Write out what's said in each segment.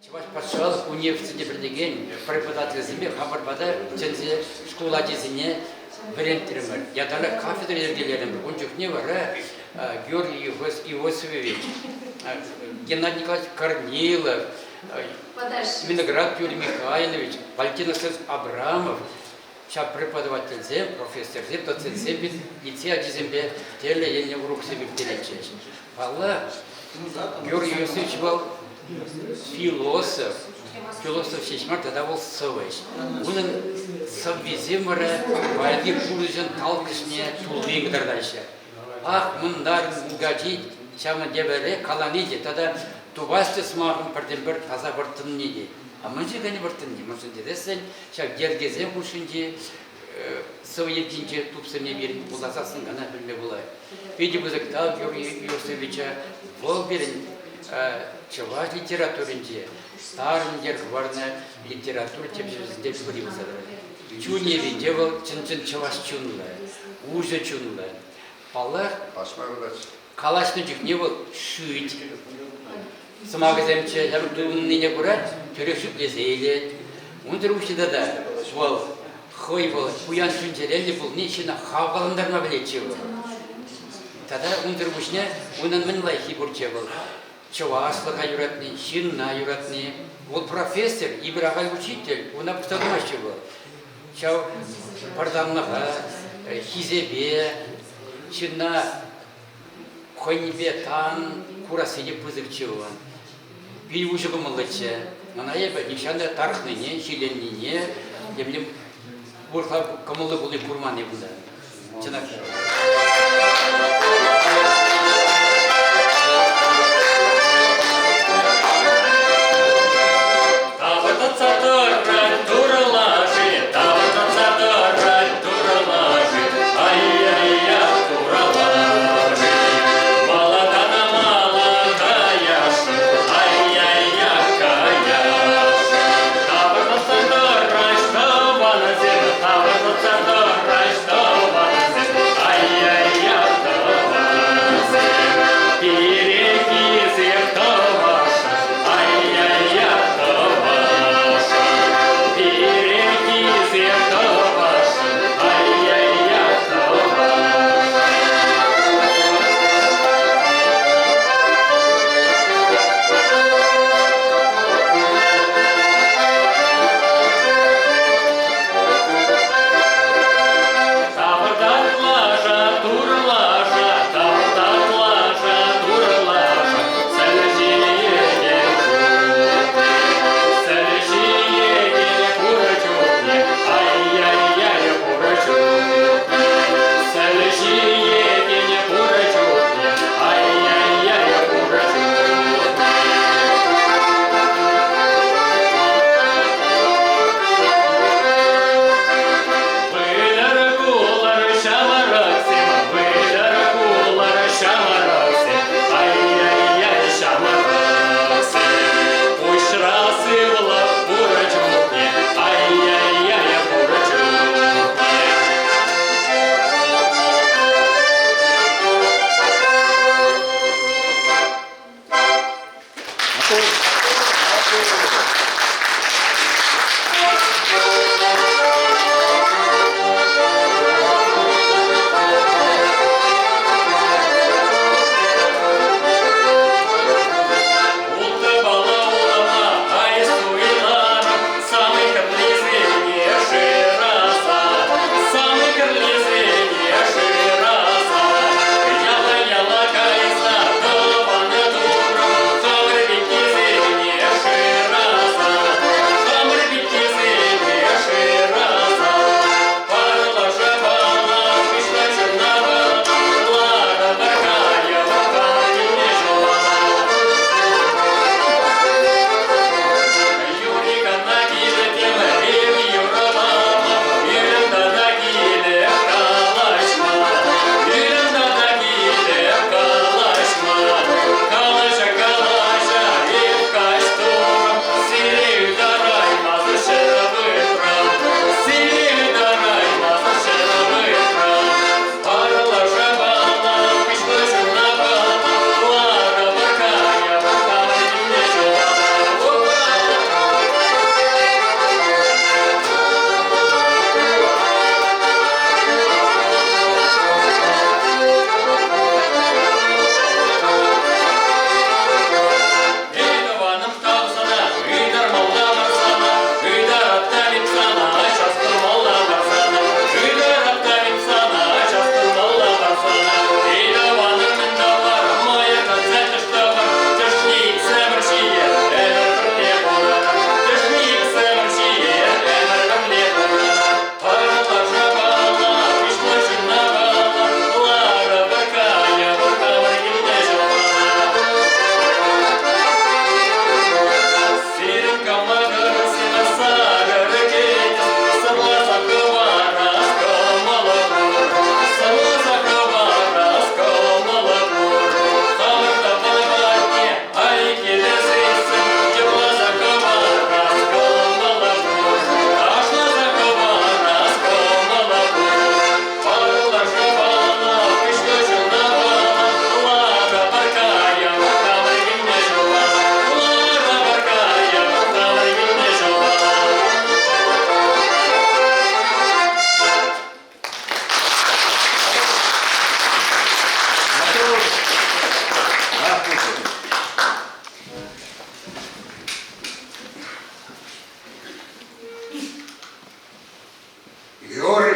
Чӑваш патшалӑх университетне вӗренекен преподавательсемпе хамӑр пата чӗнсе шкул ачисене вӗрентрӗмӗр. Ятарлӑ кафедра йӗркелерӗмӗр. Ун чухне вара Георгий Иосифович, Геннадий Николаевич Корнилов, Виноград Юрий Михайлович, Валентин Александрович Абрамов ҫав преподавательсем, профессорсем, доцентсем лицей ачисемпе тӗрлӗ енлӗ уроксем ирттеретчӗҫ. Паллах, Георгий Иосифович вӑл философ, философ ҫеҫ мар, тата вӑл сӑвӑҫ. Унӑн сӑввисем вара паянхи пурнӑҫӑн талккӑшне туллин кӑтартаҫҫӗ. Ах, мӑнтар мулкачи ҫавна тепӗре калани те тата тупасчӗ сӑмахӑм пӗртен-пӗр таса вӑрттӑнни те. А мӗншӗн кӗнӗ вӑрттӑнни? Мӗншӗн тесессӗн ҫак йӗркесем хушшинчи сӑвӑ йӗркинче тупсӑмне пирӗн вуласассӑн кӑна пӗлме пулать. Питӗ пысӑк тав Георгий Иосифовича. Вӑл пирӗн чӑваш литературинче тарӑн йӗр хӑварнӑ литература тӗпчевҫисенчен пӗри пулса тӑрать. Чунӗ вӑл чӑн-чӑн чӑваш чунлӑ, уҫӑ чунлӑ. Паллах, калаҫнӑ чухне вӑл шӳт сӑмахӗсемччӗ, ҫав туннине кура тӳрех шӳтлесе илет. Унсӑр пуҫне тата вӑл хӑй вӑл пуян чун-чӗреллӗ пулни ҫынна хавхалантарма пӗлетчӗ вӑл. Тата унсӑр пуҫне унӑн мӗн лайӑххи пурччӗ вӑл? Чӑвашлӑха юратни, ҫынна юратни. Вӑл профессор, эпир ахаль учитель, уна пӑхса тӑмаҫҫӗ вӑл. Ҫав пӑртанлӑха, хисепе, ҫынна хӑйнипе тан курассине пысӑкчӗ вӑл. Пит уҫӑ кӑмӑллӑччӗ. Мана эпӗ нихҫан та тарӑхнине, ҫиленнине, темле урӑхла кӑмӑллӑ пулни курман эп унта. Чӑнах та. Тавӑртатса тӑрать Турӑ лаши, тавӑртатса тӑрать Турӑ лаши, ай-яй-я, Турӑ лаши. Малатана мала каясшӑн, ай-яй-я, каясшӑн. Тавӑртатса тӑраҫ тӑванӗсем, тавӑртатса тӑраҫ тӑванӗсем, ай-яй-я, тӑванӗсем.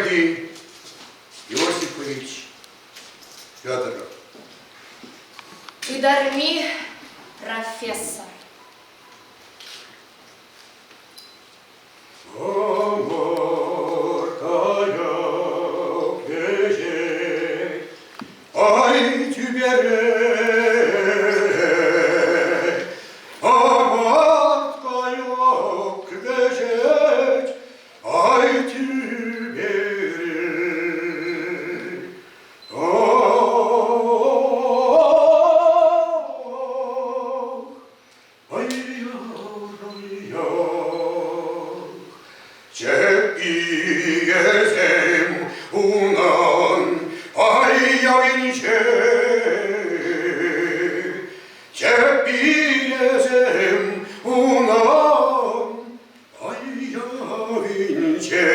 Георгий Иосифович Федоров. Ытарми профессор. Ай тӳпере, Амат кайӑк вӗҫет, ай тӳпере. Ах, Чӗппийӗсем унӑн аякӗнче, Чӗппийӗсем унӑн аякӗнче.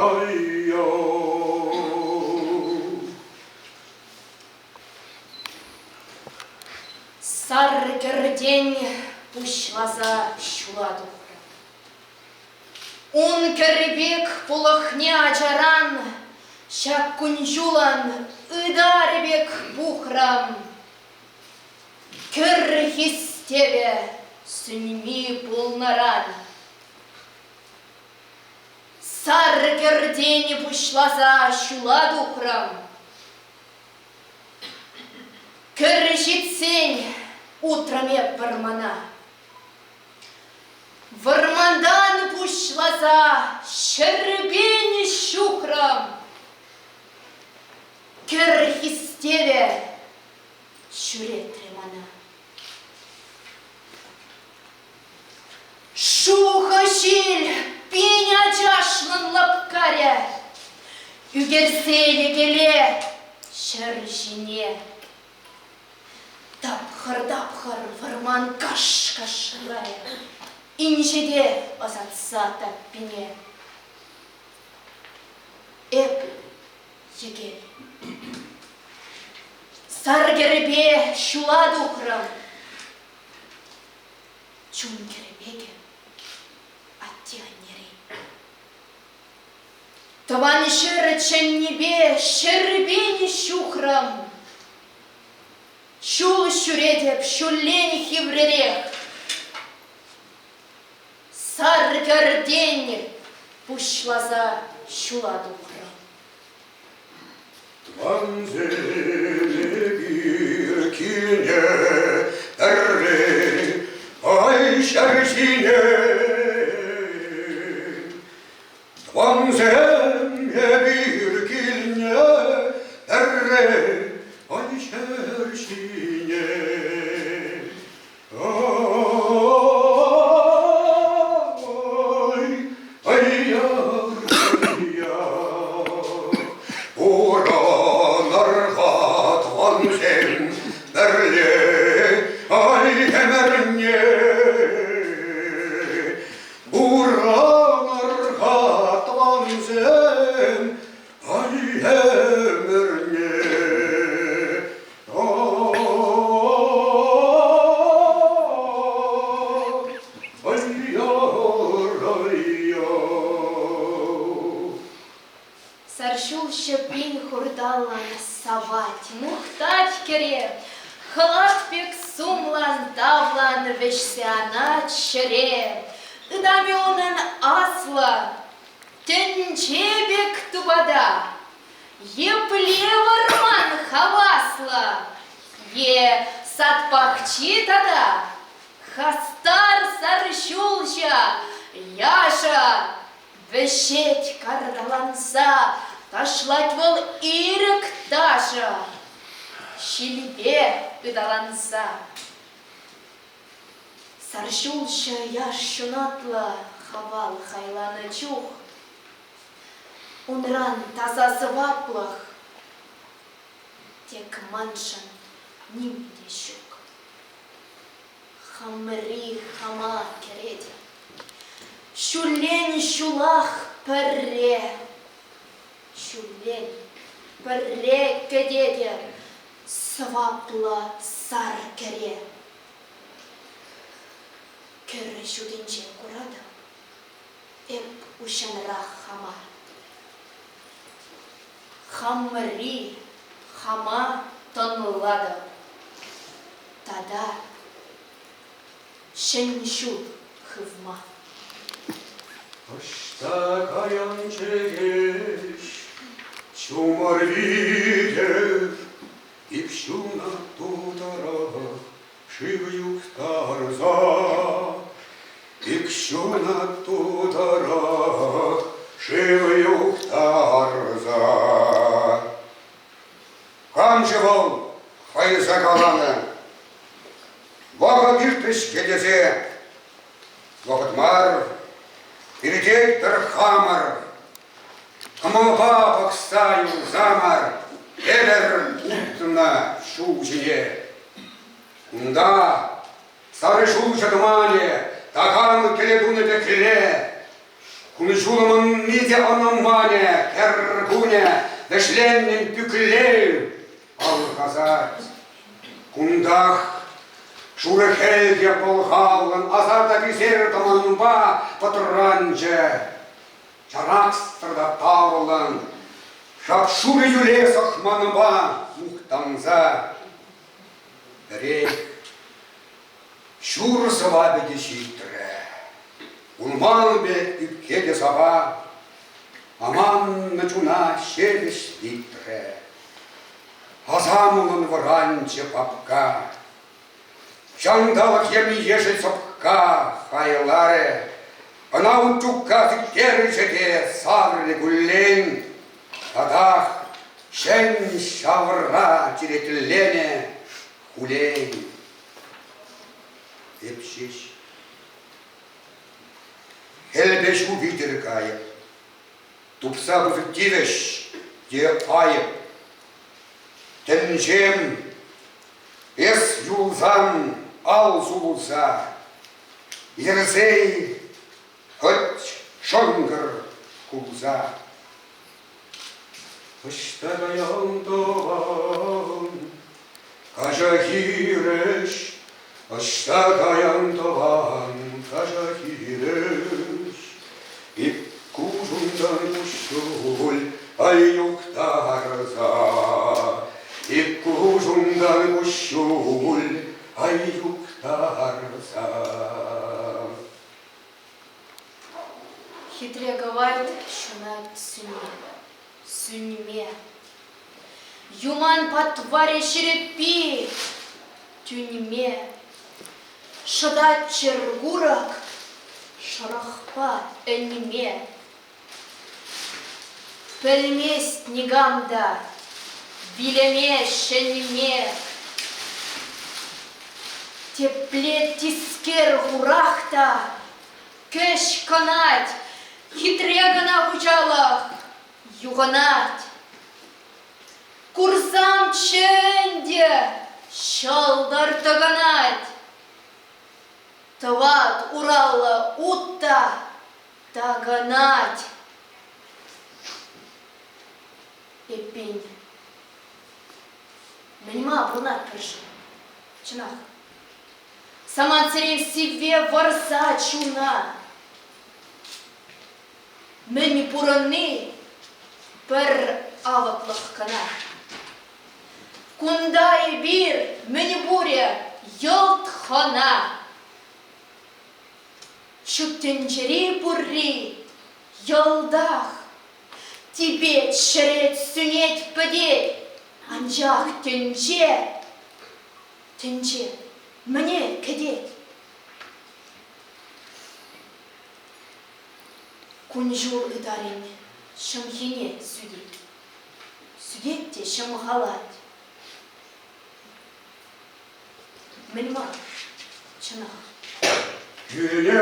Ай, Сар кӗртен пуҫласа ҫула тухрӑм. Ун кӗр пек пулӑхне ачаран ҫак кун-ҫулӑн ытарӗ пек пухрӑм. Кӗр хистевӗ сӳнми пулнӑран. Сар кӗртен пуҫласа ҫула тухрӑм. Кӗр ҫитсен утрӑм эп вӑрмана. Вӑрмантан пуҫласа ҫӗрпен ҫухрӑм. Кӗр хистевӗ ҫӳретрӗ мана. Шухӑ ҫил пин ачашлӑн лӑпкарӗ, Ӳкерсе йӗкеле ҫӗр ҫине. Тапхӑр-тапхӑр вӑрман каш-кашларӗ, Инҫете ӑсатса таппине. Эп йӗкел. Сар кӗрпе ҫула тухрӑм. Чун кӗрпекӗ атте-аннерен. Тӑван ҫӗр чӗннипе ҫӗрпен ҫухрӑм. Ҫул ҫӳретӗп ҫуллен хивререх. Сар кӗртен пуҫласа ҫула тухрӑм. Тӑвансем эпир килне пӗрре ай ҫӗр ҫине. Тӑвансем эпир килне пӗрре ай ҫӗр ҫине. Пурӑнар-ха, тӑвансем, пӗрле, ай, ӗмӗрне. Пурӑнар-ха, тӑвансем, ай, ӗмӗрне. Сарҫулҫӑ пин хурталлӑн савать, мухтать кӗре, Хӑлат пек сумлан, тавлан вӗҫсе анать ҫӗре. Ытамӗ унӑн аслӑ, тӗнче пек тупата. Епле вӑрман хаваслӑ! Е сад пахчи тата хастар сар ҫулҫӑ, яшӑ вӗҫет карталанса, ташлать вӑл ирӗк ташӑ, ҫилпе ыталанса. Сар ҫулҫӑ яш ҫунатлӑ хавал хайланӑ чух Унран таса сӑваплӑх тек маншӑн ним те ҫук. Хамри хама кӗретӗп. Ҫуллен ҫулах пӗрре, ҫуллен пӗрре кӗтетӗп. Сӑваплӑ сар кӗре. Кӗр ҫутинче куратӑп эп уҫҫӑнрах хама. Хамӑрри хама тӑнлатӑп тата ҫӗн ҫул хывма. Ӑҫта каян чӗкеҫ, ҫумӑр витӗр, Тип ҫунат тутӑрах шыв юхтарса. Тип ҫунат тутӑрах шыв юхтарса. Кам-ши вӑл хӑйса каланӑ? Вӑхӑт иртрӗ-ҫке тесе вӑхӑт мар, иртетпӗр хамӑр. Кӑмӑлпа пӑхса юлсамӑр тепӗр утнӑ ҫул ҫине. Кунта сарӑ ҫулҫӑ тӑманӗ такам кӗлӗ тунӑ пекле. Кун-ҫулӑмӑнни те ӑнманӗ кӗр кунӗ вӗҫленнӗн пӳклев алхасать. Кунтах шурӑ хӗлхе пӑлхавлӑн асар та писер тӑманпа пӑтранчӗ. Чараксӑр та тавлӑн, шап-шурӑ юле сӑхманпа мухтанса пӗрех ҫур сӑвапӗ те ҫитрӗ. Улман пек ӳпке те сапа, аманнӑ чуна ҫепӗҫ витрӗ. Асамлӑн вӑранчӗ папка. Ҫанталӑк еми-ешӗл сӑпка хайларӗ. Ӑна утюкка сиктерчӗ те саврӗ куллен. Татах ҫӗн ҫавра черетленӗ хулен. Эп ҫеҫ хӗлпе ҫу витӗр кайӑп. Тупса пысӑк тивӗҫ те айӑп. Тӗнчем эс юлсан ал сулса, йӗрсей хӑть шӑнкӑр кулса. Ӑҫта каян тӑван, каҫа хирӗҫ, ӑҫта каян тӑван, каҫа хирӗҫ. Ик куҫунтан куҫҫуль ай юхтарса, ик куҫунтан куҫҫуль ай юхтарса. Хитре кӑвайт ҫунать сӳнме, сӳнме. Юман патварӗ ҫирӗппи тӳнме. Шӑтать чӗр курӑк шӑрӑхпа ӗнме. Пӗлмест никам та вилӗме ҫӗнме. Тепле тискер хурах та кӗҫ кӑнать, хитре кӑна хуҫалӑх юхӑнать. Курсамччӗ ӗнтӗ, ҫӑлтӑр тӑкӑнать. Тӑват ураллӑ ут та такӑнать. Эппин, мӗн-ма пурӑнатпӑр-ши? Чӑнах, самантсерен сивве вӑрса чуна. Мӗн пурӑнни пӗр авӑклӑх кӑна. Кунта эпир мӗнпурӗ йӑлт хӑна. Ҫут тӗнчери пурри йӑлтах типет, ҫӗрет, сӳнет, пӗтет. Анчах тӗнче, тӗнче мӗне кӗтет? Кун-ҫул ытарин ҫӑмхине сӳтет, сӳтет те ҫӑмхалать. Мӗн мар, чӑнах. Кӳле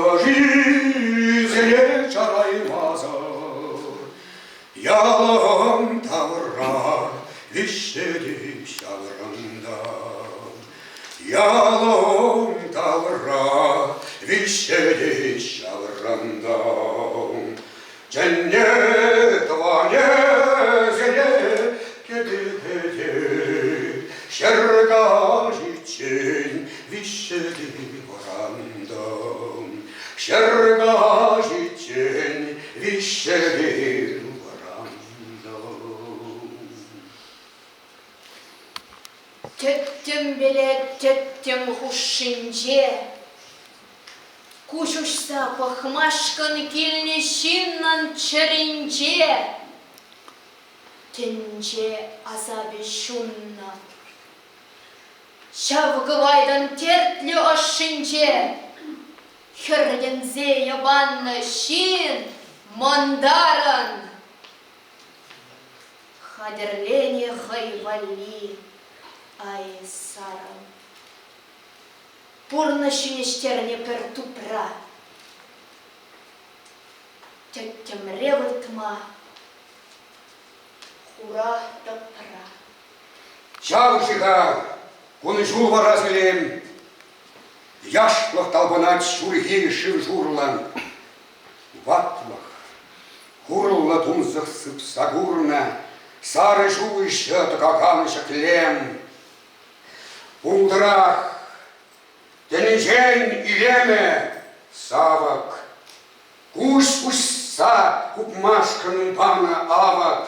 лашисене чараймасӑр ялӑм тавра виҫсе те ҫаврӑнтӑм. Ялӑм тавра виҫсе те ҫаврӑнтӑм. Чӗнне тӑванӗсене кӗтӳ кӗтет. Каҫиччен виҫҫӗре вӑрантӑм. Каҫиччен виҫҫӗре вӑрантӑм. Тӗттӗмпеле тӗттӗм хушшинче куҫ уҫса пӑхмашкӑн килнӗ ҫыннӑн чӗринче тӗнче асапӗ ҫуннӑ. Ҫав кӑвайтӑн тертлӗ ӑшшинче хӗртӗнсе йӑпаннӑ ҫын мӑнтарӑн хатӗрленӗ хӑй валли ай сарӑл. Пурнӑҫ йӳнеҫтернӗ пӗр тупра. Тӗттӗмре выртма хура тӑпра. Ҫав-ши-ха кун-ҫул вара сӗлем, Яшлӑх талпӑнать ҫурхи шыв-шурлӑн. Ватлӑх, хурлӑ тунсӑх сыпса курнӑ Сарӑ ҫулҫӑ тӑкакан ҫӗклем. Пултӑрах тӗнчен илемӗ савӑк, Куҫ уҫса хупмашкӑн панӑ авӑк.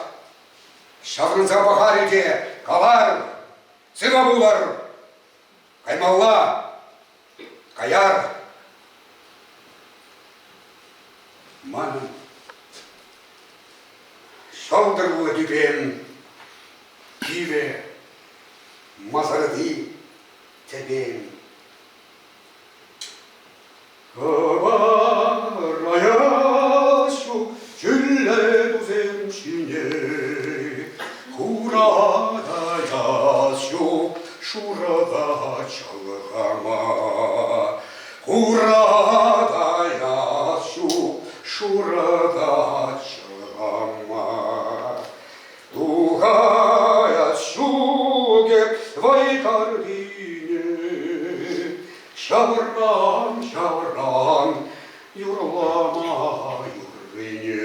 Ҫаврӑнса пӑхарӗ те калар, сывӑ пулӑр, каймалла, каяр. Манӑн ҫӑлтӑрлӑ тӳпем кивӗ масарти тӗпем. Кӑвараяс ҫук ҫӳллӗ тусем ҫине, Хуратаяс ҫук шурӑ та чӑлхама. Хуратаяс ҫук шурӑ та чӑлхама. Тухаяс ҫук эп вӑй картине, Ҫавран, ҫавран юрлама юррине.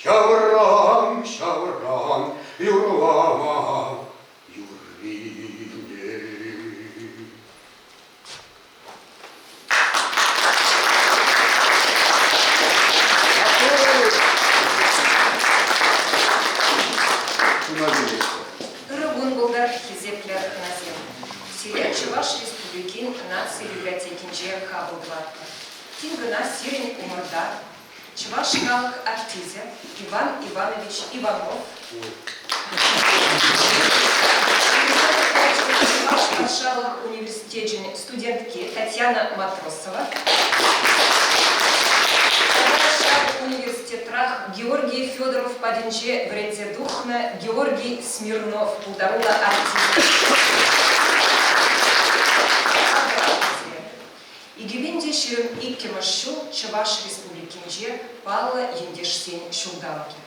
Ҫавран, ҫавран юрлама юррине. Ырӑ кун пултӑр, хисеплӗ хӑнасем! Сире Чӑваш Республикин наци библиотекинче хапӑл тӑватпӑр. Тин кӑна сирӗн умӑрта Чӑваш халӑх артисчӗ Иван Иванович Иванов Чӑваш патшалӑх университечӗн студентки Татьяна Матросова тата ҫав университетрах Георгий Федоров патӗнче вӗренсе тухнӑ Георгий Смирнов пултаруллӑ артист. 2022 ҫул Чӑваш Республикинче паллӑ ентешсен ҫулталӑкӗ.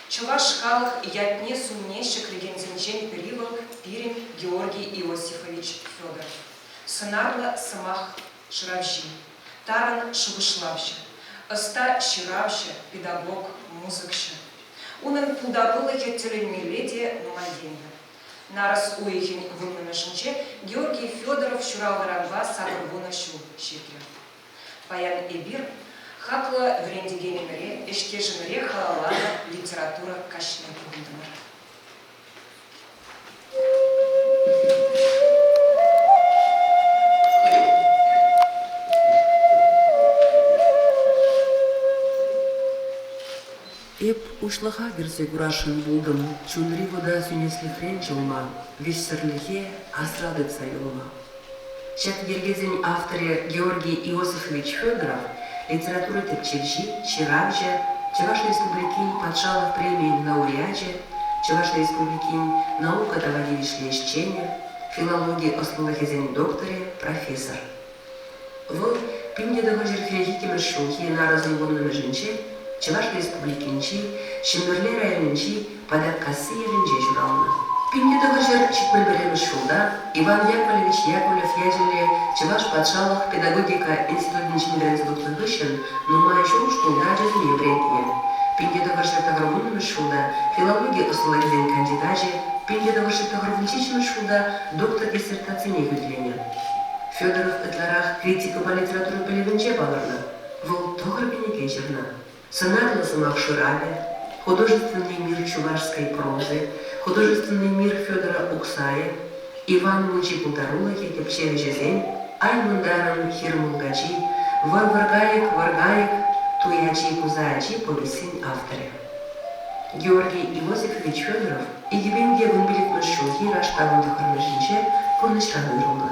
Чӑваш халӑх ятне-сумне ҫӗклекенсенчен пӗри вӑл пирӗн Георгий Иосифович Федоров. Сӑнарлӑ сӑмах шыравҫи, тарӑн шухӑшлавҫӑ, ӑста ҫыравҫӑ, педагог, музыкҫӑ. Унӑн пултарулӑхӗ тӗлӗнмелле те нумай енлӗ. Нарӑс уйӑхӗн вуннӑмӗшӗнче Георгий Федоров ҫуралнӑранпа 80 ҫул ҫитрӗ. Паян эпир хаклӑ вӗрентекенӗмӗре, ӗҫтешӗмӗре халалланӑ литература каҫне пухӑнтӑмӑр. Эп уҫлӑха кӗрсе курасшӑн пултӑм, чунри вута сӳнеслӗхрен ҫӑлма, вӗҫсӗрлӗхе асра тытса юлма. Ҫак йӗркесен авторӗ Георгий Иосифович Федоров литература тӗпчевҫи, ҫыравҫӑ, Чӑваш Республикин патшалӑх премийӗн лауреачӗ, Чӑваш Республикин наука тава тивӗҫлӗ ӗҫченӗ, филологи ӑслӑлӑхӗсен докторӗ, профессор. Вӑл 1942 ҫулхи нарӑсӑн вуннӑмӗшӗнче Чӑваш Республикинчи Ҫӗмӗрле районӗнчи Патаккасси ялӗнче ҫуралнӑ. 1971 ҫулта Иван Яковлевич Яковлев ячӗллӗ Чӑваш патшалӑх педагогика институтӗнчен вӗренсе тухнӑ хыҫҫӑн нумай ҫул шкулта ачасене вӗрентнӗ. 1990 ҫулта филологи ӑслӑлӑхӗсен кандидачӗ. 1997 ҫулта доктор диссертацине хӳтӗленӗ. Федоров ытларах критикӑпа литература пӗлӗвӗнче палӑрнӑ. Вӑл тӑхӑр кӗнеке ҫырнӑ. Сӑнарлӑ сӑмах шыравӗ, Художественный мир чувашской прозы, Художественный мир Федора Ухсая, Иван Мучи пултарулӑхӗ тӗпчевҫӗсен Ай мӑнтарӑн хир мулкачи, Вӑр-вӑркайӑк вӑркайӑк, Туй ачи пуса ачи повеҫсен авторӗ. Георгий Иосифович Федоров 2015 ҫулхи раштавӑн тӑххӑрмӗшӗнче пурнӑҫран уйрӑлнӑ.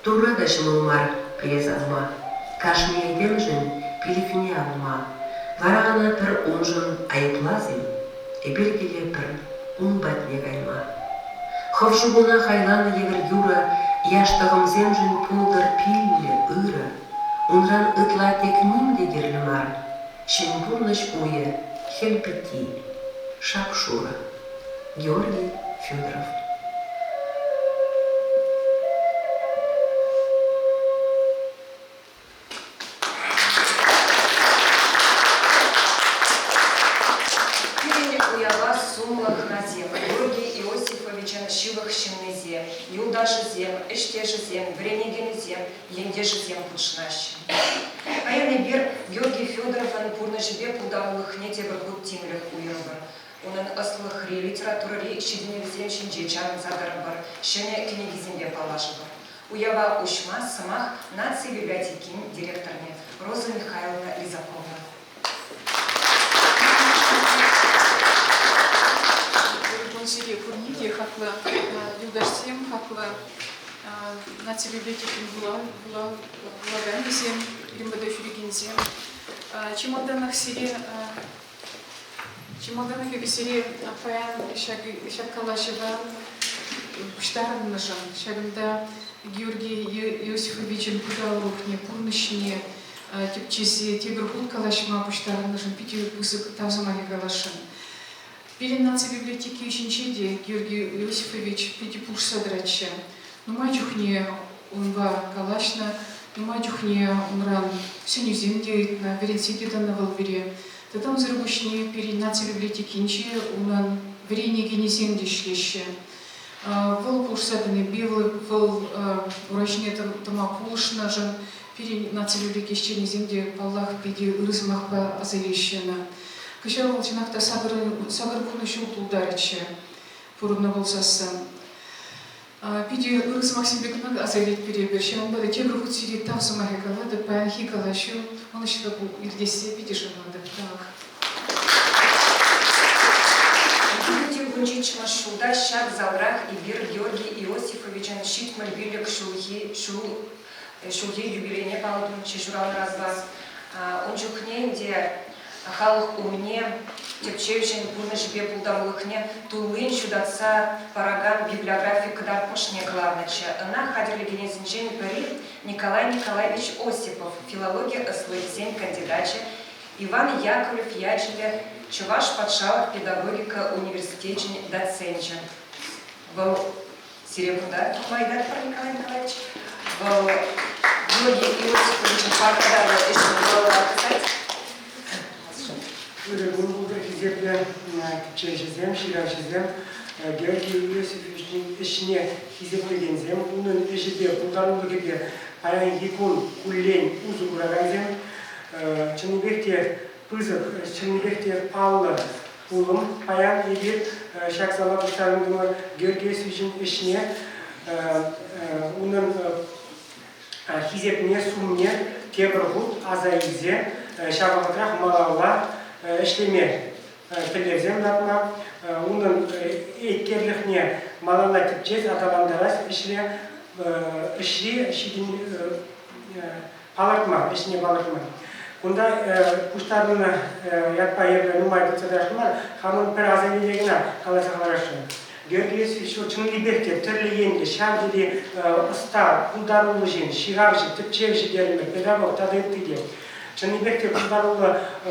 Турра та ҫӑмӑл мар пире савма, кашни этемшӗн пилӗкне авма. Вара ӑна пӗр уншӑн айӑплас-им? Эпир килетпӗр ун патне кайма. Хӑв ҫукуна хайланӑ евӗр юрӑ яш тӑхӑмсемшӗн пултӑр пиллӗ, ырӑ. Унран ытла тек ним те кирлӗ мар. Ҫӗн пурнӑҫ уйӗ, хӗл пӗтти, шап-шурӑ. Георгий Федоров. Пирӗн уява сумлӑ хӑнасем, Георгий Иосифовичӑн ҫывӑх ҫыннисем, юлташӗсем, ӗҫтешӗсем, вӗренекенӗсем, ентешӗсем хутшӑнаҫҫӗ. Паян эпир Георгий Федоровӑн пурнӑҫӗпе пултарулӑхне тепӗр хут тимлӗх уйӑрӑпӑр. Унӑн ӑслӑлӑхри, литературӑри ҫитӗнӗвӗсем ҫинче чарӑнса тӑрӑпӑр, ҫӗнӗ кӗнекисемпе паллашӑпӑр. Уява уҫма сӑмах Наци библиотекин директорне Роза Михайловна Лизакова. Ырӑ сире пурне те хаклӑ юлташсем, хаклӑ наци библиотекин вулаканӗсем, пирӗн ҫӳрекенсем. Чи малтанах сире Чи малтанах эпӗ сире паян ҫак калаҫӑва пуҫтарӑннӑшӑн, ҫакӑнта Георгий Иосифовичӑн пултарулӑхне, пурнӑҫне тӗпчесе тепӗр хут калаҫма пуҫтарӑннӑшӑн питӗ пысӑк тав сӑмахӗ каласшӑн. Пирӗн наци библиотеки ҫинче те Георгий Иосифович питӗ пулӑшса тӑратчӗ. Нумай чухне унпа калаҫнӑ, нумай чухне унран сӗнӳсем те ыйтнӑ, вӗрентсе те тӑнӑ вӑл пире. Тата унсӑр пуҫне пирӗн наци библиотекинче унӑн вӗренекенӗсем те ӗҫлеҫҫӗ. Вӑл пулӑшса тӑнипе, вӑл ура ҫине тӑма пулӑшнӑшӑн пирӗн наци библиотеки ӗҫченӗсем те, паллах, питӗ ырӑ сӑмахпа аса илеҫҫӗ ӑна. Кӑҫал вӑл чӑнах та 80 ҫул тултарӗччӗ пурӑннӑ пулсассӑн. Питӗ ырӑ сӑмахсемпе кӑна аса илетпӗр эпир. Ҫавӑнпа та тепӗр хут сире тав сӑмахӗ калатӑп. Паянхи калаҫу ӑнӑҫлӑ иртессе питӗ шанатӑп. Тавах. Кунчи чӑваш ҫулта ҫак залрах эпир Георгий Иосифовичӑн 75 ҫулхи ҫул ҫулхи юбилейне паллӑ тунӑччӗ ҫуралнӑранпа. Ун чухне ӗнтӗ халӑх умне тӗпчевҫӗн пурнӑҫӗпе пултарулӑхне туллин ҫутатса паракан библиографи кӑтартмӑшне кӑларнӑччӗ. Ӑна хатӗрлекенӗсенчен пӗри Николай Николаевич Осипов, филологи ӑслӑхӗсен кандидачӗ, Иван Яковлев ячӗллӗ Чӑваш патшалӑх педагогика университечӗн доценчӗ. Вӑл Сире кунта тухма ыйтатпӑр, Николай Николаевич. Вӑл Георгий Иосифовичӑн пархатарлӑ ӗҫне малалла тӑсать. Ырӑ кун пултӑр, хисеплӗ тӗпчевҫӗсем, ҫыравҫӑсем. Георгий Иосифовичӑн ӗҫне хисеплекенсем, унӑн ӗҫӗпе, пултарулӑхӗпе паянхи кун куллен усӑ куракансем чӑннипех те пысӑк, чӑннипех те паллӑ пулӑм. Паян эпир ҫак зала пуҫтарӑнтӑмӑр Георгий Иосифовичӑн ӗҫне, унӑн хисепне, сумне тепӗр хут аса илсе ҫав вӑхӑтрах малалла ӗҫлеме тӗллевсем лартма, унӑн еткерлӗхне малалла тӗпчес, аталантарас ӗҫре ӗҫри палӑртма, ӗҫне палӑртма. Кунта пуҫтарӑннӑ ятпа эпӗ нумай тытса тӑрас мар, хамӑн пӗр аса иле кӑна каласа хӑварасшӑн. Георгий Иосифович вӑл чӑннипех те тӗрлӗ енлӗ, ҫав тери ӑста, пултаруллӑ ҫын, ҫыравҫӑ, тӗпчевҫӗ терӗмӗр, педагог тата ытти те. Чӑннипех те пултаруллӑ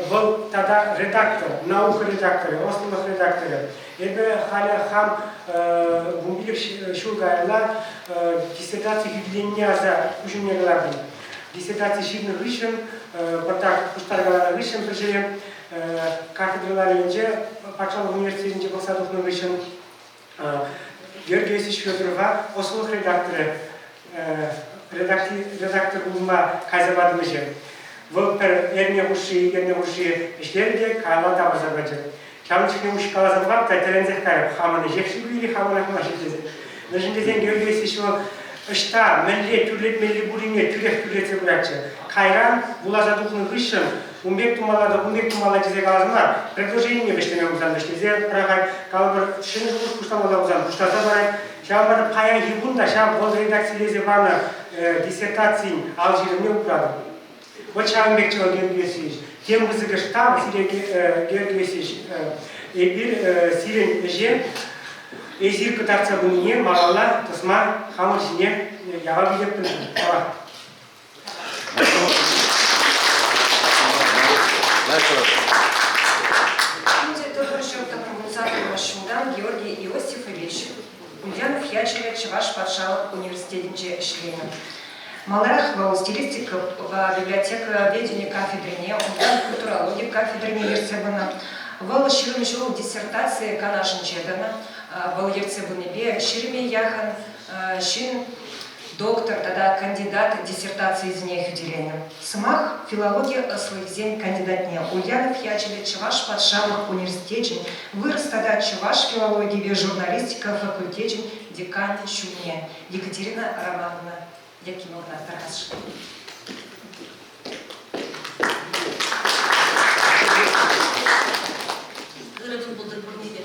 вӑл тата редактор, наука редакторӗ, ӑслӑлӑх редакторӗ. Эпӗ халӗ хам 15 ҫул каялла диссертаци хӳтӗленине аса куҫ умне кӑлартӑм. Диссертаци ҫырнӑ хыҫҫӑн, пӑртак пуҫтаркаланӑ хыҫҫӑн пӗр ҫӗре кафедра ларӑвӗнче патшалӑх университетӗнче пӑхса тухнӑ хыҫҫӑн Георгий Васильевич Федорова ӑслӑлӑх редакторӗ редактор пулма кайса патӑм ӗҫе. Вӑл пӗр эрне хушши, эрне хушши ӗҫлерӗ те каялла тавӑрса пачӗ. Ҫавӑн чухне уҫкаласа пӑхап та тӗлӗнсех кайрӑм. Хамӑн ӗҫех-ши ку или хамӑнах мар-ши тесе. Мӗншӗн тесен Георгий Васильевич вӑл ӑҫта, мӗнле тӳрлетмелли пуррине тӳрех тӳрлетсе пыратчӗ. Кайран вуласа тухнӑ хыҫҫӑн ун пек тумалла та кун пек тумалла тесе калас мар, предложенине вӗҫлеме пулсан вӗҫлесе пӑрахать, калӑпӑр, ҫӗнӗ шухӑш пуҫламалла пулсан пуҫласа парать. Ҫавӑнпа та паянхи кун та ҫав вӑл редакцилесе панӑ диссертацин ал ҫырӑвне упратӑп. Вот ҫавӑн пек чӑваш Георгий Васильевич. Тем пысӑкӑш тав сире, Георгий Васильевич. Эпир сирӗн ӗҫе эсир кӑтартса пынине малалла тӑсма хамӑр ҫине явап илетпӗр. Тавах. Ӗнтӗ тӑхӑр ҫурт пурӑнса тӑнӑ ҫултан Георгий Иосифович Ульянов ячӗллӗ Чӑваш патшалӑх университетӗнче ӗҫленӗ. Маларах вӑл стилистикӑпа библиотековедени кафедрине, унтан культурологи кафедрине ертсе пынӑ. Вӑл 20 ҫул диссертаци канашӗнче тӑнӑ. Вӑл ертсе пынипе ҫирӗме яхӑн ҫын доктор тата кандидат диссертацийӗсене хӳтӗленӗ. Сӑмах филологи ӑслӑхӗсен кандидатне Ульянов ячӗллӗ Чӑваш патшалӑх университечӗн вырӑс тата чӑваш филологипе журналистика факультечӗн деканӗ ҫумне Екатерина Романовна Якимовна тархасшӑн. Ырӑ кун пултӑр пурне те.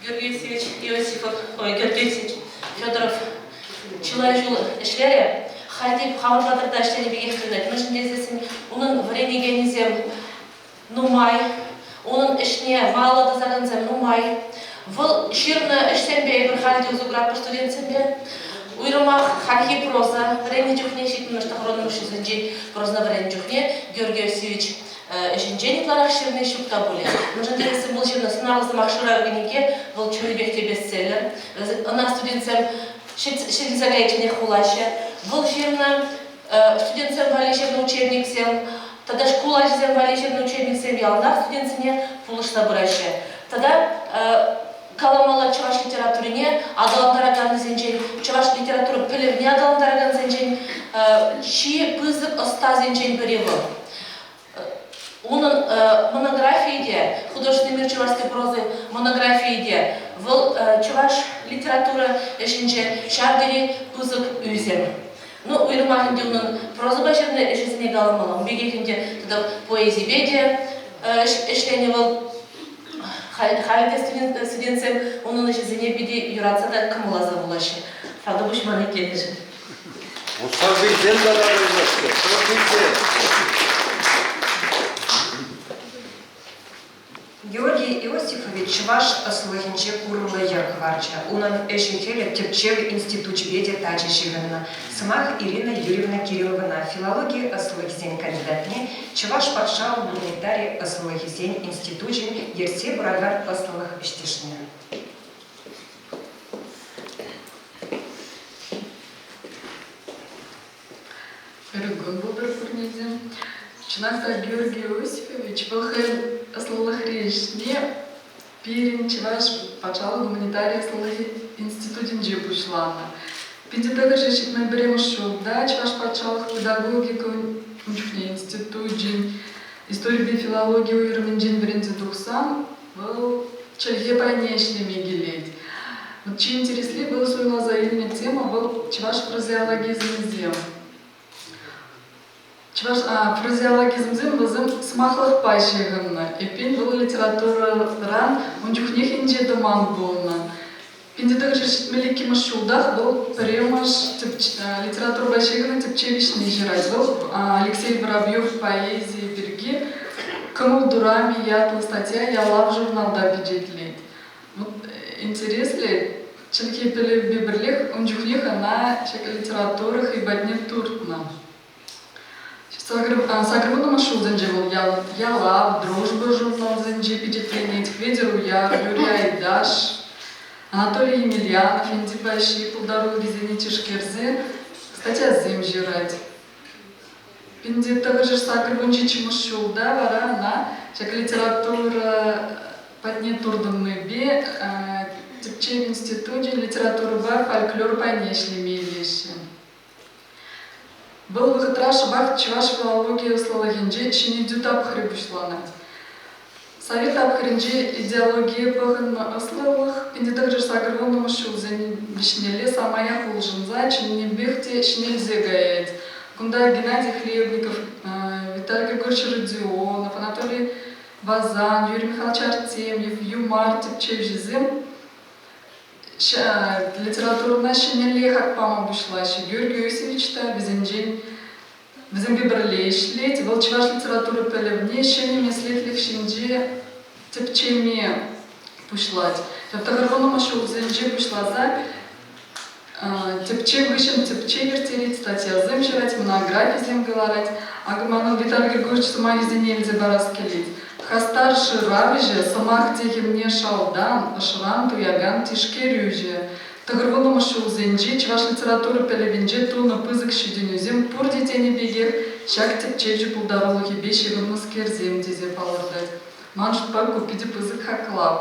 Георгий Алексеевич Иосифов, ой, Георгий Алексеевич Федоров чылай ҫул ӗҫлерӗ. Халь те хамӑр патӑрта ӗҫленӗ пекех туйӑнать. Мӗншӗн тесессӗн унӑн вӗренекенӗсем нумай, унӑн ӗҫне малалла тӑсакансем нумай. Вӑл ҫырнӑ ӗҫсемпе эпир халӗ те усӑ куратпӑр студентсемпе. Уйрӑмах хальхи проза вӗреннӗ чухне, ҫитмӗлмӗш тӑхӑрвуннӑмӗш ҫулсенчи прозӑна вӗреннӗ чухне Георгий Иосифович ӗҫӗнчен ытларах ҫырни ҫук та пулӗ. Мӗншӗн тесен вӑл ҫырнӑ сӑнарлӑ сӑмах шырав кӗнеке вӑл чӑннипех те бестселлер. Ӑна студентсем ҫӗтӗлсе кайичченех вулаҫҫӗ. Вӑл ҫырнӑ студентсем валли ҫырнӑ учебниксем тата шкул ачисем валли ҫырнӑ учебниксем яланах студентсене пулӑшса пыраҫҫӗ. Тата каламалла чӑваш литературине аталантараканнисенчен, чӑваш литература пӗлӗвне аталантаракансенчен чи пысӑк ӑстасенчен пӗри вӑл. Унӑн монографийӗ те, художественный мир чувашской прозы монографийӗ те, вӑл чӑваш литература ӗҫӗнче ҫав тери пысӑк ӳсӗм. Ну, уйрӑмах ӗнтӗ унӑн прозӑпа ҫырнӑ ӗҫӗсене каламалла. Ун пекех ӗнтӗ тата поэзипе те ӗҫленӗ вӑл. Халӗ те студентсем унӑн ӗҫӗсене питӗ юратса та кӑмӑлласа вулаҫҫӗ. Правда, пуҫман иккеншӗн. Усаллисем тата вӑйлӑ-ҫке, сӑвӑррисем. Георгий Иосифович чӑваш ӑслӑлӑхӗнче курӑмлӑ йӗр хӑварчӗ. Унӑн ӗҫӗ-хӗлӗ тӗпчев институчӗпе те тачӑ ҫыхӑннӑ. Сӑмах Ирина Юрьевна Кирилловӑна филологи ӑслӑлӑхӗсен кандидатне Чӑваш патшалӑх гуманитари ӑслӑлӑхӗсен институчӗн ертсе пыракан ӑслӑлӑх ӗҫтешне. Ырӑ кун пултӑр пурне те. Чӑнах та Георгий Иосифович вӑл хӑйӗн ӑслӑлӑхри ӗҫне пирӗн Чӑваш патшалӑх гуманитари ӑслӑлӑхӗн институтӗнче пуҫланӑ. Питӗ тӑкӑрҫӑ 71-мӗш ҫулта Чӑваш патшалӑх педагогика ун чухне институчӗн историпе филологи уйрӑмӗнчен вӗренсе тухсан вӑл чӗлхе пайне ӗҫлеме килет. Чи интересли вӑл суйласа илнӗ тема вӑл чӑваш фразеологизмӗсем. Чӑваш фразеологизмсем вӗсем сӑмахлӑхпа ҫыхӑннӑ. Эппин, вӑл литературӑран ун чухнех инҫе тӑман пулнӑ. 1972 ҫултах вӑл пӗрремӗш литературӑпа ҫыхӑннӑ тӗпчев ӗҫне ҫырать. Вӑл Алексей Воробьев поэзийӗ пирки «Кӑмӑл турами» ятлӑ статья «Ялав» журналта пичетлет. Вот интереслӗ, чӗлхе пӗлӗвӗпе пӗрлех ун чухнех ӑна ҫак литература хӑй патне туртнӑ. Сакӑрвуннӑмӗш ҫулсенче вӑл «Ялав», «Дружба» журналсенче пичетленет, Хветӗр Уяр, Юрий Айдаш, Анатолий Емельянов, Энтипа Ҫи пултарулӑхӗсене тишкерсе статьясем ҫырать. 1987 ҫулта вара ӑна ҫак литература патне туртӑннипе тӗпчев институчӗн литературӑпа фольклор пайне ӗҫлеме илеҫҫӗ. Вӑл вӑхӑтра шӑпах чӑваш филологи ӑслӑлӑхӗнче ҫӗнетӳ тапхӑрӗ пуҫланать. Совет тапхӑрӗнче идеологие пӑхӑннӑ ӑслӑлӑх 1980 ҫулсен вӗҫнелле самаях улшӑнса чӑннипех те ҫӗнелсе каять. Кунта Геннадий Хлебников, Виталий Григорьевич Родионов, Анатолий Вазан, Юрий Михайлович Артемьев, Юмар тӗпчевҫисем литературӑна ҫӗнӗлле хак пама пуҫлаҫҫӗ. Георгий Иосифович та вӗсенчен вӗсемпе пӗрле ӗҫлет. Вӑл чӑваш литература пӗлӗвне ҫӗнӗ меслетлӗх ҫинче тӗпчеме пуҫлать. 90-мӗш ҫулсенче пуҫласа тӗпчев хыҫҫӑн тӗпчев ирттерет, статьясем ҫырать, монографисем кӑларать. Акӑ манӑн Виталий Григорьевич сӑмахӗсене илсе парас килет. Хастар шыравҫӑ сӑмах техӗмне шалтан, ӑшран туякан тишкерӳҫӗ. 90-мӗш ҫулсенчи чӑваш литература пӗлӗвӗнче тунӑ пысӑк ҫитӗнӳсем пурте тенӗ пекех ҫак тӗпчевҫӗ пултарулӑхӗпе ҫыхӑннӑскерсем тесе палӑртать. Ман шутпа ку питӗ пысӑк хаклав.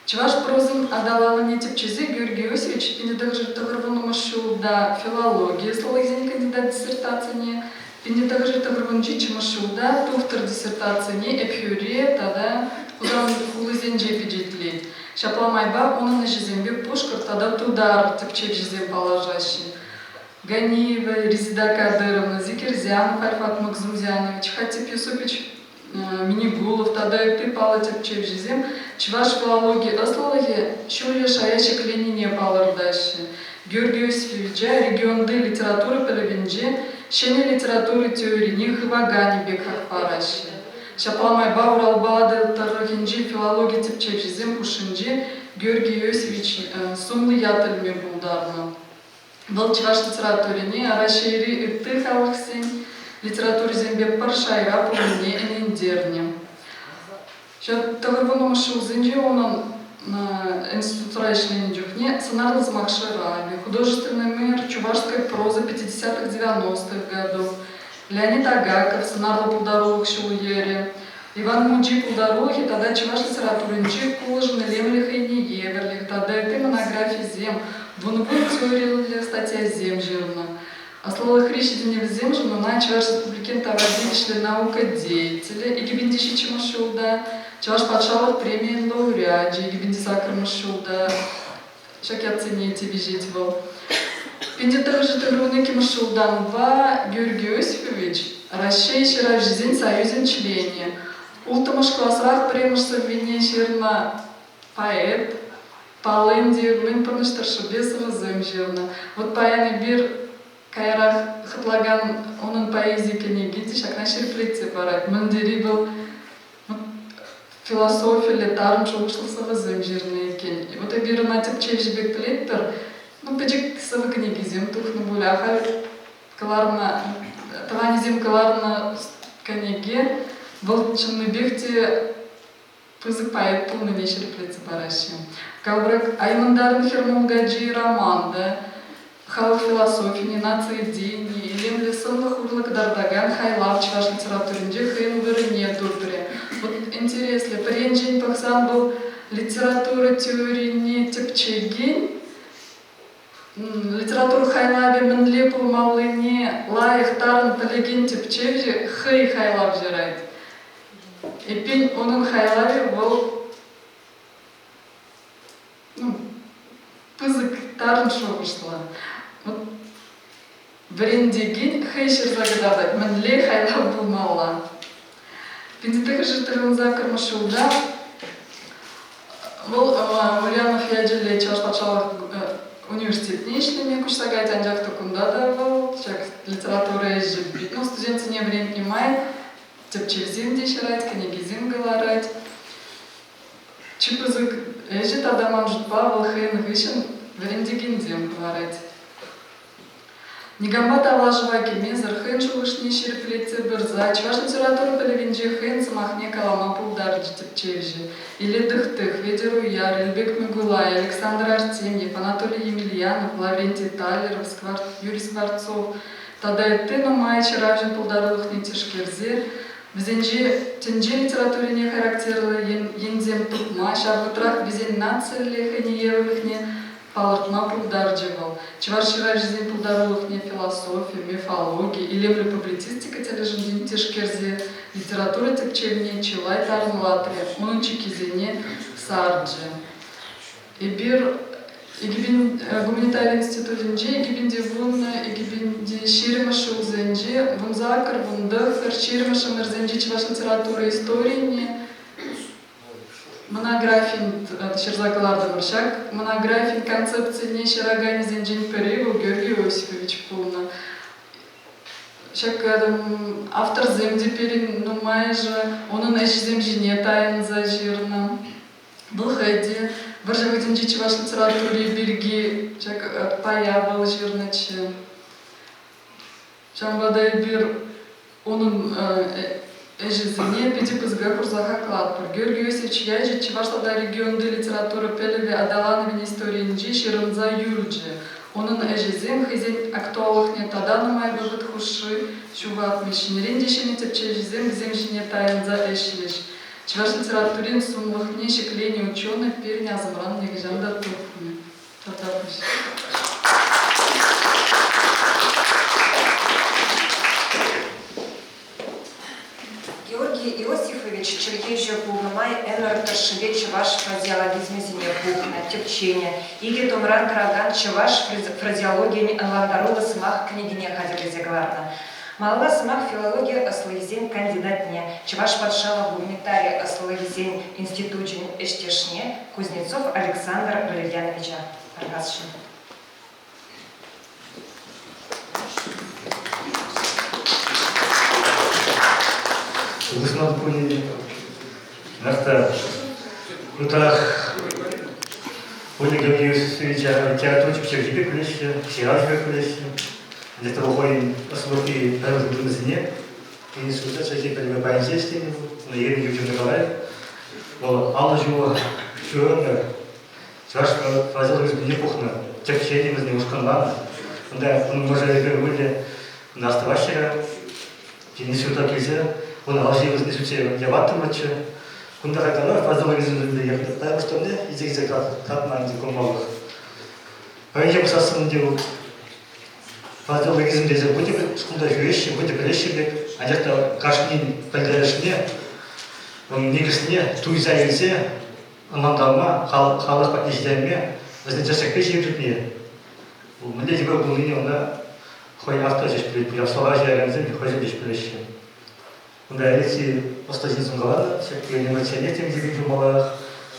Чӑваш прозин аталанӑвне тӗпчесе Георгий Иосифович 1990 ҫулта филологи ӑслӑлӑхӗсен кандидат диссертацине, 1997 ҫулта тухтӑр диссертацине Ӗпхӳре тата Хусан хулисенче пичетлет. Ҫапла майпа унӑн ӗҫӗсемпе пушкӑрт тата тутар тӗпчевҫисем паллашаҫҫӗ. Ганиева Резида Кадыровна, Зикирзянов Альфат Макзумзянович, Хатип Юсупович Минигулов тата ытти паллӑ тӗпчевҫӗсем чӑваш филологи ӑслӑлӑхӗ ҫӳллӗ шая ҫӗкленине палӑртаҫҫӗ. Георгий Иосифовича регионти литература пӗлӗвӗнче ҫӗнӗ литература теорине хываканӗ пек хак параҫҫӗ. Ҫапла майпа Уралпа Атӑл тӑрӑхӗнчи филологи тӗпчевҫисем хушшинче Георгий Иосифович сумлӑ ят илме пултарнӑ. Вӑл чӑваш литературине Раҫҫейри ытти халӑхсен литературисемпе пӗр шайра пулнине ӗнентернӗ. Ҫак 90-мӗш ҫулсенче унӑн институтра ӗҫленӗ чухне сӑнарлӑ сӑмах шыравӗ, художественный мир чувашской прозы 50-х 90-х годов, Леонид Агаков сӑнарлӑ пултарулӑх ҫул-йӗрӗ, Иван Мучи пултарулӑхӗ тата чӑваш литературинчи кулӑшӑн илемлӗ хӑйне евӗрлӗх тата ытти монографисем, вун-вун теориллӗ статьясем ҫырнӑ. Ӑслӑлӑхри ҫитӗнӗвӗсемшӗн ӑна Чӑваш Республикин тава тивӗҫлӗ наука деятелӗ 2007 ҫулта, Чӑваш патшалӑх премийӗн лауреачӗ 2008 ҫулта ҫак ятсене тивӗҫет вӑл. 1992 ҫултанпа Георгий Иосифович Раҫҫей ҫыравҫисен союзӗн членӗ. Улттӑмӗш класрах пӗрремӗш сӑввине ҫырнӑ поэт, паллӑ ӗнтӗ, мӗн пурнӑҫ тӑршшӗпе сӑвӑсем ҫырнӑ. Вот паян эпир каярах хӑтлакан унӑн поэзи кӗнеки те ҫакна ҫирӗплетсе парать. Мӗн тери вӑл философиллӗ, тарӑн шухӑшлӑ сӑвӑсем ҫырнӑ иккен. Вот эпир ӑна тӗпчевҫӗ пек пӗлетпӗр. Ну, пӗчӗк сӑвӑ кӗнекисем тухнӑ пуль. Ахаль кӑларнӑ, тӑванӗсем кӑларнӑ кӗнеке вӑл чӑннипех те пысӑк поэт пулнине ҫирӗплетсе параҫҫӗ. Калбрак Аймӑнтарӑн хӗр мулкачи роман та халӑх философине, наци идейине, илемлӗ сӑнлӑх урлӑ кӑтартакан хайлав чӑваш литературинче хӑйӗн вырӑнне тупрӗ. Вот интереслӗ, пӗр енчен пӑхсан вӑл литература теорине тӗпчекен литература хайлавӗ мӗнле пулмаллине лайӑх тарӑн пӗлекен тӗпчевҫӗ хӑй хайлав ҫырать. Эппин, унӑн хайлавӗ вӑл ну, пысӑк тарӑн шухӑшлӑ. Вот вӗрентекен хӑй ҫырса кӑтартать, мӗнле хайлав пулмалла. 1998 ҫулта вӑл Ульянов ячӗллӗ Чӑваш патшалӑх университетне ӗҫлеме куҫса каять, анчах та кунта та вӑл ҫак литература ӗҫӗ, ну, студентсене вӗрентнӗ май тӗпчевсем те ҫырать, кӗнекесем кӑларать. Чи пысӑк ӗҫӗ тата ман шутпа вӑл хӑйӗн хыҫҫӑн вӗрентекенсем хӑварать. Никампа тавлашӑва кӗмесӗр хӑйӗн шухӑшне ҫирӗплетсе пырса чӑваш литература пӗлӗвӗнче хӑйӗн сӑмахне калама пултарчӗ тӗпчевҫӗ. Илле Тӑхтых, Хветӗр Уяр, Илпек Микулай, Александр Артемьев, Анатолий Емельянов, Лаврентий Таллеров, Юрий Скворцов. тата ытти нумай ҫыравҫӑн пултарулӑхне тишкерсе вӗсенче тӗнче литературине характерлӑ енсем тупма, ҫав вӑхӑтрах вӗсен нациллӗ хӑйнеевӗрлӗхне палӑртма пултарчӗ вӑл. Чӑваш ҫыравҫисен пултарулӑхне философи, мифологи, илемлӗ публицистика тӗлӗшӗнчен тишкерсе литература тӗпчевне чылай тарӑнлатрӗ, унӑн чиккисене сарчӗ. Эпир гуманитари институтӗнче 2010, 2020 ҫулсенче 18, 19, 20 ӗмӗрсенчи чӑваш литература историне монографин ҫырса кӑлартӑмӑр. Ҫак монографин концепцине ҫыраканӗсенчен пӗри вӑл Георгий Иосифович пулнӑ. Ҫак авторсем те пирӗн нумайӑшӗ унӑн ӗҫӗсем ҫине тайӑнса ҫырнӑ. Вӑл хӑй те вӑрҫӑ вӑхӑтӗнчи чӑваш литератури пирки ҫак пая вӑл ҫырнӑччӗ. Ҫавӑнпа та эпир унӑн ӗҫӗсене питӗ пысӑка хурса хаклатпӑр. Георгий Иосифович ячӗ чӑваш тата регионти литература пӗлӗвӗ аталанӑвӗн историйӗнче ҫырӑнса юлчӗ. Унӑн ӗҫӗсем хӑйсен актуаллӑхне тата нумай вӑхӑт хушши ҫухатмӗҫ, ҫӗнӗрен те ҫӗнӗ тӗпчевҫӗсем вӗсем ҫине тайӑнса ӗҫлӗҫ. Чӑваш литературин сумлӑхне ҫӗкленӗ ученӑй пирӗн асӑмран нихӑҫан та тухмӗ. Тавтапуҫ. Георгий Иосифович чӗлхеҫӗ пулнӑ май ӗмӗр тӑршшӗпе чӑваш фразеологизмӗсене пухнӑ, тӗпченӗ, икӗ томран тӑракан чӑваш фразеологийӗн ӑнлантаруллӑ сӑмах кӗнекине хатӗрлесе кӑларнӑ. Малалла сӑмах филологи ӑслӑхӗсен кандидатне, Чӑваш патшалӑх гуманитари ӑслӑлӑхӗсен институчӗн ӗҫтешне Кузнецов Александр Валерьяновича тархасшӑн. Шухӑшланӑ пулин чӑнах та ытларах Ольга Георгиевич литература тӗпчевҫипе пӗлеҫҫӗ, ҫыравҫӑ пек пӗлеҫҫӗ. Для того хӑйӗн ӑслӑлӑхри пӗр вырӑнсене института чӗлхе пӗлӗвӗ пайӗнче ӗҫленӗ вӑл. Елена Юрьевна Николаев. Вӑл 50 ҫул ҫурӑлнӑ Чӑваш фразеологизмне пухнӑ, тӗпченӗ вӗсене ушкӑнланӑ. Унта унӑн мӑшӑрӗпе ывӑлӗ астӑваҫҫӗ-ха. Института килсе ун алҫи вӗсене сӳтсе яваттӑмӑрччӗ. Кунта кайкалла фразеологизмсемпе таймӑш тӑрне илсе килсе катма ӗнтӗ курмалӑх. Паянхи пӑсассӑн ӗнтӗ вӑл фразеологизм тесе пурте шкулта ҫӳреҫҫӗ, пурте пӗлеҫҫӗ пек, анчах та кашнин пӗлтерӗшне, ун никӗсне туйса илсе ӑнлантарма, халӑх патне ҫитерме, вӗсен тӗслӗхпе ҫирӗплетме мӗнле йывӑр пулнине ӑна хӑй автор ҫеҫ пӗлет, слова ҫыракансем хӑйсем ҫеҫ пӗлеҫҫӗ. Унта ӗлӗкхи ӑста ҫынсем каланӑ, ҫак ӗмӗрчченех темиҫе пин ҫул маларах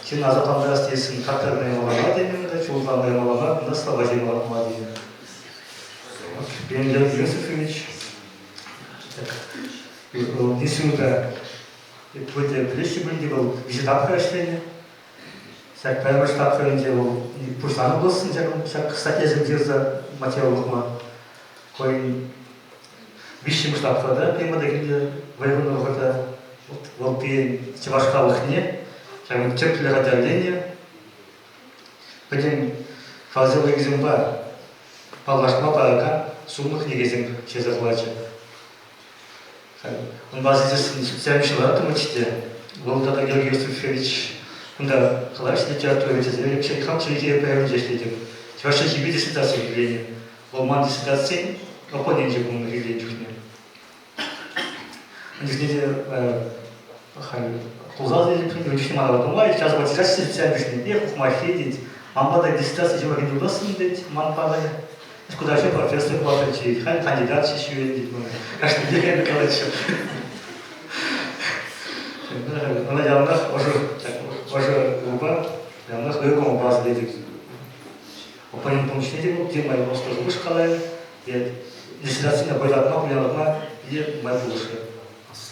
ҫын асаплантарас тесен каторгӑна ямалла тенӗ унта, чулланма ямалла, унта слова ҫырмалла тенӗ. Пирӗн Иосифович института пурте пӗлеҫҫӗ пулин те вӑл виҫӗ тапхӑр ӗҫленӗ. Ҫак пӗрремӗш тапхӑрӗнче вӑл пуҫланӑ пулсан ҫак статьясем ҫырса материал пухма. Хӑйӗн виҫҫӗмӗш тапхӑрта пирӗн пата килнӗ вӑй хунӑ вӑхӑтра вӑл пирӗн чӑваш халӑхне ҫакӑн тӗплӗ хатӗрленӗ. Пӗтӗм фразеологизмпа паллашма паракан сумлӑ кӗнекесем ҫырса хӑварчӗ. Унпа сӳтсе ҫывӑраттӑмӑрччӗ те, вӑл тата Георгий Иосифович кунта калаҫ литература тесе хам чӗлхе пӗрремӗш ӗҫлетӗп. Чӑваш чӗлхипе диссертаци хӳтӗленӗ. Вӑл ман диссертацин оппоненчӗ пулнӑ хӳтӗленӗ чухне. Ун чухне те халь пулса ун чухне мана нумай час диссертаци чухне ухмаххи тет. Манпа та диссертаци ҫырма кӗнӗ тет, ман паллӑ. Куда еще профессор платить, халь кандидат ҫӳрет тет мана. Кашни день калаҫҫӗ. Ӑна яланах ӑшӑ, ӑшӑ кӑмӑлпа, яланах ырӑ кӑмӑлпа асӑнетӗп. Оппонент помощне те вӑл, те май ӑслӑ шухӑш калайӗ, е диссертацине вӑйлатма, пуянлатма е май пулӑшрӗ.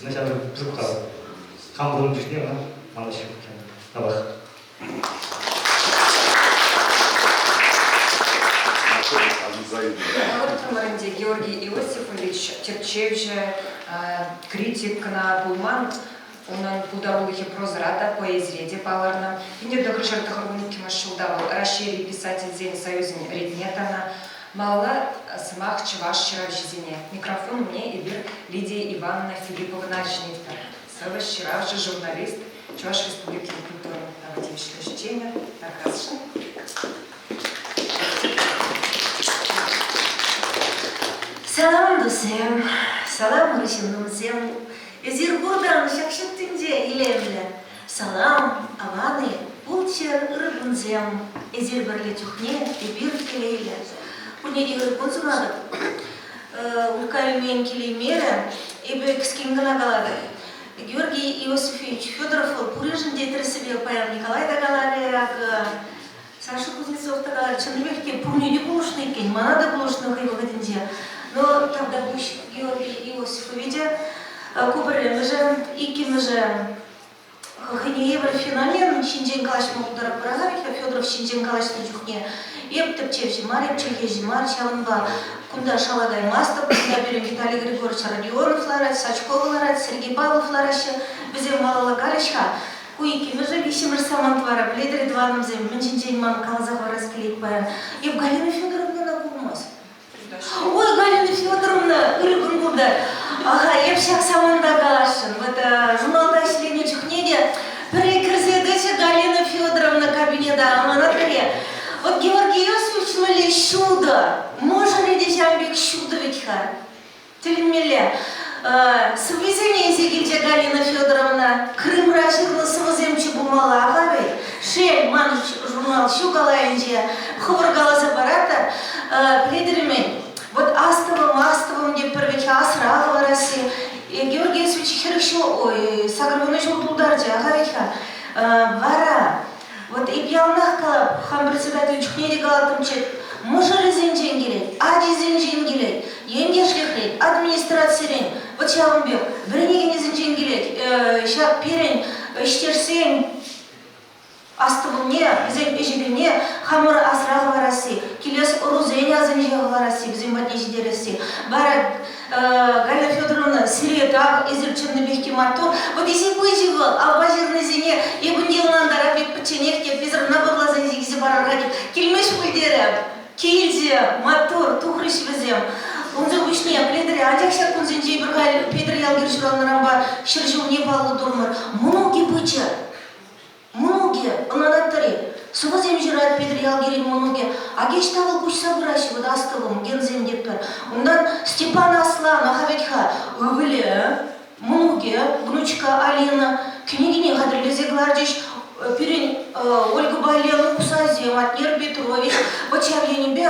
Ӑна ҫавӑн пысӑк тав. Хам пурӑннӑ чухне ӑна манӑҫ ҫук. Тавах. Палӑртрӑмӑр ӗнтӗ, Георгий Иосифович тӗпчевҫӗ, критик кӑна пулман. Унӑн пултарулӑхӗ прозӑра та, поэзире те палӑрнӑ. 1992 ҫулта вӑл Раҫҫейри писательсен союзӗн ретне тӑнӑ. Малалла сӑмах чӑваш ҫыравҫисене. Микрофон умне эпир Лидия Ивановна Филипповӑна чӗнетпӗр. Сӑвӑҫ, ҫыравҫӑ, журналист, Чӑваш Республикин культурин тава тивӗҫлӗ ӗҫченӗ тархасшӑн. Салам, туссем, салам, ырӑ ҫыннӑмсем. Эсир пуртан ҫак ҫут тӗнче илемлӗ. Салам, аван-и, пулччӑр ырӑ кунсем. Эсир пӗрле чухне эпир телейлӗ. Пурне те ырӑ кун сунатӑп. Улька Ильмен килеймерӗ, эпӗ кӗскен кӑна калатӑп. Георгий Иосифович Федоров вӑл пуриншӗн те тӗрӗссипе паян Николай та каларӗ, акӑ Саша Кузнецов та каларӗ, чӑннипех те пурне те пулӑшнӑ иккен, мана та пулӑшнӑ хӑй вӑхӑтӗнче. Но тавтапуҫ Георгий Иосифовича. Ку пӗрремӗшӗ, иккӗмӗшӗ хӑйне евӗр феномен ҫинчен калаҫма пултаратпӑр-ха Федоров ҫинчен калаҫнӑ чухне. Эп тӗпчевҫӗ мар, эп чӗлхеҫӗ мар, ҫавӑнпа кунта шала каймастӑп. Кунта пирӗн Виталий Григорьевич Родионов ларать, Сачкова ларать, Сергей Павлов лараҫҫӗ. Вӗсем малалла калӗҫ-ха. Ку иккӗмӗшӗ, виҫҫӗмӗш самант вара, пӗлетӗр-и, тӑванӑмсем, мӗн ҫинчен ман каласа хӑварас килет паян. Эп Галина Федоровнӑна курмасть. Ой, Галина Федоровна, ырӑ кун пултӑр. Аха, эп ҫак саманта каласшӑн. Вот журналта ӗҫленӗ чухне те пӗрре кӗрсе тӑчӗ Галина Федоровна кабинета, мана пӗрре. Вот Георгий Иосифович мӗнле ҫутӑ, мӑшӑрӗ те ҫавӑн пек ҫутӑ вӗт-ха. Тӗлӗнмелле. Сӑввисене илсе килчӗ Галина Федоровна. Крымра ҫырнӑ сӑвӑсемччӗ пулмалла-ха вӗт. Шел, ман журнал ҫук алайӗнче. Хӑвӑр каласа паратӑр. Пӗлетӗр-и-мӗн? Вот астӑвӑм, астӑвӑм те пӗр вӗт асра хӑварасси. Георгий Иосифович 40 ҫул, ой, 80 ҫул тултарчӗ, аха вӗт-ха. Вара Вот эп яланах калап, хам председатель чухне те калаттӑмччӗ, мӑшӑрӗсенчен килет, ачисенчен килет, ентешлӗхрен, администрацирен, вот ҫавӑн пек вӗренекенӗсенчен килет. Ҫак пирӗн ӗҫтешсен астӑвӑмне, вӗсен ӗҫӗ-хӗлне хамӑр асра хӑварасси, килес ӑрусен асӗнче хӑварасси, вӗсем патне ҫитересси. Вара Галина Федоровна, сире тав, эсир чӑннипех те маттур. Вот если пычӗ вӑл, алпа ҫырнисене эпӗ те ӑнлантарап, эп пӗчченех те физрана вӑрласа илсе килсе парар-ха теп. Килмест пуль терӗ. Килчӗ, маттур, тухрӗҫ вӗсем. Унсӑр пуҫне, пӗлетӗр, анчах ҫак кунсенче эпир халь Петӗр Ялгир ҫуралнӑранпа 100 ҫулне паллӑ турӑмӑр. Мӑнукӗ пычӗ. Мӑнукӗ, ӑнланатӑр-и? Сӑвӑсем ҫырать Петӗр Ялгирӗн мӑнукӗ. Акеҫ та вӑл куҫса пыраҫҫӗ, вӑт астӑвӑм, генсем тетпӗр. Унтан Степан Аслан, аха вӗт-ха, ывӑлӗ, мӑнукӗ, внучка Алина кӗнекине хатӗрлесе кӑларчӗҫ. Пирӗн Ольгӑпа Лена Ухсайсем, Атнер Петрович, вӑт ҫав енӗпе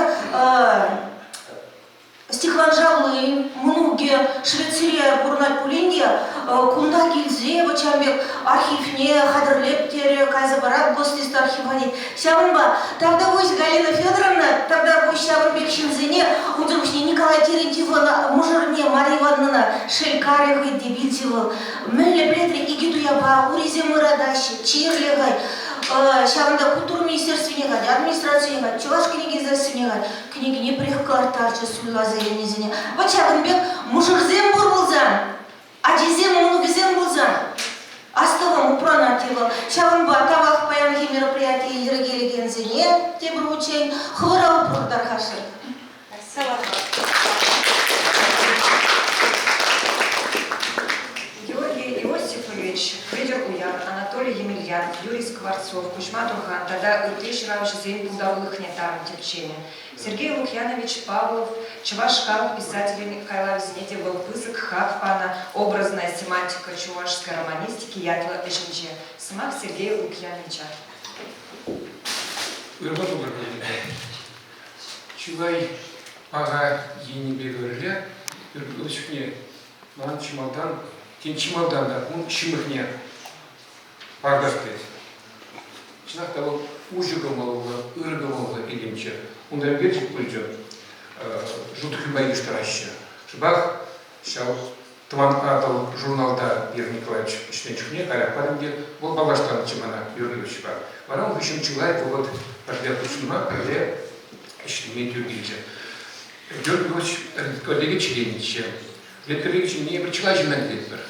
Стихван Шавлы мӑнукӗ Швецире пурӑнать пулин те, кунта килсе вӑт ҫавӑн пек архивне хатӗрлеп терӗ, кайса парать Гослист архива тет. Ҫавӑнпа тавтапуҫ Галина Федоровна, тавтапуҫ ҫавӑн пек ҫынсене, унсӑр пуҫне Николай Терентьевӑн мӑшӑрне Мария Ивановнӑна шелкарӗ хӑй те вилчӗ вӑл. Мӗнле пӗлетре икӗ туяпа урисем ыратаҫҫӗ, чирлӗ хӑй. Ҫавӑнта культура министерствине кать, администрацине кать, Чӑваш кӗнеке издательствине кать. Кӗнекене пӗрех кӑларттарчӗ суйласа илнисене. Вӑт ҫакӑн пек мӑшӑрсем пур пулсан, ачисем, мӑнукӗсем пулсан, астӑвӑм упранать те вӑл. Ҫавӑнпа тавах паянхи мероприятие йӗркелекенсене тепӗр хутчен хӑвӑра упрӑр тархасшӑн. Георгий Иосифович Хветӗр Уяр, Анатолий Емельянов, Юрий Скворцов, Куҫма Турхан тата ытти ҫыравҫӑсен пултарулӑхне тарӑн тӗпченӗ. Сергей Лукьянович Павлов чӑваш халӑх писателӗн хайлавӗсене те вӑл пысӑк хак панӑ «Образная семантика чувашской романистики» ятлӑ ӗҫӗнче. Сӑмах Сергей Лукьяновича. Ырӑ пултӑр пӗлетӗп. Чылай паха енӗпе пӗрле ырӑ чухне ман чи малтан, тен, чи малтан та ун ҫывӑхне паркас килет. Чӑнах та вӑл уҫӑ кӑмӑллӑ, ырӑ кӑмӑллӑ этемччӗ. Унта ӳкерчӗк пулчӗ, жуткӑпа йыштараҫҫӗ. Шӑпах ҫав Тӑван Атӑл журналта Юрий Николаевич ӗҫленӗ чухне каярахпа ӗнтӗ вӑл паллаштарнӑччӗ мана Юрий Ильичпа. Вара ун хыҫҫӑн чылай вӑхӑт пӗрле хутшӑнма, пӗрле ӗҫлеме тӳр килчӗ. Юрий Ильич коллеги членӗччӗ. Редколлеги членне эпир чылай ҫынна кӗтетпӗр.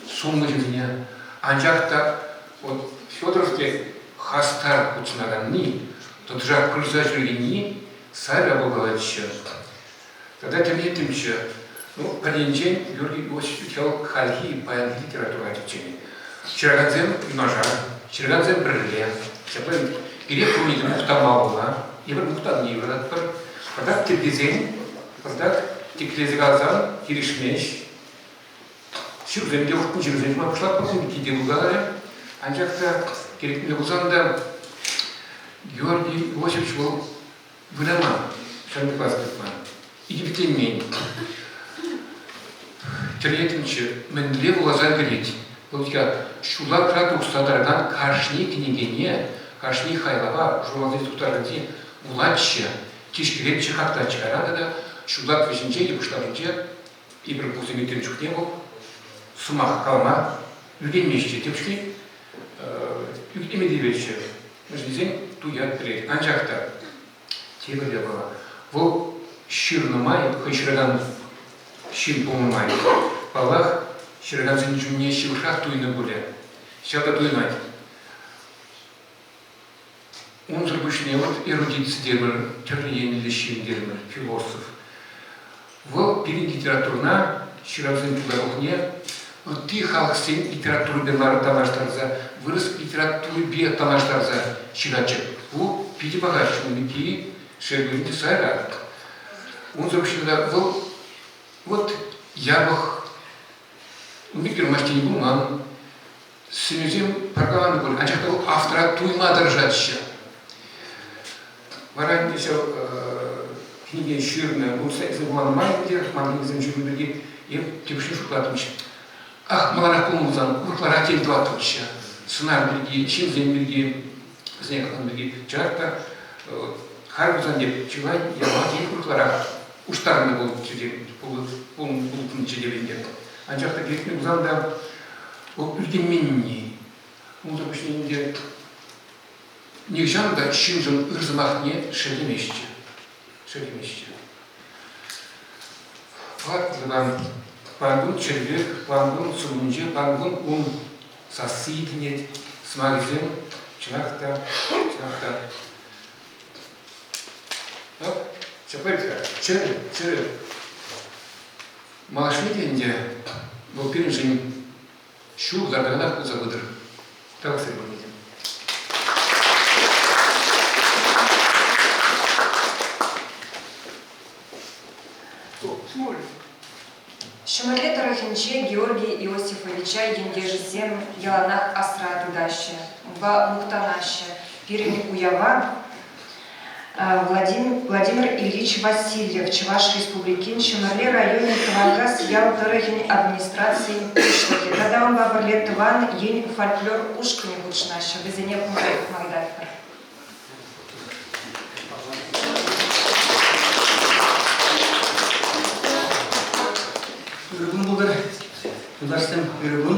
Сумлӑ ҫынсене. Анчах та вот Федоров пек хастар хутшӑнаканни, тӑтӑшах пырса ҫӳрекенни. Сайра пулкалатчӗ. Тата тӗлӗнеттӗмччӗ. Ну, пӗр енчен Георгий Иосифович вӑл хальхи паянхи литература тӗпченӗ. Ҫыракансем юнашар, ҫыракансем пӗрле. Ҫапла пире пурне те мухтамалла. Эпир мухтанни юрататпӑр. Пӑртак тиркесен, пӑртак тиркелесе каласан килӗшмест. Ҫырусем те ушкӑн ҫырусем ҫырма пуҫлатпӑр, ун пирки те пулкаларӗ. Анчах та кирек мӗнле пулсан та Георгий Иосифович вӑл выляман, ҫамрӑкла тытман, икӗпитленмен. Тӗлӗнетӗнччӗ, мӗнле вуласа кӗрет. Вӑл ҫула кӑра тухса тӑракан кашни кӗнекене, кашни хайлава журналсенче тухтаракансене вулатчӗ, тишкеретчӗ, хаклатчӗ. Кайран тата ҫулталӑк вӗҫӗнче е пуҫламӑшӗнче эпир пусӑм ирттернӗ чухне вӑл сӑмах калама ӳркенместчӗ. Тем чухне ӳкӗнме тиветчӗ. Мӗншӗн тесен туять пӗлет. Анчах та тепӗр япала. Вӑл ҫырнӑ май, хӑй ҫыракан ҫын пулнӑ май, паллах, ҫыракансен чунне ҫывӑхрах туйнӑ пулӗ. Ҫав та туйӑнать. Унсӑр пуҫне вот эрудици тепӗр тӗрлӗ енлӗ ҫын терӗмӗр, философ. Вӑл пирӗн литературӑна, ҫыравсен пултарулӑхне ытти халӑхсен литературипе танлаштарса, вырӑс литературипе танлаштарса ҫыратчӗ. Ку питӗ паха ҫын шел пулин те сайра. Унсӑр пуҫне тата вӑл вот япӑх ун пек ҫырмасть тени пулман. Сӗнӳсем пӗр пуль, анчах та вӑл автора туйма тӑрӑшатчӗ. Вара ӗнтӗ ҫав кӗнеке ҫырнӑ, вуланӑ май ӗнтӗ, ман кӗнекесем ҫырнӑ пирки эп тепӗр шутлаттӑмччӗ. Ах, маларах пулмасан урӑхларах тем тӑваттӑмччӗ. Сӑнар пирки, ҫынсем пирки, вӗсене калани пирки. Чӑнах та, халь пулсан эп чылай япала тен урӑхларах уштарнӑ пулӑттӑмччӗ те ӗнтӗ. Анчах та килӗшнӗ пулсан та вӑл ӳркенменни. Унсӑр пуҫне ӗнтӗ нихӑҫан та ҫыншӑн ыр сӑмахне шеллемеҫҫӗ. Шеллемеҫҫӗ. Пан, панкун чӗрпек, панкун сумӗнче, панкун ун сасси илтӗнет, сӑмахӗсем чӑнах та, чӑнах та. Ҫапла чӗрӗ, чӗрӗ. Малашне те ӗнтӗ вӑл пирӗншӗн ҫул кӑтартаканах пулса пытӑр. Тавах сире пурне те. Ҫӗмӗрле тӑрӑхӗнче Георгий Иосифовича ентешӗсем яланах асра тытаҫҫӗ, унпа мухтанаҫҫӗ. Пирӗн уява Владимир Ильич Васильев, Чӑваш Республикин Ҫӗмӗрле районӗн Тӑванкас ял тӑрӑхӗн администрацийӗн пуҫлӑхӗ тата унпа пӗрле Тӑван ен фольклор ушкӑнӗ хутшӑнаҫҫӗ. Вӗсене кунта тухма ыйтатпӑр. Ырӑ кун пултӑр, юлташсем, ырӑ кун.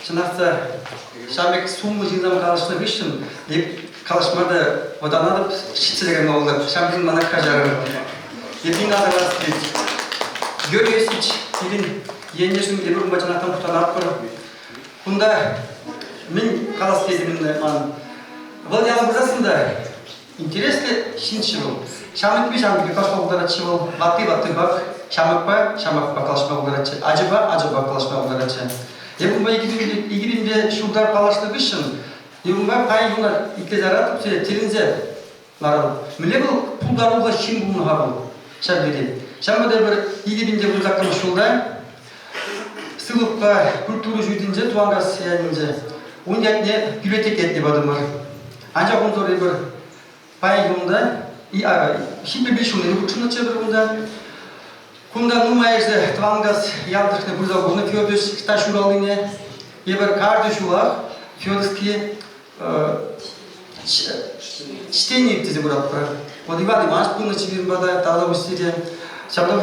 Чӑнах та, ҫав пек сумлӑ ҫынсем калаҫнӑ хыҫҫӑн эп калаҫма та вӑтанатӑп, ҫитсе те кайма пултарать. Ҫав ҫын мана каҫарӑр. Эпин асӑрхас килет. Георгий Иосифович пирӗн ентешӗн эпир унпа чӑнах та мухтанатпӑр. Кунта мӗн калас тетӗм ман. Вӑл яла пырсассӑн та интереслӗ ҫынччӗ вӑл. Ҫамрӑкпе ҫамрӑкпе калаҫма пултаратчӗ вӑл, ватти ваттипах, ҫамрӑкпа ҫамрӑкпа калаҫма пултаратчӗ, ачапа ачапа калаҫма пултаратчӗ. Эп унпа икӗ ҫулта паллашнӑ хыҫҫӑн эп унпа паян куна итлесе ларатӑп те тӗлӗнсе ларатӑп. Мӗнле вӑл пултаруллӑ ҫын пулнӑ-ха вӑл ҫав тери. Ҫавӑнпа та эпир 2018 ҫулта Сывлӑхпа культура ҫуртӗнче Тӑванкас ялӗнче ун ятне библиотека ятне патӑмӑр. Анчах унсӑр эпир паян кунта ҫитмӗлпе ҫулне хутшӑннӑччӗ эпир кунта. Кунта нумайӑшӗ Тӑванкас ял тӑрӑхне пырса курнӑ Федорович ӑҫта ҫуралнине. Эпир каждый ҫулах Федоровский чтение тесе пыратпӑр. Вот Иван Иванович пынӑччӗ пирӗн пата, тавра те. Ҫавна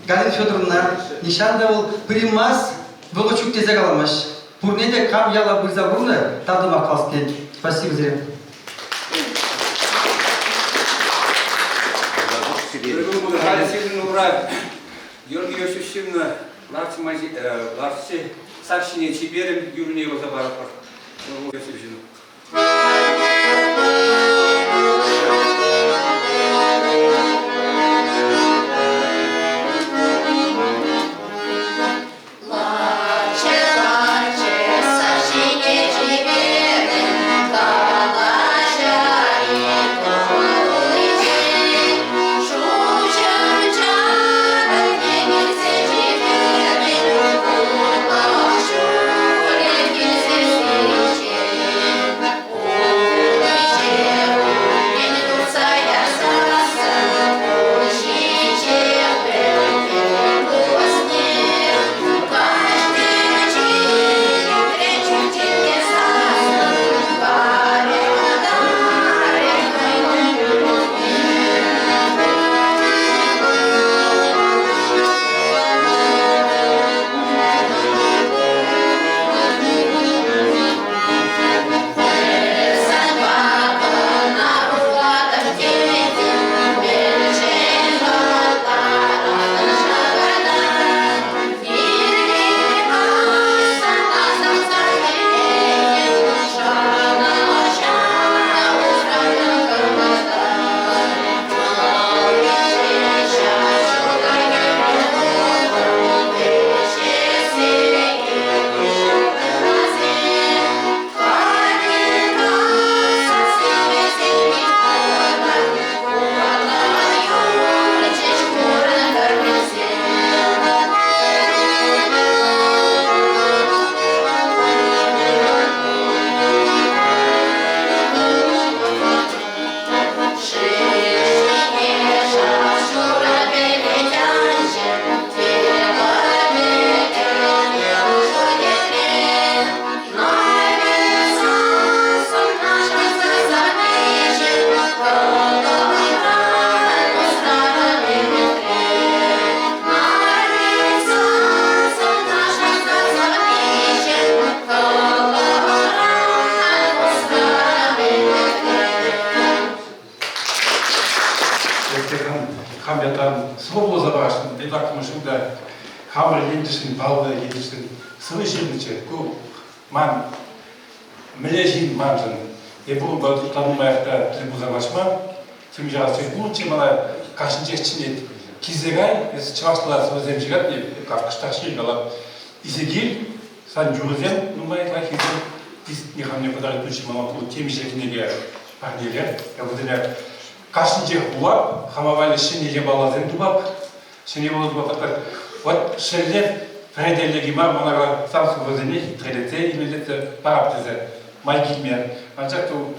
Галина Федоровна нихҫан та вӑл примас вӑхӑт ҫук тесе каламасть. Пурне те кам яла пырса курнӑ, тав тума калас килет. Спасибо сире. Халӗ сирӗн умра Георгий Иосифович ҫырнӑ ларчӗ сак ҫине чиперӗм юррине юрласа паратпӑр. Иосиф ҫырнӑ. Тӑваттӑмӗш ҫулта хамӑр ентешсен, паллӑ ентешсен сӑвӑ ҫырнӑччӗ. Ку ман мӗнле ҫын маншӑн. Эпӗ унпа ытла нумаях та тӗл пулса калаҫман. Темиҫе раз пулчӗ мана кашнинчех чӗнет. Килсе кай, эс чӑвашла сӑвӑсем ҫырать, кӑштах ҫил калап. Илсе кил, сан юрӑсем нумай лайӑххисем. Дискне хамне кӑтартуччӗ мана ку темиҫе кӗнеке парнеле. Я вӗсене кашнинчех вулап, хама валли ҫӗнӗ япаласем тупап. Ҫӗнӗ япала тупап. Так, вот шелле пӗретеллеки мар, мана сан сӑвӑсене хитрелетсе, илемлетсе парап тесе май килме. Анчах та ун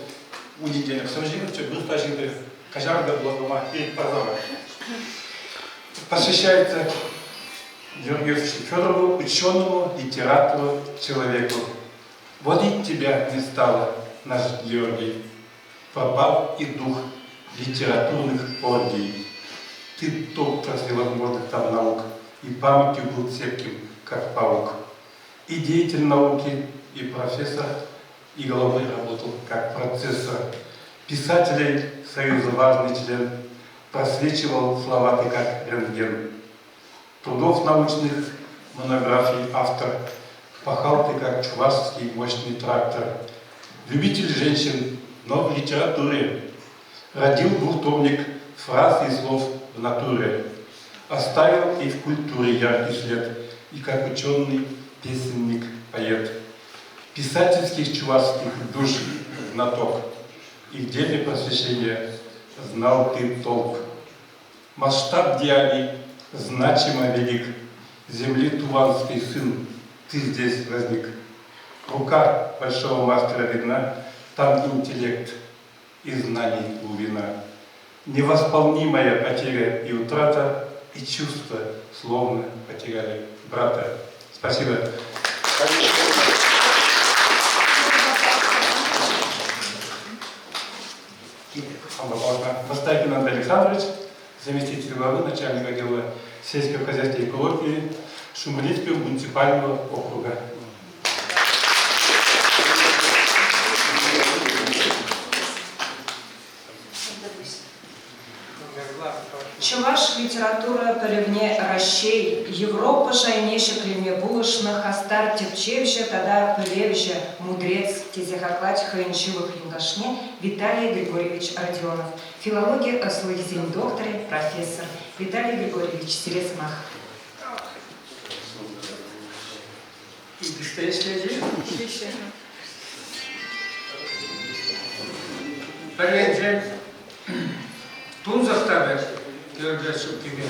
енчен сӑвӑ ҫырнӑччӗ, вырӑсла ҫырнӑ. Каҫарӑр та вулама ирӗк парса Посвящается Георгию Федорову, ученому, литератору, человеку. Вот и тебя не стало, наш Георгий. Пропал и дух литературных оргий. Ты доктор всевозможных там наук, и памятью был цепким, как паук. И деятель науки, и профессор, и головой работал как процессор. Писателей Союза важный член, просвечивал слова ты как рентген. Трудов научных монографий автор, пахал ты как чувашский мощный трактор. Любитель женщин, но в литературе. Родил двухтомник фраз и слов в натуре. Оставил и в культуре яркий след, и как ученый, песенник, поэт. Писательских чувашских душ знаток, и в деле просвещения знал ты толк. Масштаб деяний значимо велик, земли Туванский сын, ты здесь возник. Рука большого мастера видна, там интеллект и знаний глубина. Невосполнимая потеря и утрата, и чувства словно потеряли брата. Спасибо. Мостайкин Андрей Александрович, заместитель главы начальника отдела сельского хозяйства и экологии Шумилинского муниципального округа. Чӑваш литература пӗлӗвне Раҫҫей, Европа шайне ҫӗклеме пулӑшнӑ хастар тӗпчевҫӗ тата пӗлевҫӗ, мудрец, тесе хаклать хӑйӗн ҫывӑх юлташне Виталий Григорьевич Родионов, филологи ӑслӑхӗсен докторӗ, профессор. Виталий Григорьевич, сире сӑмах. Пӗр енчен тунсӑх та пек Георгий ҫуккипе.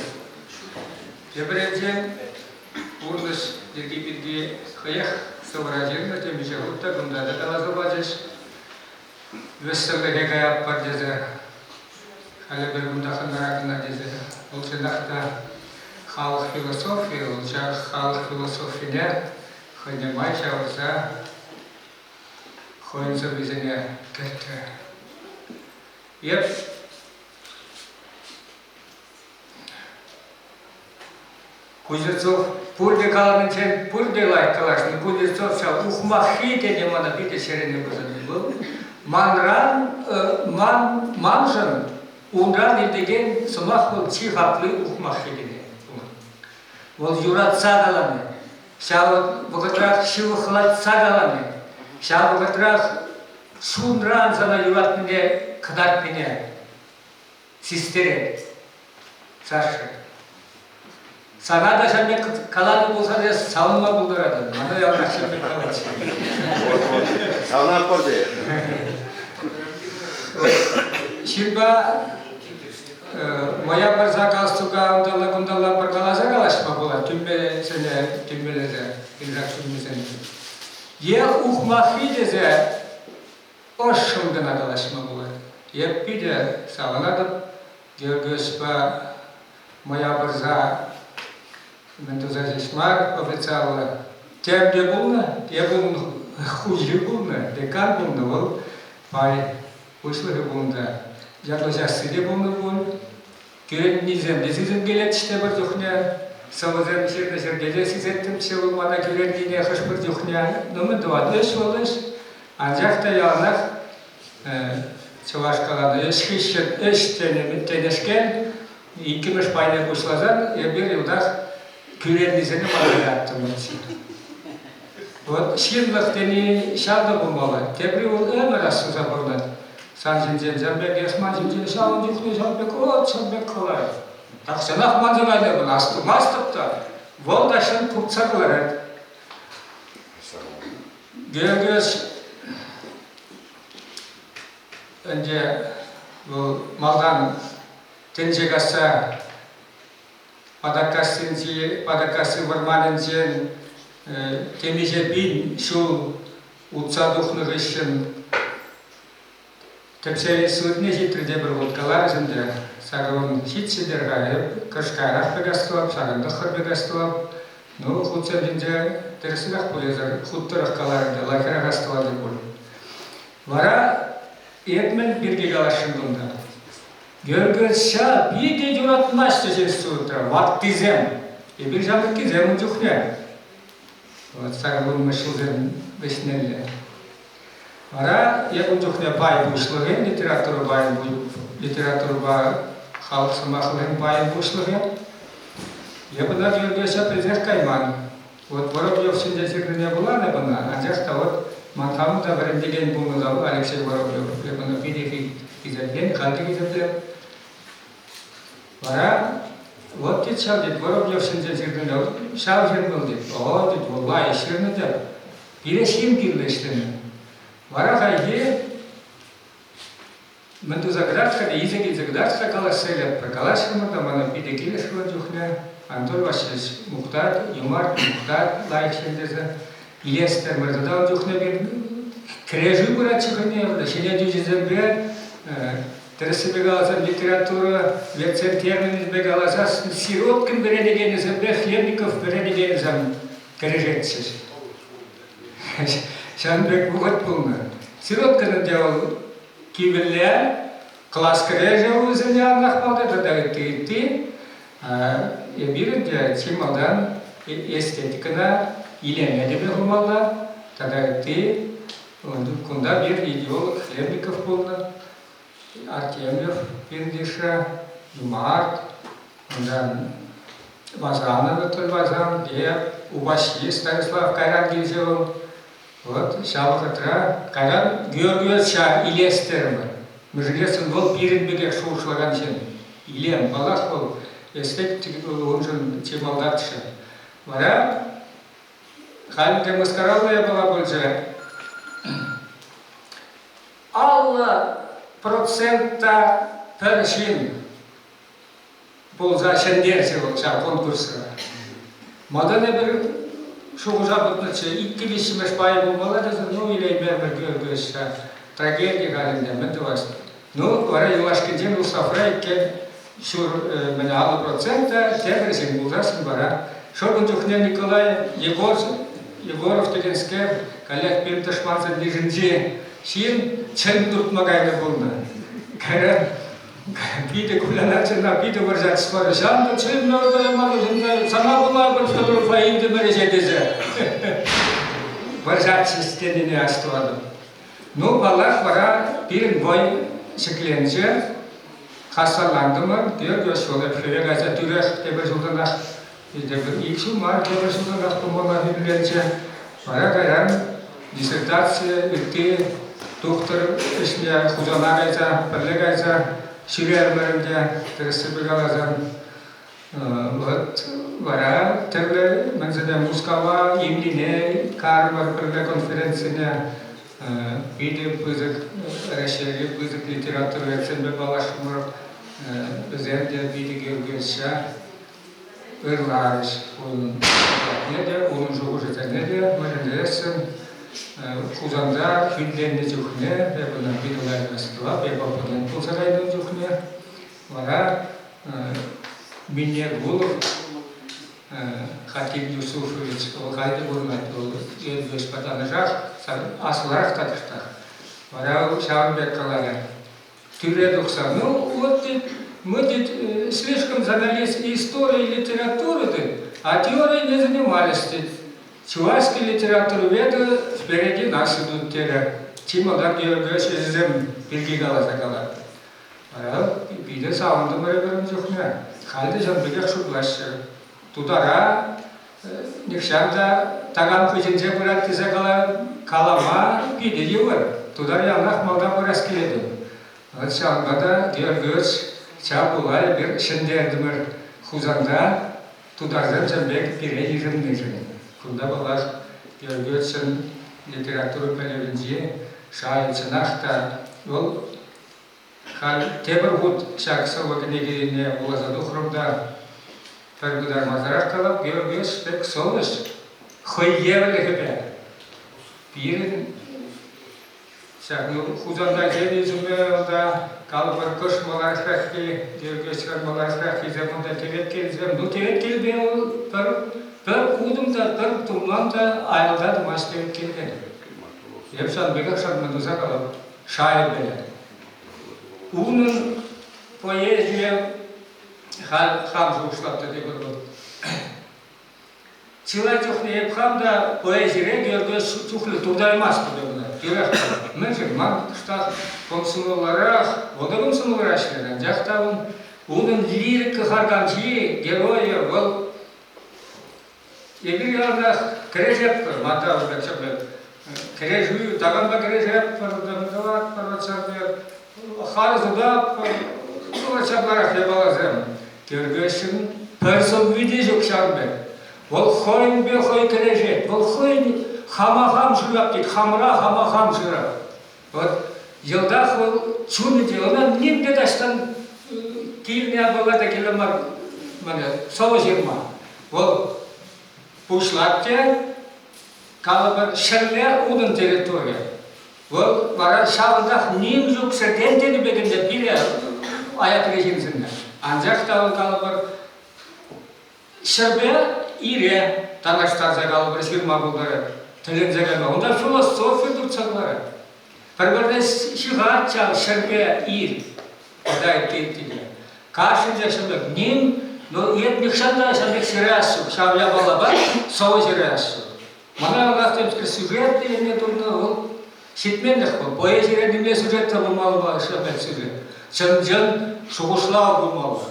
Тепӗр енчен пурнӑҫ йӗрки пирки хӑех сӑвӑра ҫырнӑ темиҫе хут та кунта та каласа пачӗҫ. Вӗҫсӗрлӗхе каятпӑр тесе, халӗ пӗр кунта хӑнара кӑна тесе. Вӑл чӑнах та халӑх философийӗ, вӑл ҫак халӑх философине хӑйне май ҫавӑрса хӑйӗн сӑввисене кӗртрӗ. Эп Кузнецов пурте каланинчен пурте лайӑх калаҫнӑ. Кузнецов ҫав ухмаххи тени мана питӗ чӗрене пырса вӑл. Манран, ман, маншӑн унран иртекен сӑмах вӑл чи хакли ухмаххи тени. Вӑл юратса калани, ҫав вӑхӑтрах ҫывӑхлатса калани, ҫав вӑхӑтрах чунран сана юратнине кӑтартнине систерет Саша. Сана та ҫав пек каланӑ пулсан эс савӑнма пултаратӑн. Мана яланах ҫав пек калатчӗ. Савӑнатпӑр те. Ҫынпа моя пырса галстука унталла-кунталла пӑркаласа калаҫма пулать, тӳмесене тӳмелесе, пиншак тӳмесене. Е ухмаххи тесе ӑшшӑн кӑна калаҫма пулать. Эп питӗ савӑнатӑп Георгиевичпа мӑя пырса мӗн туса ҫеҫ мар официаллӑ. Тем те пулнӑ, эп унӑн хуҫи пулнӑ, декан пулнӑ вӑл, пай пуҫлӑхӗ пулнӑ. Ятлаҫасси те пулнӑ пуль. Кӳреннисем те сисӗнкелетчӗ тепӗр чухне. Сӑвӑсем ҫырнӑ ҫӗрте те сисеттӗмччӗ вӑл мана кӳреннине хӑш-пӗр чухне. Ну, мӗн тӑвать ӗҫ вӑл ӗҫ. Анчах та яланах чӑваш каланӑ ӗҫ хыҫҫӑн ӗҫ тенӗ тенешкел. Иккӗмӗш пайне пуҫласан эпир йӑлтах кӳреннисене палӑртаттӑмӑрччӗ. Вот ҫынлӑх тени ҫав та пулмалла. Тепри вӑл ӗмӗр астуса пурӑнать. Сан ҫинчен ҫав пек, эс ман ҫинчен ҫавӑн чухне ҫав пек, вот ҫав пек калать. Тахҫанах манса кайнӑ кӑна, астумастӑп та. Вӑл та ҫын туртса кӑларать. Георгиевич ӗнтӗ вӑл малтан тӗнче касса Патаккассинчи Патаккасси вӑрманӗнчен темиҫе пин ҫул утса тухнӑ хыҫҫӑн тӗпчев институтне ҫитрӗ тепӗр хут каларӗҫ ӗнтӗ. Сакӑрвун ҫиччӗ тер-ха, эп кӑшкарах пек астӑвап, ҫакӑнтӑххӑр пек астӑвап. Ну, хутсем ҫинче тӗрӗсрех пуль эсӗ, хут тӑрӑх каларӗ ӗнтӗ, лайӑхрах астӑватӑн пуль. Вара эп мӗн пирки каласшӑн кунта? Георгиевича питӗ юратмасть институтра ваттисем. Эпир ҫамрӑккисем ун чухне. Вот сакӑрвунмӗш ҫулсем вӗҫнелле. Вара эп ун чухне пай пуҫлӑхӗ, литература пайӗн литературӑпа халӑх сӑмахлӑхӗн пайӗн пуҫлӑхӗ. Эп ӑна Георгиевича пӗлсех кайман. Вот Воробьев ҫинче ҫырнине вуланӑ ӑна, анчах та вот ман хамӑн та вӗрентекен пулнӑ та Алексей Воробьев. Эп ӑна питӗ хисеплен, халь те хисеплеп. Вара вот тет ҫав тет, Воробьев ҫинчен ҫырнине ҫав ҫын вӑл тет. О, тет, вӑл лайӑх ҫырнӑ тет. Пире ҫын кирлӗ ӗҫлеме. Вара хайхи Мӗн туса кӑтарт-ха, илсе килсе кӑтарт-ха калаҫса илетпӗр. Калаҫрӑмӑр та мана питӗ килӗшрӗ ун чухне. Анатолий Васильевич мухтать, Юмарт мухтать лайӑх ҫын тесе. Илес терӗмӗр тата ун чухне пир кӗрешӳ пыратчӗ хӑйне ҫӗнетӳҫӗсемпе тӗрӗссипе каласан литература ветсен терминӗпе каласан Сироткин вӗренекенӗсемпе Хлебников вӗренекенӗсем кӗрешетчӗҫ. Ҫавӑн пек вӑхӑт пулнӑ. Сироткин ӗнтӗ вӑл кивӗлле класс кӗрешӗ вӗсене анлах палти тата ытти ытти. Эпир ӗнтӗ чи малтан эстетикӑна илеме тӗпе хумалла тата ытти. Кунта пир идеолог Хлебников пулнӑ, Артемьев пирӗн йышра, Юмарт, унтан Васан Анатолий Васан, е Упаҫҫи Станислав кайран килчӗ вӑл. Вот ҫав вӑхӑтра кайран Георгиевича илес терӗмӗр. Мӗншӗн вӑл пирӗн пекех шухӑшлакан ҫын. Илем, паллах, вӑл эстетик уншӑн чи малтанччӗ. Вара халь те мыскараллӑ япала пулчӗ. 50% та пӗр ҫын пулса ҫӗнтерчӗ вӑл ҫав конкурсра. Малтан эпир шухӑша путнӑччӗ, иккӗ виҫҫӗмӗш пайӗ пулмалла тесе, ну, илеймерӗмӗр Георгиевич ҫав трагеди халь ӗнтӗ, мӗн тӑвас? Ну, вара юлашкинчен уставра иккен ҫур мӗн 50% та тепӗр ҫын пулсассӑн вара. Шӑп ун чухне Николай Егор, Егоров текенскер, каллех пирӗн тӑшмансен йышӗнчи ҫын чӗн туртма кайнӑ пулнӑ. Кайран Питӗ кулянатчӗ ӑна, питӗ вӑрҫатчӗ. Ҫавӑн та чӗннӗ сана пула пӗр Федорова илтӗмӗр ӗҫе тесе. Вӑрҫатчӗҫ тенине астӑватӑп. Ну, паллах, вара пирӗн вӑй ҫӗкленчӗ, хастарлантӑмӑр. Георгий Осёлов хӗве кайса тӳрех тепӗр ҫултанах, тепӗр ик ҫул мар, тепӗр ҫултанах пулмалла хӳтӗленчӗ. Вара кайран диссертаци ытти тухтӑр ӗҫне Хусана кайса, пӗрле кайса ҫӳрерӗмӗр ӗнтӗ, тӗрӗссипе каласан. Вот вара тӗрлӗ мӗнсене Мускава, Имлине карӑмӑр пӗрле конференцине питӗ пысӑк Раҫҫейри пысӑк литературоведсемпе паллашрӑмӑр. Вӗсем те питӗ Георгиевича ырларӗҫ унӑн ятне те, унӑн шухӑшӗсене те мӗнлесшӗн Хусанта хӳтӗленнӗ чухне эп ӑна питӗ лайӑх астӑвап, эп оппонент пулса кайнӑ чухне вара Миннегулов Хатим Юсуфович вӑл халь те пурӑнать, вӑл Елбеспа танӑшах, аслӑрах та кӑштах. Вара вӑл ҫавӑн пек каларӗ. Тӳре тухса, ну вот тет, мы тет, слишком занялись историей литературы, тет, а теорией не занимались, тет. Чувашский литературоведы впереди нас идут, терӗ. Чи малтан Георгиевич ӗҫӗсем пирки каласа калать. Вара питӗ савӑнтӑмӑр эпир ун чухне. Халь те ҫавӑн пекех шутлаҫҫӗ. Тутара нихҫан та такам хыҫӗнче пырать тесе калама питӗ йывӑр. Тутар яланах малта пырас килет. Вот ҫавӑнпа та Георгиевич ҫав пула эпир ҫӗнтертӗмӗр Хусанта тутарсем ҫавӑн пек пире йышӑннишӗн. Кунта паллах Георгиевичӑн литература пӗлӗвӗнчи шайӗ чӑнах та вӑл Халь тепӗр хут ҫак сӑвӑ кӗнекине вуласа тухрӑм та пӗр пытармасӑрах калап, Георгиевич пек сӑвӑҫ хӑй евӗрлӗхӗпе пирӗн ҫак Хусанта ҫемйисемпе унта калӑпӑр кӑш маларахраххи, Георгиевичран маларахраххисем унта теветкелсем. Ну, теветкелпе вӑл пӗр, пӗр утӑм та, пӗр тумлам та аялта тӑмасть теветкелпе. Эп ҫавӑн пекех шанма туса калап. Шайбе. Унӑн поэзийӗ халь хам шухӑшлап та тепӗр вӑл. Чылай чухне эп хам та поэзире Георгий чухлӗ туртаймастӑп ӑна. Тӳрех мӗншӗн? Ман кӑштах комсомолларах, вӑл та комсомолра ӗҫлет, анчах та ун, унӑн лирика харкамҫи, геройӗ вӑл Эпир яланах кӗрешетпӗр, манта пек ҫапла кӗрешӳ, такампа кӗрешетпӗр, тӑватпӑр, ҫав пек харӑс утатпӑр, ну, ҫапларах япаласем. Кӗркеҫҫӗн пӗр сӑвви те ҫук ҫавӑн пек. Вӑл хӑйӗнпе хӑй кӗрешет, вӑл хӑйӗн хама хам шырап тет, хамра хама хам шырап. Вот йӑлтах вӑл чунӗ те, ӑна ним те таҫтан килнӗ япала та кирлӗ мар мана сӑвӑ ҫырма. Вӑл пуҫлать те, калӑпӑр, ҫӗрле унӑн территорийӗ. Вӑл вара ҫавӑнтах ним ҫук ҫӗртен тенӗ пек ӗнтӗ пире аякри ҫынсене. Анчах та вӑл, калӑпӑр, Ҫӗрпе ире танлаштарса калӑпӑр ҫырма пултарать. Тӗлӗнсе кайма. Унта философи туртса кӑларать. Пӗр-пӗрне ҫыхать ҫав ҫӗрпе ир. Тата ытти Кашнинче ҫӗмӗк ним, но эп нихҫан та ҫав пек ҫырас ҫук. Ҫав япалапа сӑвӑ ҫырас ҫук. Мана ӑна темскер сюжет текенне тунӑ, вӑл ҫитменлӗх вӑл. Поэзире нимле сюжет та пулмалла, ҫапать сюжет. Чӑн-чӑн шухӑшлав пулмалла.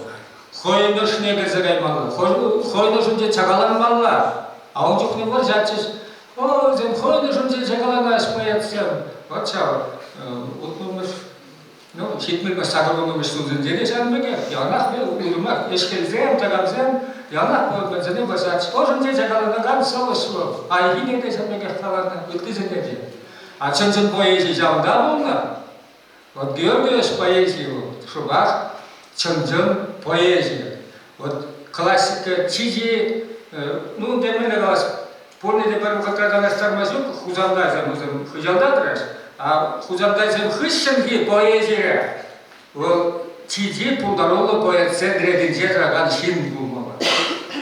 Хӑйӗн ӑшне кӗрсе каймалла, хӑйӗн ӑшӗнче чакаланмалла. А ун чухне вӑрҫатчӗҫ. О, вӗсем хӑйӗн ӑшӗнче чакаланаҫ поэтсем. Вот ҫав утмӑлмӗш Ну, ҫитмӗлмӗш сакӑрвуннӑмӗш ҫулсенче те ҫавӑн пекех. Яланах уйрӑмах ӗҫхӗлсем, такамсем яланах вӗсене вӑрҫатчӗҫ. Ӑшӗнче чакаланакан сӑвӑҫ вӑл. Айхине те ҫавӑн пекех каланӑ, ыттисене те. А чӑн-чӑн поэзи ҫавӑнта пулнӑ. Вот Георгиевич поэзийӗ вӑл шӑпах чӑн-чӑн поэзи. Вот классика чи-чи, ну, темӗнле калас, пурне те пӗр вӑхӑтра калаҫтарма ҫук, Хусанкайсем вӗсем хыҫалта тӑраҫ, а Хусанкайсем хыҫҫӑнхи поэзире вӑл чи-чи пултаруллӑ поэтсен ретӗнче тӑракан ҫын пулмалла.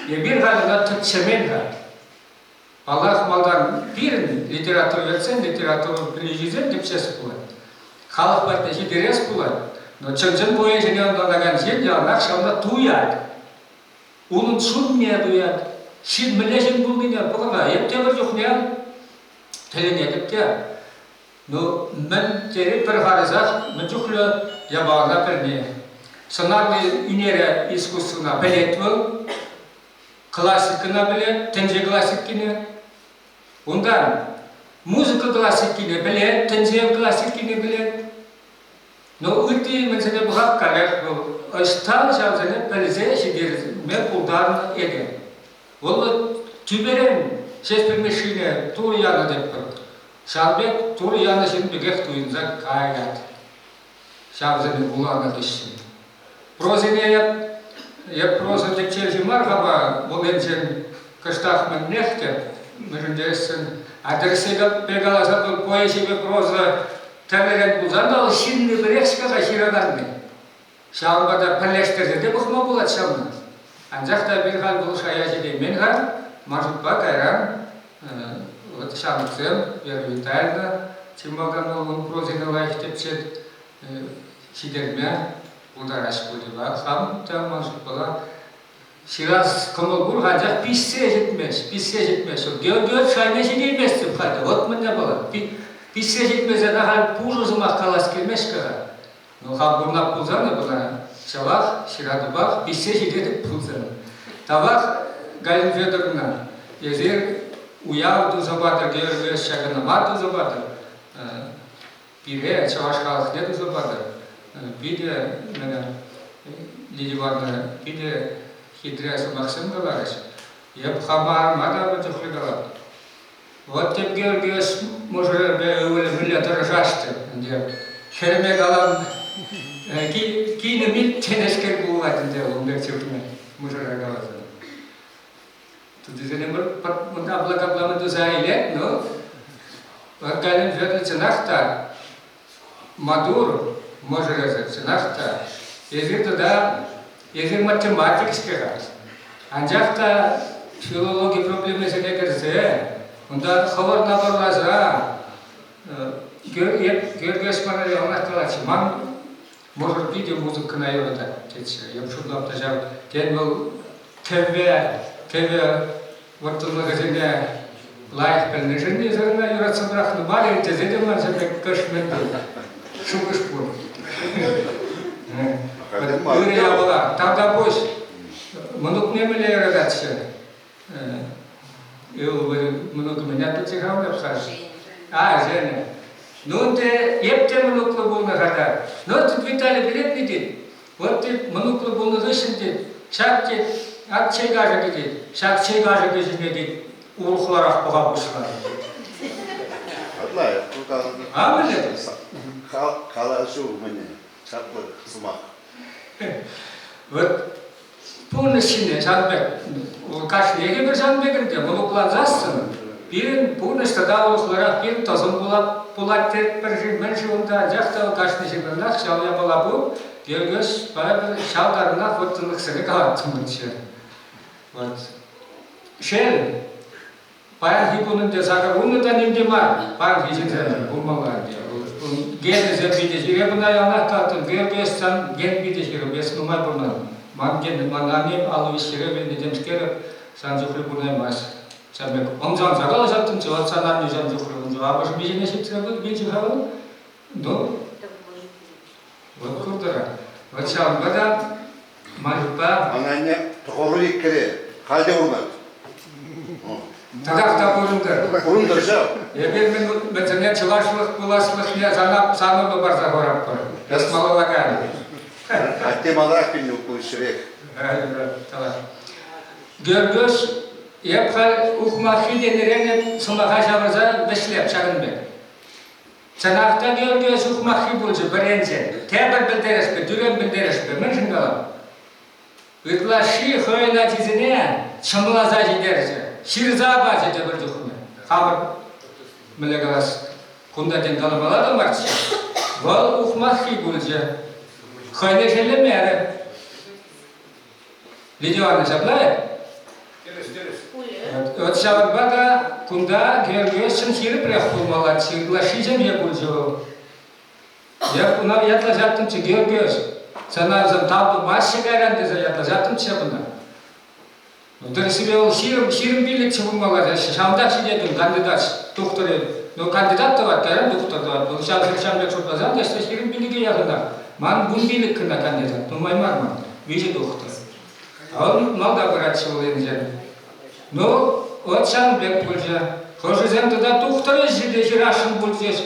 Эпир халь ӑна тӗпчемен-ха. Паллах, малтан пирӗн литературоведсен, литература пӗлӳҫисен тӗпчес пулать. Халӑх патне ҫитерес пулать. Но чӑн-чӑн поэзине ӑнланакан ҫын яланах ҫавна туять. Унӑн чунне туять. Ҫын мӗнле ҫын пулнине пӑхӑр-ха. Эп тепӗр чухне тӗлӗнетӗп те. Ну, мӗн тери пӗр харӑсах мӗн чухлӗ япалана пӗлни. Сӑнарлӑ ӳнере искусствӑна пӗлет вӑл. Классикӑна пӗлет, тӗнче классикине. Унтан музыка классикине пӗлет, тӗнче классикине пӗлет. Но ытти мӗнсене пӑхап каллех вӑл ӑҫтан ҫавсене пӗлсе ҫитерме пултарнӑ этем. Вӑл тӳперен Ҫеҫпӗл Мишшине Турӑ янӑ тетпӗр. Ҫав пек Турӑ янӑ ҫын пекех туйӑнса каять. Ҫавсене вуланӑ хыҫҫӑн. Прозине эп, эп проза тӗпчевҫи мар-ха вӑл енчен кӑштах мӗнлех те, мӗншӗн тесен, а тӗрӗссипе каласан вӑл поэзипе проза тӗрлӗрен пулсан та вӑл ҫынни пӗрех-ҫке-ха ҫыраканни. Ҫавӑнпа та пӗрлештерсе те пӑхма пулать ҫавна. Анчах та эпир халь вӑл шая ҫитеймен-ха, ман шутпа кайран вот ҫамрӑксем, Вера Витальевна чи малтан вӑл ун прозине лайӑх тӗпчет, ҫитерме пултараҫ пулӗ. Хам та ман шутпала ҫырас кӑмӑл пур, анчах пиҫсе ҫитмест, пиҫсе ҫитмест. Георгиевич шайне ҫитейместӗп халӗ. Вот мӗнле пулать. Пиҫсе ҫитмесен ахаль пушӑ сӑмах калас килмест-ха. Ну, хам пурӑнап пулсан эп ӑна ҫавах ҫыратӑпах, пиҫсе ҫитетӗп пулсан. Тавах, Галина Федоровна, эсир уяв туса патӑр, Георгий ҫакӑна мар туса патӑр, пире, чӑваш халӑхне туса патӑр. Питӗ, Лидия Ивановна, питӗ хитре сӑмахсем каларӗҫ. Эп хама арма та мӗн чухлӗ калап. Вот тӗп Георгиевич мӑшӑрӗпе ывӑлӗ мӗнле тӑрӑшаҫҫӗ ӗнтӗ. Хӗрӗме калам, кинӗм тенешкел пулать ӗнтӗ ун пек чухне мӑшӑра каласан. Тутисене апла-капла мӗн туса илет, но Галина Федоровна чӑнах та маттур мӑшӑрӗсӗр, чӑнах та. Эсир тата эсир математик-ҫке-ха. Анчах та филологи проблемисене кӗрсе, унта хӑвӑр наборласа Георгий Османович яланах калатчӗ, ман мӑшӑр питӗ музыкӑна юратать, тетчӗ. Эп шутлап та ҫав, тен, вӑл кӗвве, кӗвӗ вӑрттӑнлӑхӗсене лайӑх пӗлнӗшӗн эсӗ ӑна юратса пӑрахнӑ мар-и тесе те ман ҫӗрте кӑшмӗн шухӑш пур. Ырӑ япала. Тавтапуҫ. Мӑнукне мӗнле юрататчӗ? Мӑнукӗ мӗн ятлӑччӗ-ха ун халь? А, Женя. Ну, ӗнтӗ эп те мӑнуклӑ пулнӑ-ха та. Ну, тут Виталий пӗлет-ми тет? Вот тет, мӑнуклӑ пулнӑ хыҫҫӑн тет, ҫак тет, ак чей кашӑкӗ тет, ҫак чей кашӑкӗ ҫине тет, урӑхларах пӑха пуҫланӑ. Лайӑх ку каланӑ. А мӗнле? Калаҫу мӗне, чаплӑ сӑмах. Вот пурнӑҫ ҫине ҫавӑн пек, кашниех эпир ҫавӑн пек ӗнтӗ, мӑнуклансассӑн пирӗн пурнӑҫ тата урӑхларах пирӗн тӑсӑм пулать тетпӗр-ши, мӗн-ши унта, анчах та кашни ҫыннӑнах ҫав япала пур, Георгиевич пӗр ҫав таранах вӑрттӑнлӑхсене калаттӑмӑрччӗ. Вот. Шел, паянхи кун ӗнтӗ 80 та ним те мар, паянхи ҫынсем пулмалла ӗнтӗ. Генӗсем питӗ ҫирӗп ӑна яланах калаттӑм, Георгиевич сан ген питӗ ҫирӗп, эс нумай пурӑнан. Ман ген, ман аннем 53-ре вилнӗ темскер, сан чухлӗ пурӑнаймасть. Ҫав пек ӑмсанса калаҫаттӑмччӗ, вот сан аннӳ сан чухлӗ, ун чух амӑшӗ миҫене ҫитсе вилчӗ-ха вӑл? Ну, Вот куртӑр. Вот ҫавӑнпа та Марюкпа... Ман анне тӑхӑру иккӗре халь те пурӑнать. Татах та пурӑнтӑр. Пурӑнтӑр ҫав. Эпир мӗн вӗсене чӑвашлӑх пуласлӑхне сана санӑллӑ парса хуратпӑр. Эс малалла кайнӑ. Атте маларах вилнӗ укҫӑрех. Георгиос, эп халь ухмаххи тенӗрен сӑмаха ҫавӑрса вӗҫлеп ҫакӑн пек. Чӑнах та Георгиевич ухмаххи пулчӗ пӗренчен. Тепӗр пӗлтерӗшпе, тӳрем пӗлтерӗшпе мӗншӗн калам? Ытлашши хӑйӗн ачисене чӑмласа ҫитерчӗ, ҫырса пачӗ тепӗр чухне. Хамӑр, мӗнле калас, кунта тен каламалла та марччӗ. Вӑл ухмаххи пулчӗ. Хӑйне шеллемерӗ. Лидия Ивановна ҫапла-и? Тӗрӗс, тӗрӗс. Вот ҫавӑнпа та кунта Георгиевичӑн ҫирӗпрех пулмаллаччӗ, ытлашши ҫемье пулчӗ вӑл. Я ӑна ятлаҫаттӑмччӗ, Георгиевич, сана вӗсем тав тумаҫҫӗ кайран тесе ятлаҫаттӑмччӗ ӑна. Ну, тӗрӗссипе вӑл 25-лӗкчӗ пулмалла теҫҫӗ. Ҫавӑнтах ҫитетӗн кандидат тухтӑрӗ. Ну, кандидат тӑвать, кайран тухтӑр тӑвать. Вӑл ҫав ҫав пек шутласан та 25-е яхӑнах. Ман 15 кӑна кандидат, нумай мар ман. Виҫӗ тухтӑр. А он малта пыратчӗ вӑл енчен. Ну, вот ҫавӑн пек пулчӗ. Хӑшӗсем тата тухтӑр ӗҫӗ те ҫырасшӑн пулчӗҫ.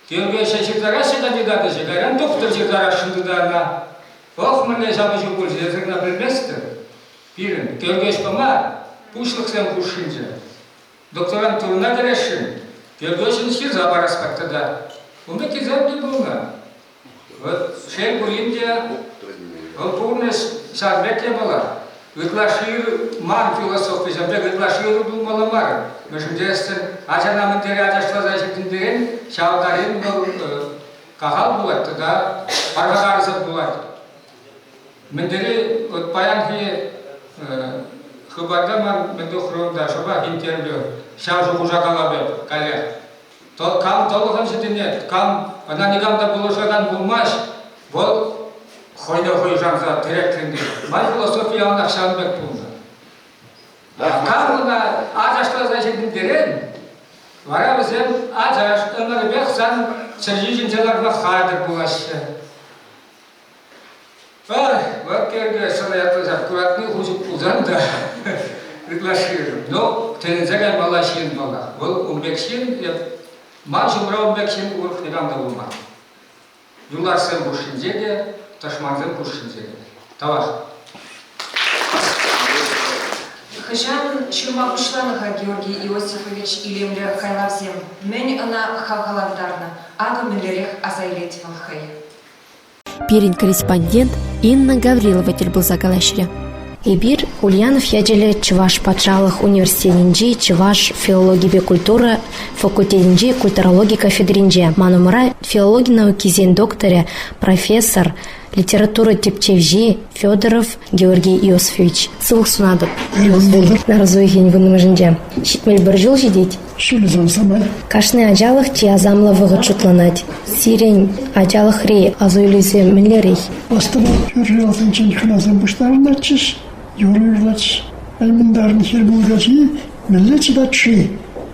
Тергеҫҫӗ ҫыртараҫҫӗ кандидат ӗҫӗ, кайран тухтӑр ҫыртарасшӑн тата ӑна. Ох, мӗнле ҫапӑҫу пулчӗ, эсӗ кӑна пӗлместӗн. Пирӗн тергеҫ пама пуҫлӑхсем хушшинче. Докторантурӑна кӗресшӗн, тергеҫӗн ҫырса парас пек тата. Ун пеккисем те пулнӑ. Вот шел пулин те, вӑл пурнӑҫ ҫав пек япала. Ытлашши мар философи ҫав пек ытлашши ырӑ пулмалла мар. Мӗншӗн тесен ачана мӗн тери ачашласа ҫитӗнтерен, ҫав тарин вӑл кахал пулать тата пархатарсӑр пулать. Мӗн тери вот паянхи хыпарта ман мӗн тухрӑм та шӑпах интервью ҫав шухӑша калап эп каллех. Кам тӑлӑхӑн ҫитӗнет, кам ӑна никам та пулӑшакан пулмасть, вӑл хӑйне хӑй шанса тӗреклӗнет. Ман философи яланах ҫавӑн пек пулнӑ. Кам ӑна ачашласа ҫитӗнтерен, вара вӗсем ачаш ӗмӗрӗпех сан чӗрҫи ҫинче ларма хатӗр пулаҫҫӗ. Георгий сана ятласа куратни хуҫӑк пулсан та ытлашши. Ну, тӗлӗнсе каймалла ҫын паллах. Вӑл ун пек ҫын, эп ман ҫумра ун пек ҫын урӑх никам та пулман. Юлташсем хушшинче те, тӑшмансем хушшинче те. Тавах. Хӑҫан ҫырма пуҫланӑ-ха Георгий Иосифович илемлӗ хайлавсем? Мӗн ӑна хавхалантарнӑ? Акӑ мӗнлерех аса илет вӑл хӑй. Пирӗн корреспондент Инна Гаврилова тӗл пулса калаҫрӗ. Эпир Ульянов ячӗллӗ Чӑваш патшалӑх университетӗнчи чӑваш филологипе культура факультетӗнчи культурологи кафедринче ман умра филологи наукисен докторӗ, профессор, литература тӗпчевҫи Федоров Георгий Иосифович. Сывлӑх сунатӑп. Нарӑс уйӑхӗн вуннӑмӗшӗнче. 71 ҫул ҫитет. Ҫулӗсем самай. Кашни ачалӑх чи асамлӑ вӑхӑт шутланать. Сирӗн ачалӑхри асаилӳсем мӗнлерех? Астӑвап кӳршӗ ялсенчен хӑнасем пуҫтарӑнатчӗҫ, юрӑ юрлатчӗҫ. Аймӑнтарӑн хӗр мулкачи мӗнле чӑтать-ши?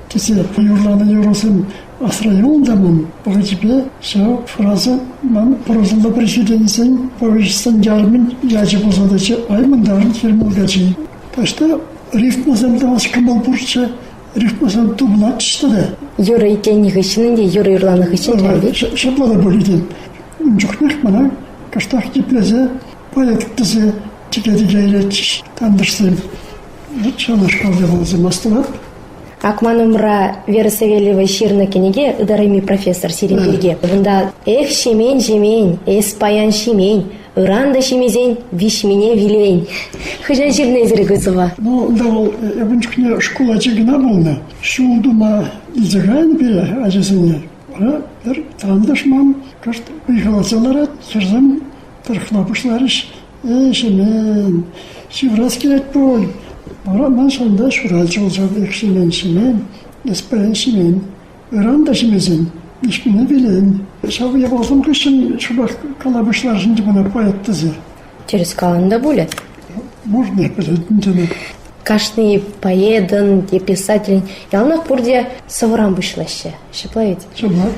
тесе юрланӑ юрӑсем асра юлнӑ та ман. Вӑхӑчӗпе ҫав фраза ман прозӑллӑ произведенисен повеҫсен ярӑмӗн ячӗ пулса тӑчӗ. Аймӑнтарӑн хӗр мулкачи. Таҫта рифмӑсем тӑвас кӑмӑл пурччӗ. Рифмӑсем тупӑнатчӗҫ тата. Юрӑ итленӗ хыҫҫӑн ӗнтӗ, юрӑ юрланӑ хыҫҫӑн Ҫапла та пулӗ тен. Ун чухнех мана кӑштах йӗплесе поэт тесе тӗке-тӗке илетчӗҫ тантӑшсем. Вот ҫавнашкал япаласем астӑвап. Ак ман умра Вера Савельева ҫырнӑ кӗнеке «Ытарайми профессор» сирӗн пирки. Кунта «Эх, Ҫемен, Ҫемен, эс паян ҫимен, ыран та ҫимесен виҫмине вилен». Хӑҫан ҫырнӑ эсир ку сӑвва? Ну, унта вӑл эпӗ ун чухне шкул ачи кӑна пулнӑ. Ҫул тума илсе кайнӑ пире ачасене. Вара пӗр тантӑш ман кӑшт ыйхӑласа ларать, хӗрсем тӑрӑхла пуҫларӗҫ. Эй, Ҫемен, ҫыврас килет пуль. Вара ман ҫавӑнта ҫуралчӗ вӑл ҫав эх, Ҫемен, Ҫемен, эс паян ҫимен. Ыран та ҫимесен, виҫмине вилен. Ҫав япаласем хыҫҫӑн шӑпах кала пуҫларӗҫ ӗнтӗ мана поэт тесе. Тӗрӗс каланӑ та пулӗ. Можно пӗлетӗн теме. Кашни поэтӑн е писателӗн яланах пурте сӑвӑран пуҫлаҫҫӗ. Ҫапла ведь? Ҫапла.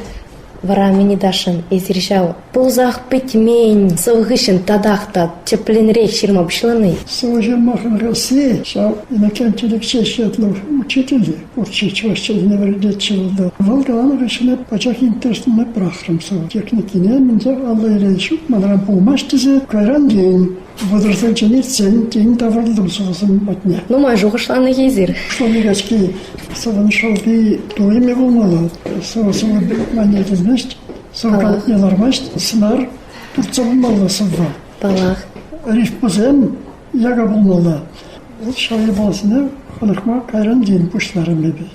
Вара Миниташӑн эсир ҫав пулсах пӗтмен сӑвӑ хыҫҫӑн татах та тӗплӗнрех ҫырма пуҫлани. Сӑвӑ ҫырма хӑнӑхасси ҫав Иннокентий Алексеевич ятлӑ учитель пурччӗ, чӑваш чӗлхине вӗрентетчӗ вӑл та. Вӑл каланӑ хыҫҫӑн эп пачах интересленме пӑрахрӑм сӑвӑ техникине. Мӗншӗн алла илес ҫук, манран пулмасть тесе кайран тен вӑтӑрсенчен иртсен тин таврӑнтӑм сӑвӑсем патне. Нумай шухӑшланӑ эсир. Шухӑшлани каҫки сӑвӑн шалти туйӑмӗ пулмалла. Сӑвӑ сӑвӑ пек мане килмест, сӑвӑ калӑпне лармасть, сӑнар туртса пымалла сӑвва. Паллах. Рифмӑсем яка пулмалла. Вот ҫав япаласене хӑнӑхма кайран тин пуҫларӑм эпӗ.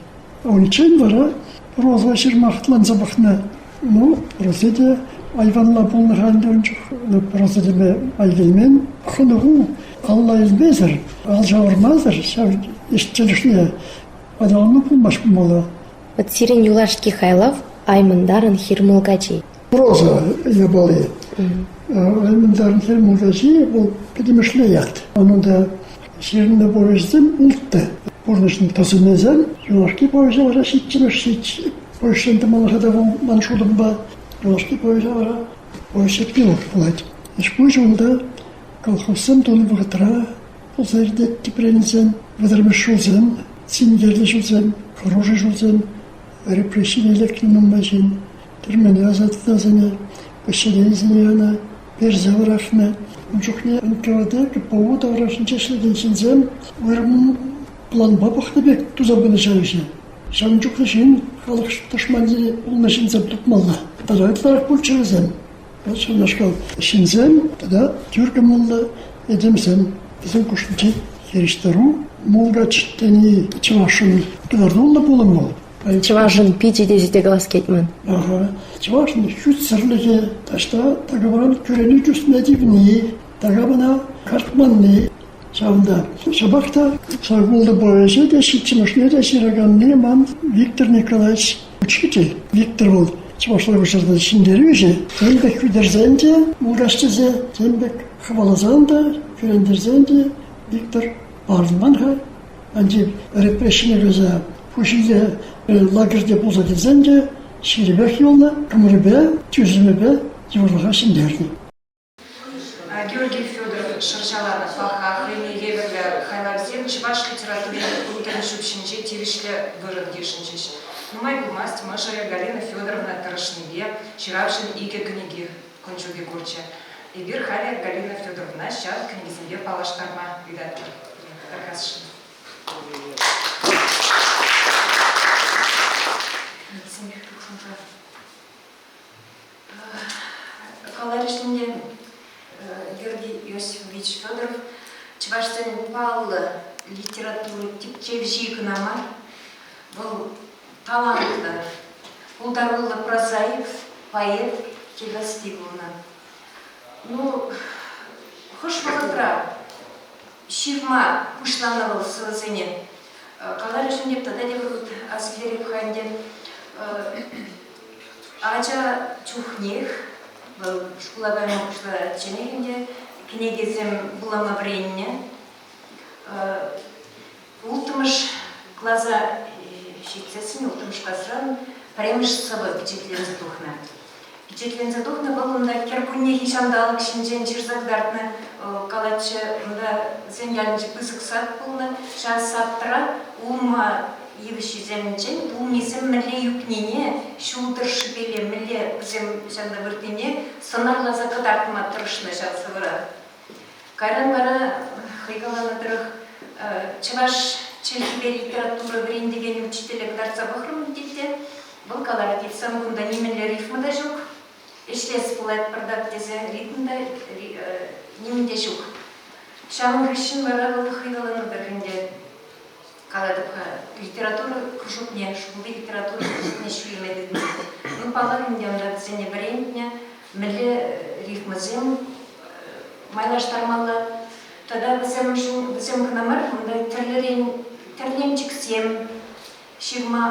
Унччен вара проза ҫырма хӑтланса пӑхнӑ. Ну, прози те айванла пулнӑ-ха ӗнтӗ ун чух. Ну, проза теме май килмен. Хӑнӑху алла илмесӗр, ал ҫавӑрмасӑр ҫав ӗҫ тӗлӗшне аталанма пулмасть пулмалла. Вот сирӗн юлашки хайлав Аймӑнтарӑн хир мулкачи. Проза япали. Аймӑнтарӑн хир мулкачи вӑл пӗтӗмӗшле ят. Унта ҫырнӑ повеҫсем улттӑ. Пурнӑҫӑн тӑсӑмӗсем юлашки повеҫе вара ҫиччӗмӗш ҫич повеҫрен тӑмалӑха та вӑл ман шутӑмпа юлашки повеҫе вара повеҫ эпилог пулать. Ӗҫ-пуҫ унта колхозсем тунӑ вӑхӑтра пулса иртет тӗпренсен вӑтӑрмӗш ҫулсем, синкерлӗ ҫулсем, хӑрушӑ ҫулсем, репрессине лекнӗ нумай ҫын, тӗрмене ӑсатнӑ поселенисене ӑна персе пӑрахнӑ. Ун чухне НКВД, ГПУ таврашӗнче ӗҫлекен ҫынсем уйрӑм планпа пӑхнӑ пек туса пынӑ ҫав ӗҫе. Ҫавӑн чухлӗ ҫын халӑх тӑшманне пулнӑ ҫынсем тупмалла. Тата ытларах пулччӑр вӗсем. Ҫавнашкал ҫынсем тата тӳр кӑмӑллӑ этемсем вӗсен хушшинче хирӗҫтӑру мулкач тени чӑвашшӑн кӑтартуллӑ пулӑм вӑл. Чӑвашӑн пичӗ тесе те калас килет ман. Ага. Чӑвашӑн хӳтсӗрлӗхӗ таҫта такамран кӳренӳ тӳсме тивни, такам ӑна картманни ҫавӑнта. Ҫапах та ҫак ултӑ повеҫе те, ҫиччӗмӗшне те ҫыраканни ман Виктор Николаевич учитель. Виктор вӑл чӑвашла куҫарса ҫӗнтерӳҫӗ. Тем пек хӳтерсен те, мулкач тесе, тем пек хӑваласан та, кӳрентерсен те Виктор парӑнман-ха. Анчах репрессине кайса пуҫиле лагерьте пулса килсен те ҫирӗпех юлнӑ, кӑмӑлӗпе, тӳсӗмӗпе йывӑрлӑха ҫӗнтернӗ. Георгий Федоров. шӑрҫаланӑ паха, хӑйне евӗрлӗ хайлавсем чӑваш литературин ылтӑн ҫӳпҫинче тивӗҫлӗ вырӑн йышӑнчӗҫ. Нумай пулмасть мӑшӑрӗ Галина Федоровна тӑрӑшнипе ҫыравҫӑн икӗ кӗнеки кун ҫути курчӗ. Эпир халӗ Галина Федоровна ҫав кӗнекесемпе паллаштарма ыйтатпӑр. Тархасшӑн. Каларӗҫ ӗнтӗ Георгий Иосифович Федоров чӑвашсен паллӑ литература тӗпчевҫи кӑна мар, вӑл талантлӑ, пултаруллӑ прозаик, поэт, текасти пулнӑ. Ну, хӑш вӑхӑтра ҫырма пуҫланӑ вӑл сӑвӑсене? Каларӗҫ ӗнтӗ тата тепӗр хут асилтереп-ха ӗнтӗ. Ача чухнех, вӑл шкула кайма пуҫлачченех ӗнтӗ, кӗнекесем вулама вӗреннӗ. Улттӑмӗш класа ҫитсессӗн, улттӑмӗш класран пӗрремӗш сӑвӑ пичетленсе тухнӑ. Пичетленсе тухнӑ вӑл унта кӗркуннехи ҫанталӑк ҫинчен ҫырса кӑтартнӑ. Калатчӗ, унта вӗсен ялӗнче пысӑк сад пулнӑ. Ҫав садра улма йывӑҫҫисенчен улмисем мӗнле ӳкнине, ҫул тӑршшӗпеле мӗнле вӗсем ҫавна выртнине сӑнарласа кӑтартма тӑрӑшнӑ ҫав сӑвӑра. Кайран вара хӑй каланӑ тӑрӑх чӑваш чӗлхипе литература вӗрентекен учителе кӑтартса пӑхрӑм тет те, вӑл каларӗ тет, сан кунта нимӗнле рифма та ҫук, ӗҫлес пулать пӑртак тесе ритм та нимӗн те ҫук. Ҫавӑн хыҫҫӑн вара вӑл хӑй каланӑ тӑрӑх ӗнтӗ калатӑп-ха, литература кружокне, шкулти литература кружокне ҫӳреме тытӑннӑ. Ну, паллах ӗнтӗ, унта вӗсене вӗрентнӗ, мӗнле рифмӑсем майлаштармалла. Тата вӗсемшӗн вӗсем кӑна мар, унта тӗрлӗрен тӗрленчӗксем ҫырма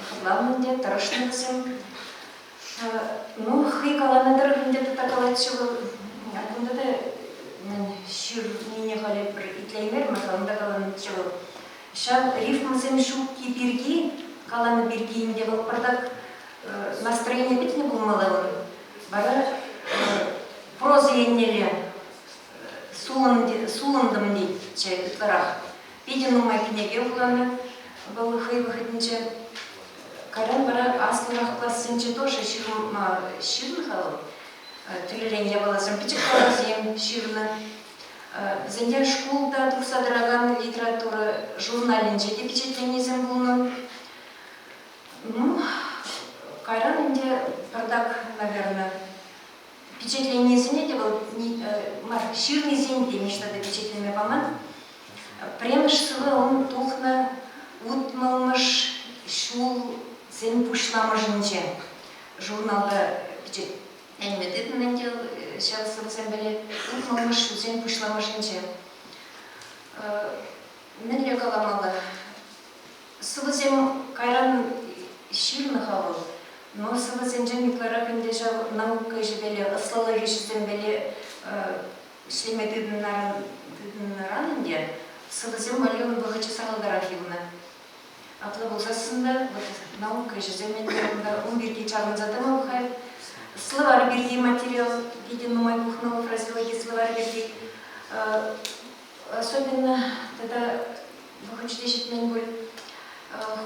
хӑтланнӑ ӗнтӗ, тӑрӑшнӑ вӗсем. Ну, хӑй каланӑ тӑрӑх ӗнтӗ тата калатчӗ вӑл, кунта та мӗн ҫырнине халӗ пӗр итлеймерӗм-ха, унта каланӑччӗ вӑл. Ҫав рифмӑсем ҫукки пирки, каланӑ пирки ӗнтӗ вӑл пӑртак настроени пӗтнӗ пулмалла ун. Вара проза еннелле сулӑнтӑм тетчӗ ытларах. Питӗ нумай кӗнеке вуланӑ вӑл хӑй вӑхӑтӗнче. Кайран вара аслӑрах классенче тоже ҫырма ҫырнӑ-ха вӑл. Тӗрлӗрен япаласем, пӗчӗк калавсем ҫырнӑ. Вӗсенче шкулта тухса тӑракан литература журналӗнче те пичетленнисем пулнӑ. Ну, кайран ӗнтӗ пӑртак, наверное, пичетленнисене те вӑл мар, ҫырнисене те ниҫта та пичетлеме паман. Пӗрремӗш сӑвӑ ун тухнӑ утмӑлмӗш ҫулсен пуҫламӑшӗнче журналта пичетленме тытӑннӑ ӗнтӗ ҫав сӑвӑсемпеле утмӑлмӗш ҫулсен пуҫламӑшӗнче. Мӗнле каламалла? Сӑвӑсем кайран ҫырнӑ-ха вӑл, но сӑвӑсенчен ытларах ӗнтӗ ҫав наука ӗҫӗпеле, ӑслӑлӑх ӗҫӗсемпеле ӗҫлеме тытӑннӑран ӗнтӗ сӑвӑсем валли ун вӑхӑчӗ сахалтарах юлнӑ. Апла пулсассӑн та вот наука ӗҫӗсем ӗнтӗ унта ун пирки чарӑнса тӑмӑп-ха. Словарь пирки материал питӗ нумай пухнӑ вӑл фразеологи словарь пирки. Особенно тата вӑхӑчӗ те ҫитмен пуль.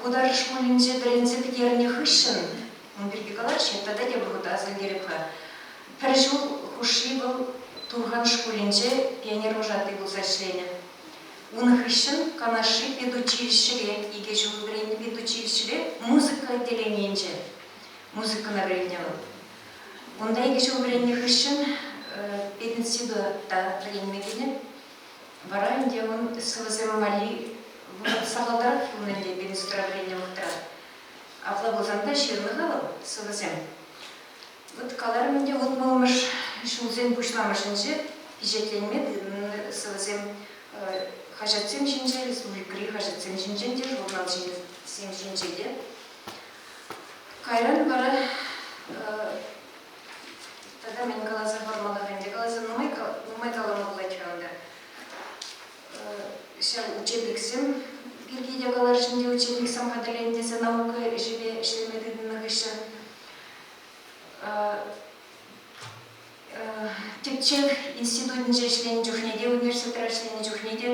Хутар шкулӗнче вӗренсе пӗтернӗ хыҫҫӑн, ун пирки калаҫҫӗ, тата тепӗр хут аса илтереп-ха, пӗр ҫул хушши вӑл Турхан шкулӗнче пионер вожатӑй пулса ӗҫленӗ. Ун хыҫҫӑн Канашри педучилищӗре, икӗ ҫул вӗреннӗ педучилищӗре музыка отделенийӗнче музыкӑна вӗреннӗ вӑл. Унта икӗ ҫул вӗреннӗ хыҫҫӑн пединститута вӗренме кӗнӗ. Вара ӗнтӗ ун сӑвӑсем валли вӑхӑт сахалтарах юлнӑ ӗнтӗ пединститутра вӗреннӗ вӑхӑтра. Апла пулсан та ҫырнӑ-ха вӑл сӑвӑсем. Вот каларӑм ӗнтӗ, утмӑлмӗш ҫулсен пуҫламӑшӗнче пичетленме тытӑннӑ сӑвӑсем хаҫатсем ҫинче, республикӑри хаҫатсем ҫинчен те, журналсем ҫинче те. Кайран вара тата мӗн каласа хӑвармалла ӗнтӗ, каласа нумай, нумай калама пулать-ха унта. Ҫав учебниксем пирки те каларӗҫ ӗнтӗ, учебниксем хатӗрленӗ тесе наука ӗҫӗпе ӗҫлеме тытӑннӑ хыҫҫӑн. Тӗпчев Тӗпчев институтӗнче ӗҫленӗ чухне те, университетра ӗҫленӗ чухне те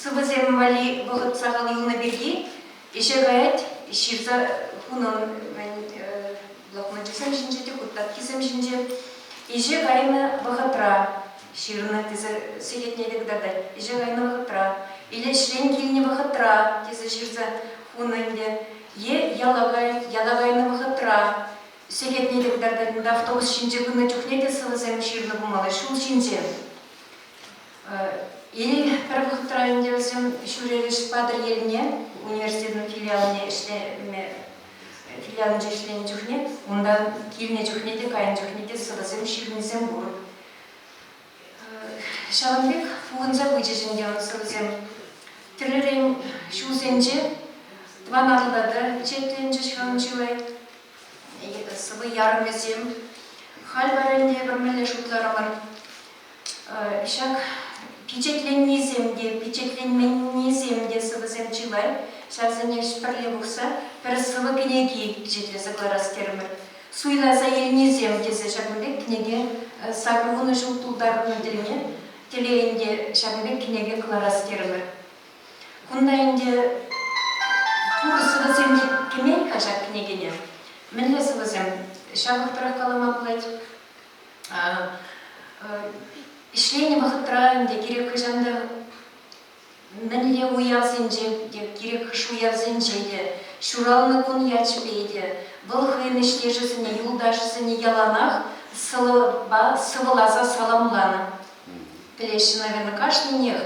сӑвӑсем валли вӑхӑт сахал юлнӑ пирки ӗҫе каять, ҫырса хунӑ блокночӗсем ҫинче те, хут таткисем ҫинче. Ӗҫе кайнӑ вӑхӑтра ҫырнӑ тесе сехетне те кӑтартать. Ӗҫе кайнӑ вӑхӑтра или ӗҫрен килнӗ вӑхӑтра тесе ҫырса хунӑ ӗнтӗ. Е яла яла кайнӑ вӑхӑтра сехетне те кӑтартать. Унта автобус ҫинче пынӑ чухне те сӑвӑсем ҫырнӑ пулмалла ҫул ҫинче. Или пӗр вӑхӑтра ӗнтӗ вӗсем ҫӳрерӗҫ Патӑрьелне, университетӑн филиалне ӗҫлеме филиалӗнче ӗҫленӗ чухне унтан килнӗ чухне те, кайнӑ чухне те сӑвӑсем ҫырнисем пур. Ҫавӑн пек пухӑнса пычӗҫ ӗнтӗ сӑвӑсем. Тӗрлӗрен ҫулсенче Тӑван Атӑлта та пичетленчӗҫ-ха ун чылай сӑвӑ ярӑмӗсем. Халь вара ӗнтӗ эпир мӗнле шутларӑмӑр? Ҫак пичетленнисем те, пичетленменнисем те сӑвӑсем чылай. Ҫавсене пӗрле пухса пӗр сӑвӑ кӗнеки пичетлесе кӑларас терӗмӗр. Суйласа илнисем тесе ҫакӑн пек кӗнеке 80 ҫул тултарнӑ тӗлне телейӗнте ҫакӑн пек кӗнеке кӑларас терӗмӗр. Кунта ӗнтӗ пур сӑвӑсем те кӗмен-ха ҫак кӗнекене. Мӗнле сӑвӑсем? Ҫав вӑхӑтрах калама пулать. Ӗҫленӗ вӑхӑтра ӗнтӗ кирек хӑҫан та мӗнле уявсенче те, кирек хӑш уявсенче те, ҫуралнӑ кун ячӗпе те вӑл хӑйӗн ӗҫтешӗсене, юлташӗсене яланах сӑвӑпа сӑвӑласа саламланӑ. Пӗлеҫҫӗ, наверное, кашнинех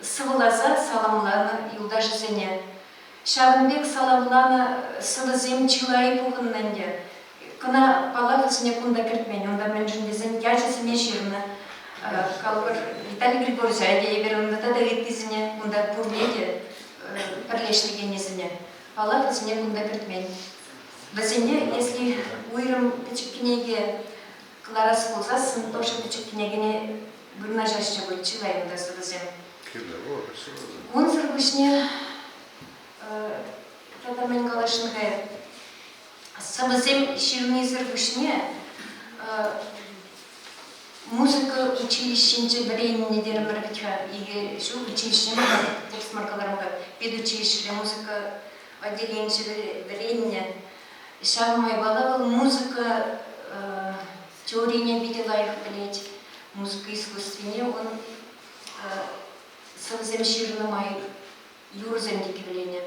сӑвӑласа саламланӑ юлташӗсене. Ҫавӑн пек саламланӑ сӑвӑсем чылай пухӑннӑ ӗнтӗ. Кӑна, паллах, вӗсене кунта кӗртмен. Унта мӗншӗн тесен ячӗсене ҫырнӑ. Калӑпӑр, Виталий Григорьевича те эпир унта тата ыттисене кунта пурне те пӗрлештерекеннисене, паллах, вӗсене кунта кӗртмен. Вӗсене, если уйрӑм пӗчӗк кӗнеке кӑларас пулсассӑн, тоже пӗчӗк кӗнекене вырнаҫаҫҫӗ пуль чылай унта сӑвӑсем. Унсӑр пуҫне тата мӗн каласшӑн-ха Сӑвӑсем ҫырнисӗр пуҫне музыка училищинче вӗреннӗ терӗмӗр вӗт-ха. Икӗ ҫул училище мар, тӗрӗс мар каларӑм-ха, педучилищӗре музыка отделенинче вӗреннӗ. Ҫав майпала вӑл музыка теорине питӗ лайӑх пӗлет, музыка искусствине он сӑвӑсем ҫырнӑ май юрӑсем те кӗвӗленӗ.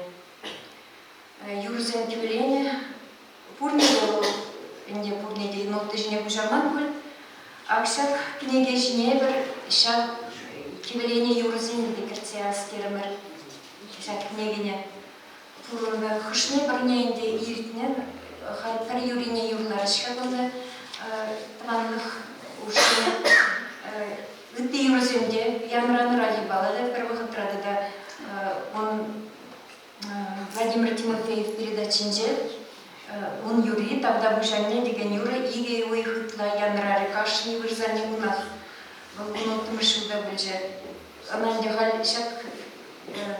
Юрӑсем кӗвӗленӗ. Пурне те вӑл ӗнтӗ пурне те нота ҫине куҫарман пуль. Ак ҫак кӗнеке ҫине пӗр ҫав кӗвӗленӗ юрӑсене те кӗртсе ярас терӗмӗр. Ҫак кӗнекене пурӑннӑ хӑшне-пӗрне ӗнтӗ илтнӗ. Халь пӗр юррине юрларӗҫ-ха кунта тӑванлӑх ушкӑнӗ. Ытти юрӑсем те янранӑ радиопала та пӗр вӑхӑтра тата ун Владимир Тимофеев передачинче ун юрри «Тавтапуҫ анне» текен юрӑ икӗ уйӑх ытла янӑрарӗ. Кашни вырсарни кунах вӑл вунулттӑмӗш ҫулта пулчӗ. Ӑна ӗнтӗ халь ҫак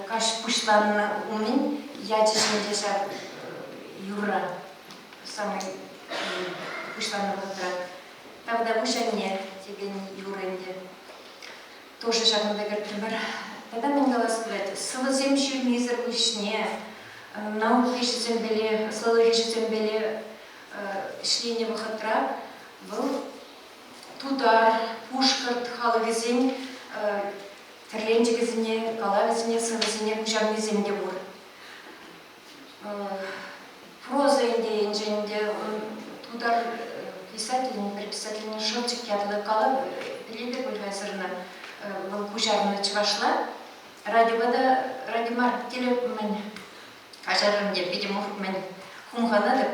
каҫ пуҫланнӑ умӗн ячӗҫ ӗнтӗ ҫав юрра самай пуҫланнӑ вӑхӑтра. «Тавтапуҫ анне» текен юрӑ ӗнтӗ. Тоже ҫакӑн пек кӗртрӗмӗр. Тата мӗн калас пулать, сӑвӑсем ҫырнисӗр пуҫне наука ӗҫӗсемпеле, ӑслӑлӑх ӗҫӗсемпеле ӗҫленӗ вӑхӑтра вӑл тутар, пушкӑрт халӑхӗсен тӗрленчӗкӗсене, калавӗсене, сӑвӑсене куҫарнисем те пур. Проза ӗнтӗ енчен те тутар писателӗн, пӗр писателӗн Шӑпчӑк ятлӑ калав пӗлетӗр пуль-ха эсир ӑна, вӑл куҫарнӑ чӑвашла. Радиопа та, радио мар, теле мӗн, каҫарӑр ӗнтӗ, питӗ мӗн хумханатӑп.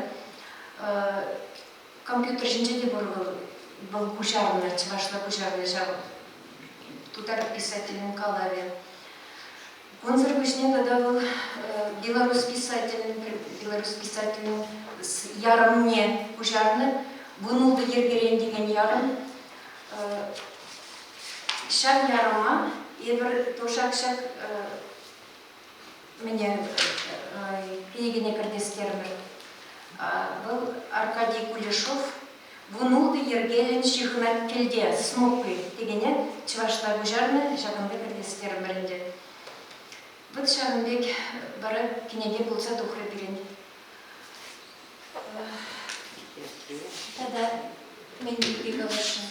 Компьютер ҫинче те пур вӑл, вӑл куҫарнӑ, чӑвашла куҫарнӑ ҫав тутар писателӗн калавӗ. Унсӑр пуҫне тата вӑл белорус писателӗн, белорус писателӗн ярӑмне куҫарнӑ вунултӑ йӗркерен текен ярӑм. Ҫав ярӑма эпир тушак ҫак мӗне кӗнекене кӗртес терӗмӗр. Вӑл Аркадий Кулешов. Вунултӑ йӗркеллӗн ҫыхӑнать кӗлте, смокви текене чӑвашла куҫарнӑ, ҫакӑнта кӗртес терӗмӗр ӗнтӗ. Вӑт ҫавӑн пек вара кӗнеке пулса тухрӗ пирӗн. Тата мӗн пирки каласшӑн?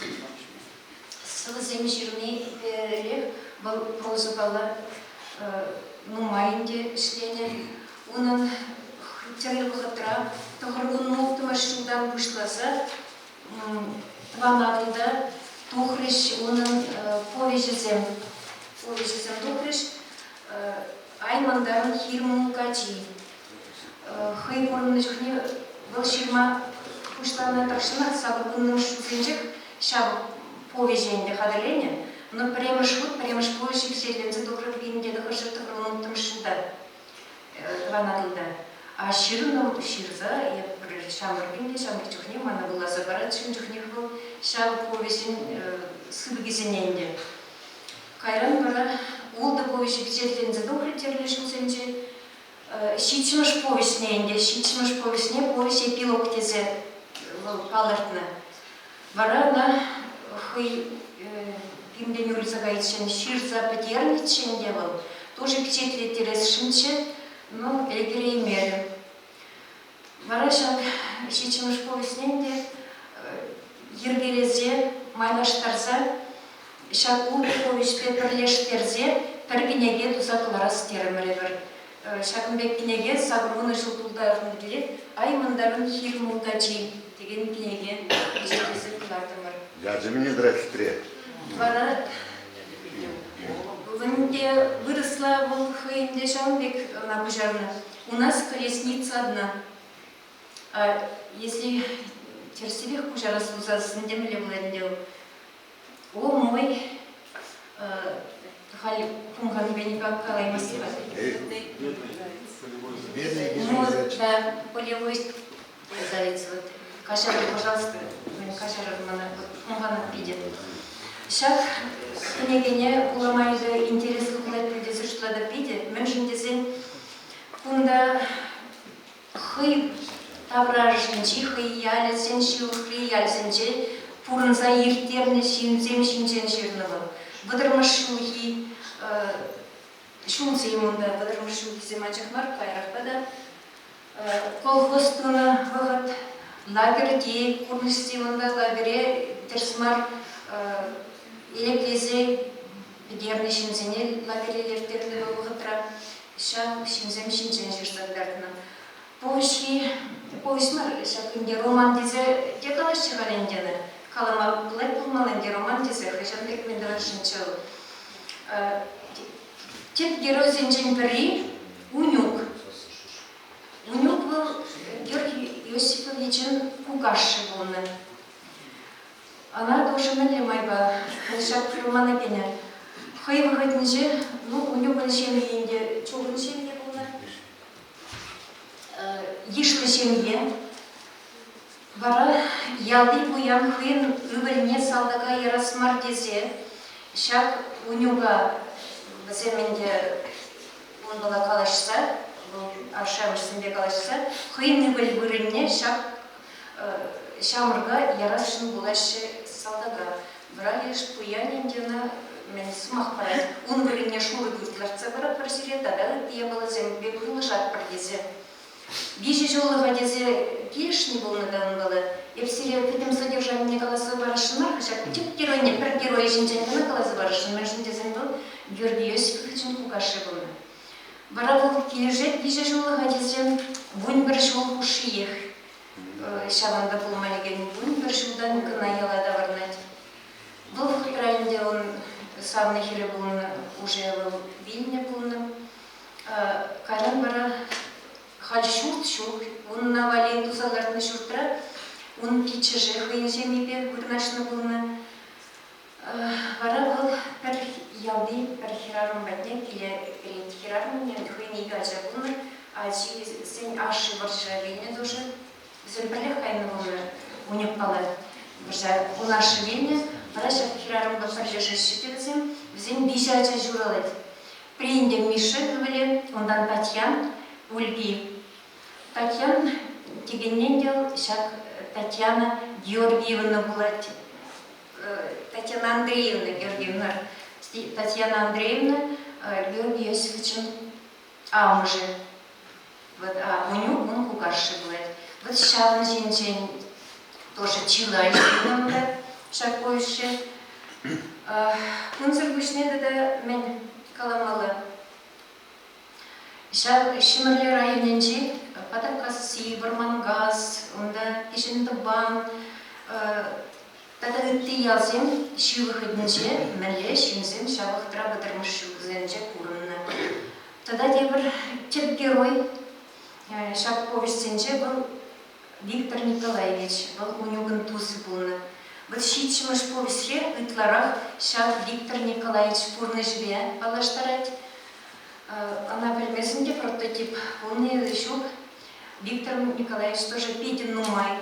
Сӑвӑсем ҫырнипех вӑл прозӑпала нумай ӗнтӗ ӗҫленӗ. Унӑн тӗрлӗ вӑхӑтра тӑхӑрвунулттӑмӗш ҫултан пуҫласа Тӑван Атӑлта тухрӗҫ унӑн повеҫӗсем. Повеҫӗсем тухрӗҫ. Ай мантарӑн хир мулкачи. Хӑй пурӑннӑ чухне вӑл ҫырма пуҫланӑ тахҫанах сакӑрвуннӑмӗш ҫулсенчех ҫав повеҫе ӗнтӗ хатӗрленӗ. Но пӗрремӗш хут пӗрремӗш повеҫ пичетленсе тухрӗ 1996 ҫулта Тӑван Атӑлта. А ҫырнӑ ҫырса эп пӗр ҫамрӑк ӗнтӗ, ҫамрӑк чухне мана вуласа парать, ун чухнех вӑл ҫав повеҫӗн сыпӑкӗсене ӗнтӗ. Кайран вара ултӑ повеҫӗ пичетленсе тухрӗ тӗрлӗ ҫулсенче. Ҫиччӗмӗш повеҫне ӗнтӗ, ҫиччӗмӗш повеҫне повеҫ эпилог тесе вӑл палӑртнӑ. Вара ӑна хӑй пирӗнтен уйрӑлса кайиччен ҫырса пӗтернӗччӗ ӗнтӗ вӑл, тоже пичетлеттересшӗнччӗ, но ӗлкӗреймерӗ. Вара ҫак ҫиччӗмӗш повеҫне ӗнтӗ йӗркелесе, майлаштарса ҫак ултӑ повеҫпе пӗрлештерсе пӗр кӗнеке туса кӑларас терӗмӗр эпир. Ҫакӑн пек кӗнеке сакӑрвунӑ ҫул тултарнӑ тӗле Ай мӑнтарӑн хир мулкачи текен кӗнеке пичетлесе кӑлартӑмӑр. Ячӗ мӗне тӑрать хитре. Вара ӗнтӗ вырӑсла вӑл хӑйӗн те ҫавӑн пек ӑна пуҫарнӑ. У нас колесница одна. Если тӗрӗссипех куҫарас пулсассӑн темле пулать ӗнтӗ вӑл. О мой, халь хумханнипе никак калаймастӑп. Ну, да, полевой заяц. Вот. Каҫарӑр, пожалуйста, каҫарӑр мана, хумханать питӗ. Ҫак кӗнекене вулама эпӗ интереслӗ пулать пуль тесе шутлатӑп питӗ. Мӗншӗн тесен кунта хӑй таврашӗнчи, хӑй ялӗсен ҫывӑхри ялсенче пурӑнса ирттернӗ ҫынсем ҫинчен ҫырнӑ вӑл. Вӑтӑрмӗш ҫулхи ҫулсем унта, вӑтӑрмӗш ҫулхисем анчах мар, каярахпа та колхоз тунӑ вӑхӑт, лагерьте пурнӑҫсем унта, лагере тӗрӗс мар элеклесе пӗтернӗ ҫынсене лагере ерттернӗ вӑл вӑхӑтра. Ҫав ҫынсем ҫинчен ҫырса кӑтартнӑ. Повеҫри, повеҫ мар, ҫак ӗнтӗ роман тесе те калаҫҫӗ халь ӗнтӗ ӑна. Калама пулать пулмалла ӗнтӗ роман тесе, хӑҫан пек мӗн тӑвасшӑнччӗ вӑл. Тӗп геройсенчен пӗри Унюк. Унюк вӑл Георгий Иосифовичӑн кукашшӗ пулнӑ. Ӑна тоже мӗнле майпа ҫак романа кӗнӗ? Хӑй вӑхӑтӗнче, ну, Унюкӑн ҫемйи ӗнтӗ чухӑн ҫемье пулнӑ. Йышлӑ ҫемье. Вара ялти пуян хӑйӗн ывӑлне салтака ярас мар тесе ҫак Унюка вӗсем ӗнтӗ унпала калаҫса, вӑл ашшӗ-амӑшӗсемпе калаҫса, хӑйӗн ывӑль вырӑнне ҫак ҫамрӑка ярасшӑн пулаҫҫӗ салтака. Вара леш пуян ӗнтӗ ӑна мӗн сӑмах парать. Ун вырӑнне шурӑ пӳрт лартса паратпӑр сире тата ытти япаласемпе пулӑшатпӑр тесе. Виҫӗ ҫуллӑха тесе килӗшнӗ пулнӑ та унпала. Эп сире пӗтӗм содержанине каласа парасшӑн мар-ха ҫак тӗп геройне, пӗр геройӗ ҫинчен кӑна каласа парасшӑн, мӗншӗн тесен вӑл Георгий Иосифовичӑн кукашшӗ пулнӑ. Вара вӑл килӗшет виҫӗ ҫуллӑха тесен 11 ҫул хушшиех ҫавӑнта пулма лекен 11 ҫултан кӑна яла таврӑнать. Вӑл вӑхӑтра ӗнтӗ ун савнӑ хӗрӗ пулнӑ, уже вӑл вилнӗ пулнӑ. Кайран вара халь ҫурт ҫук, унна валли туса лартнӑ ҫуртра ун пиччӗшӗ хӑйӗн ҫемйипе вырнаҫнӑ пулнӑ. Вара вӑл пӗр ялти пӗр хӗрарӑм патне киле кӗрет. Хӗрарӑмӗн хӑйӗн икӗ ача пулнӑ. Ачисен ашшӗ вӑрҫӑра вилнӗ тоже. Вӗсем пӗрлех кайнӑ пулнӑ Унюкпала вӑрҫа. Ун ашшӗ вилнӗ. Вара ҫак хӗрарӑмпа пӗрлешеҫҫӗ те вӗсем. Вӗсен виҫӗ ача ҫуралать. Пӗринте Миша ывӑлӗ, унтан Татьян, Ульки. Татьян текеннен те ҫак. Татьяна Георгиевна пулать. Татьяна Андреевна Георгиевна. Татьяна Андреевна Георгий Иосифовичӑн амӑшӗ. Вот, а Унюк ун кукашшӗ пулать. Вот ҫавӑн ҫинчен тоже чылай ҫырнӑ унта ҫак повеҫре. Кунсӑр пуҫне тата мӗн каламалла? Ҫав Ҫӗмӗрле районӗнчи Патаккасси, Вӑрманкас, унта Кӗҫӗн Тӑван тата ытти ялсем ҫывӑхӗнче мӗнле ҫынсем ҫав вӑхӑтра вӑтӑрмӗш ҫулсенче пурӑннӑ. Тата тепӗр тӗп герой ҫак повеҫсенче вӑл Виктор Николаевич, вӑл Унюкӑн тусӗ пулнӑ. Вӑт ҫиччӗмӗш повеҫре ытларах ҫав Виктор Николаевич пурнӑҫӗпе паллаштарать. Ӑна пӗлмесен те прототип пулни ҫук. Виктор Николаевич тоже питӗ нумай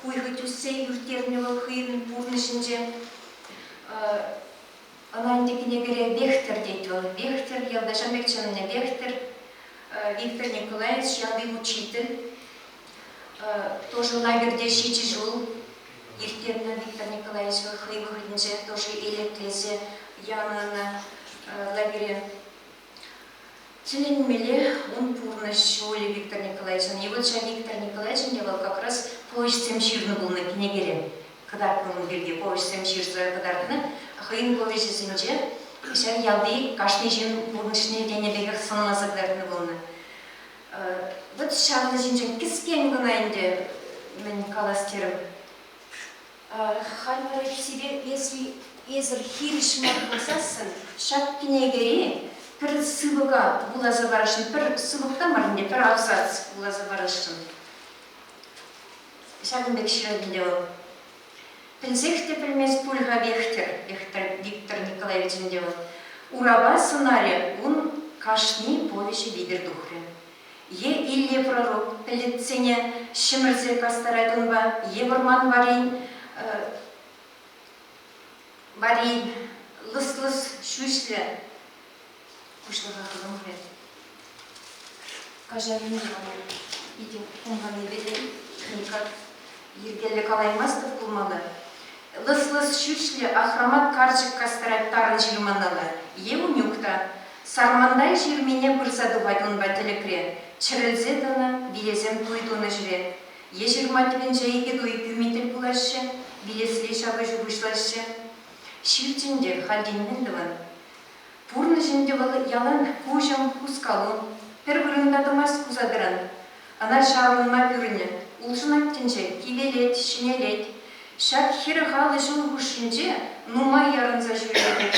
хуйхӑ тӳссе ирттернӗ вӑл хӑйӗн пурнӑҫӗнче. Ӑна ӗнтӗ кӗнекере Вехтер тет вӑл. Вехтер, ялта ҫав пек чӗннӗ Вехтер. Виктор Николаевич ялти учитель. Тоже лагерьте ҫичӗ ҫул ирттернӗ Виктор Николаевич хӑй вӑхӑтӗнче тоже элеклесе янӑ ӑна лагере. Тӗлӗнмелле ун пурнӑҫ ҫулӗ Виктор Николаевичӑн. И вот ҫав Виктор Николаевич ӗнтӗ вӑл как раз повеҫсем ҫырнӑ пулнӑ кӗнекере. Кӑтартнӑ ун пирки повеҫсем ҫырса кӑтартнӑ. Хӑйӗн повеҫӗсенче ҫав ялти кашни ҫын пурнӑҫне тенӗ пекех сӑнласа кӑтартнӑ пулнӑ. Вӑт ҫавӑн ҫинчен кӗскен кӑна ӗнтӗ мӗн калас терӗм. Халь вара сире эсӗр хирӗҫ мар пулсассӑн ҫак кӗнекери пӗр сыпӑка вуласа парасшӑн, пӗр сыпӑк та мар ӗнтӗ, пӗр абзац вуласа парасшӑн. Ҫакӑн пек ҫырать ӗнтӗ вӑл. Пӗлсех те пӗлмест пуль-ха Вехтер, Вехтер Виктор Николаевич ӗнтӗ вӑл. Урапа сӑнарӗ ун кашни повеҫӗ витӗр тухрӗ. Е Илле пророк пӗлӗтсене ҫӗмӗрсе кастарать унпа, е вӑрман варрин варрин лӑс-лӑс ҫӳҫлӗ куҫлӑха хывӑнрӗ. Каҫарӑн мана, питӗ хумханнипе те никак йӗркеллӗ калаймастӑп пулмалла. Лӑс-лӑс ҫӳҫлӗ ахрамат карчӑк кастарать тарӑн ҫырманалла. Е Унюк та. Сармантай ҫырмине пырса тухать унпа тӗлӗкре, чӗрӗлсе тӑнӑ, вилесем туй тунӑ ҫӗре. Е ҫырма тӗпӗнче икӗ туй кӳми тӗл пулаҫҫӗ, вилесле ҫапӑҫу пуҫлаҫҫӗ. Ҫырчӗн те хальтен мӗн тӑвӑн? Пурнӑҫ ӗнтӗ вӑл ялан куҫӑм, хускалу. Пӗр вырӑнта тӑмасть кусатӑран. Ӑна ҫаврӑнма пӳрнӗ. Улшӑнать тӗнче, кивелет, ҫӗнелет. Ҫак 40 алӑ ҫул хушшинче нумай ярӑнса ҫӳренӗ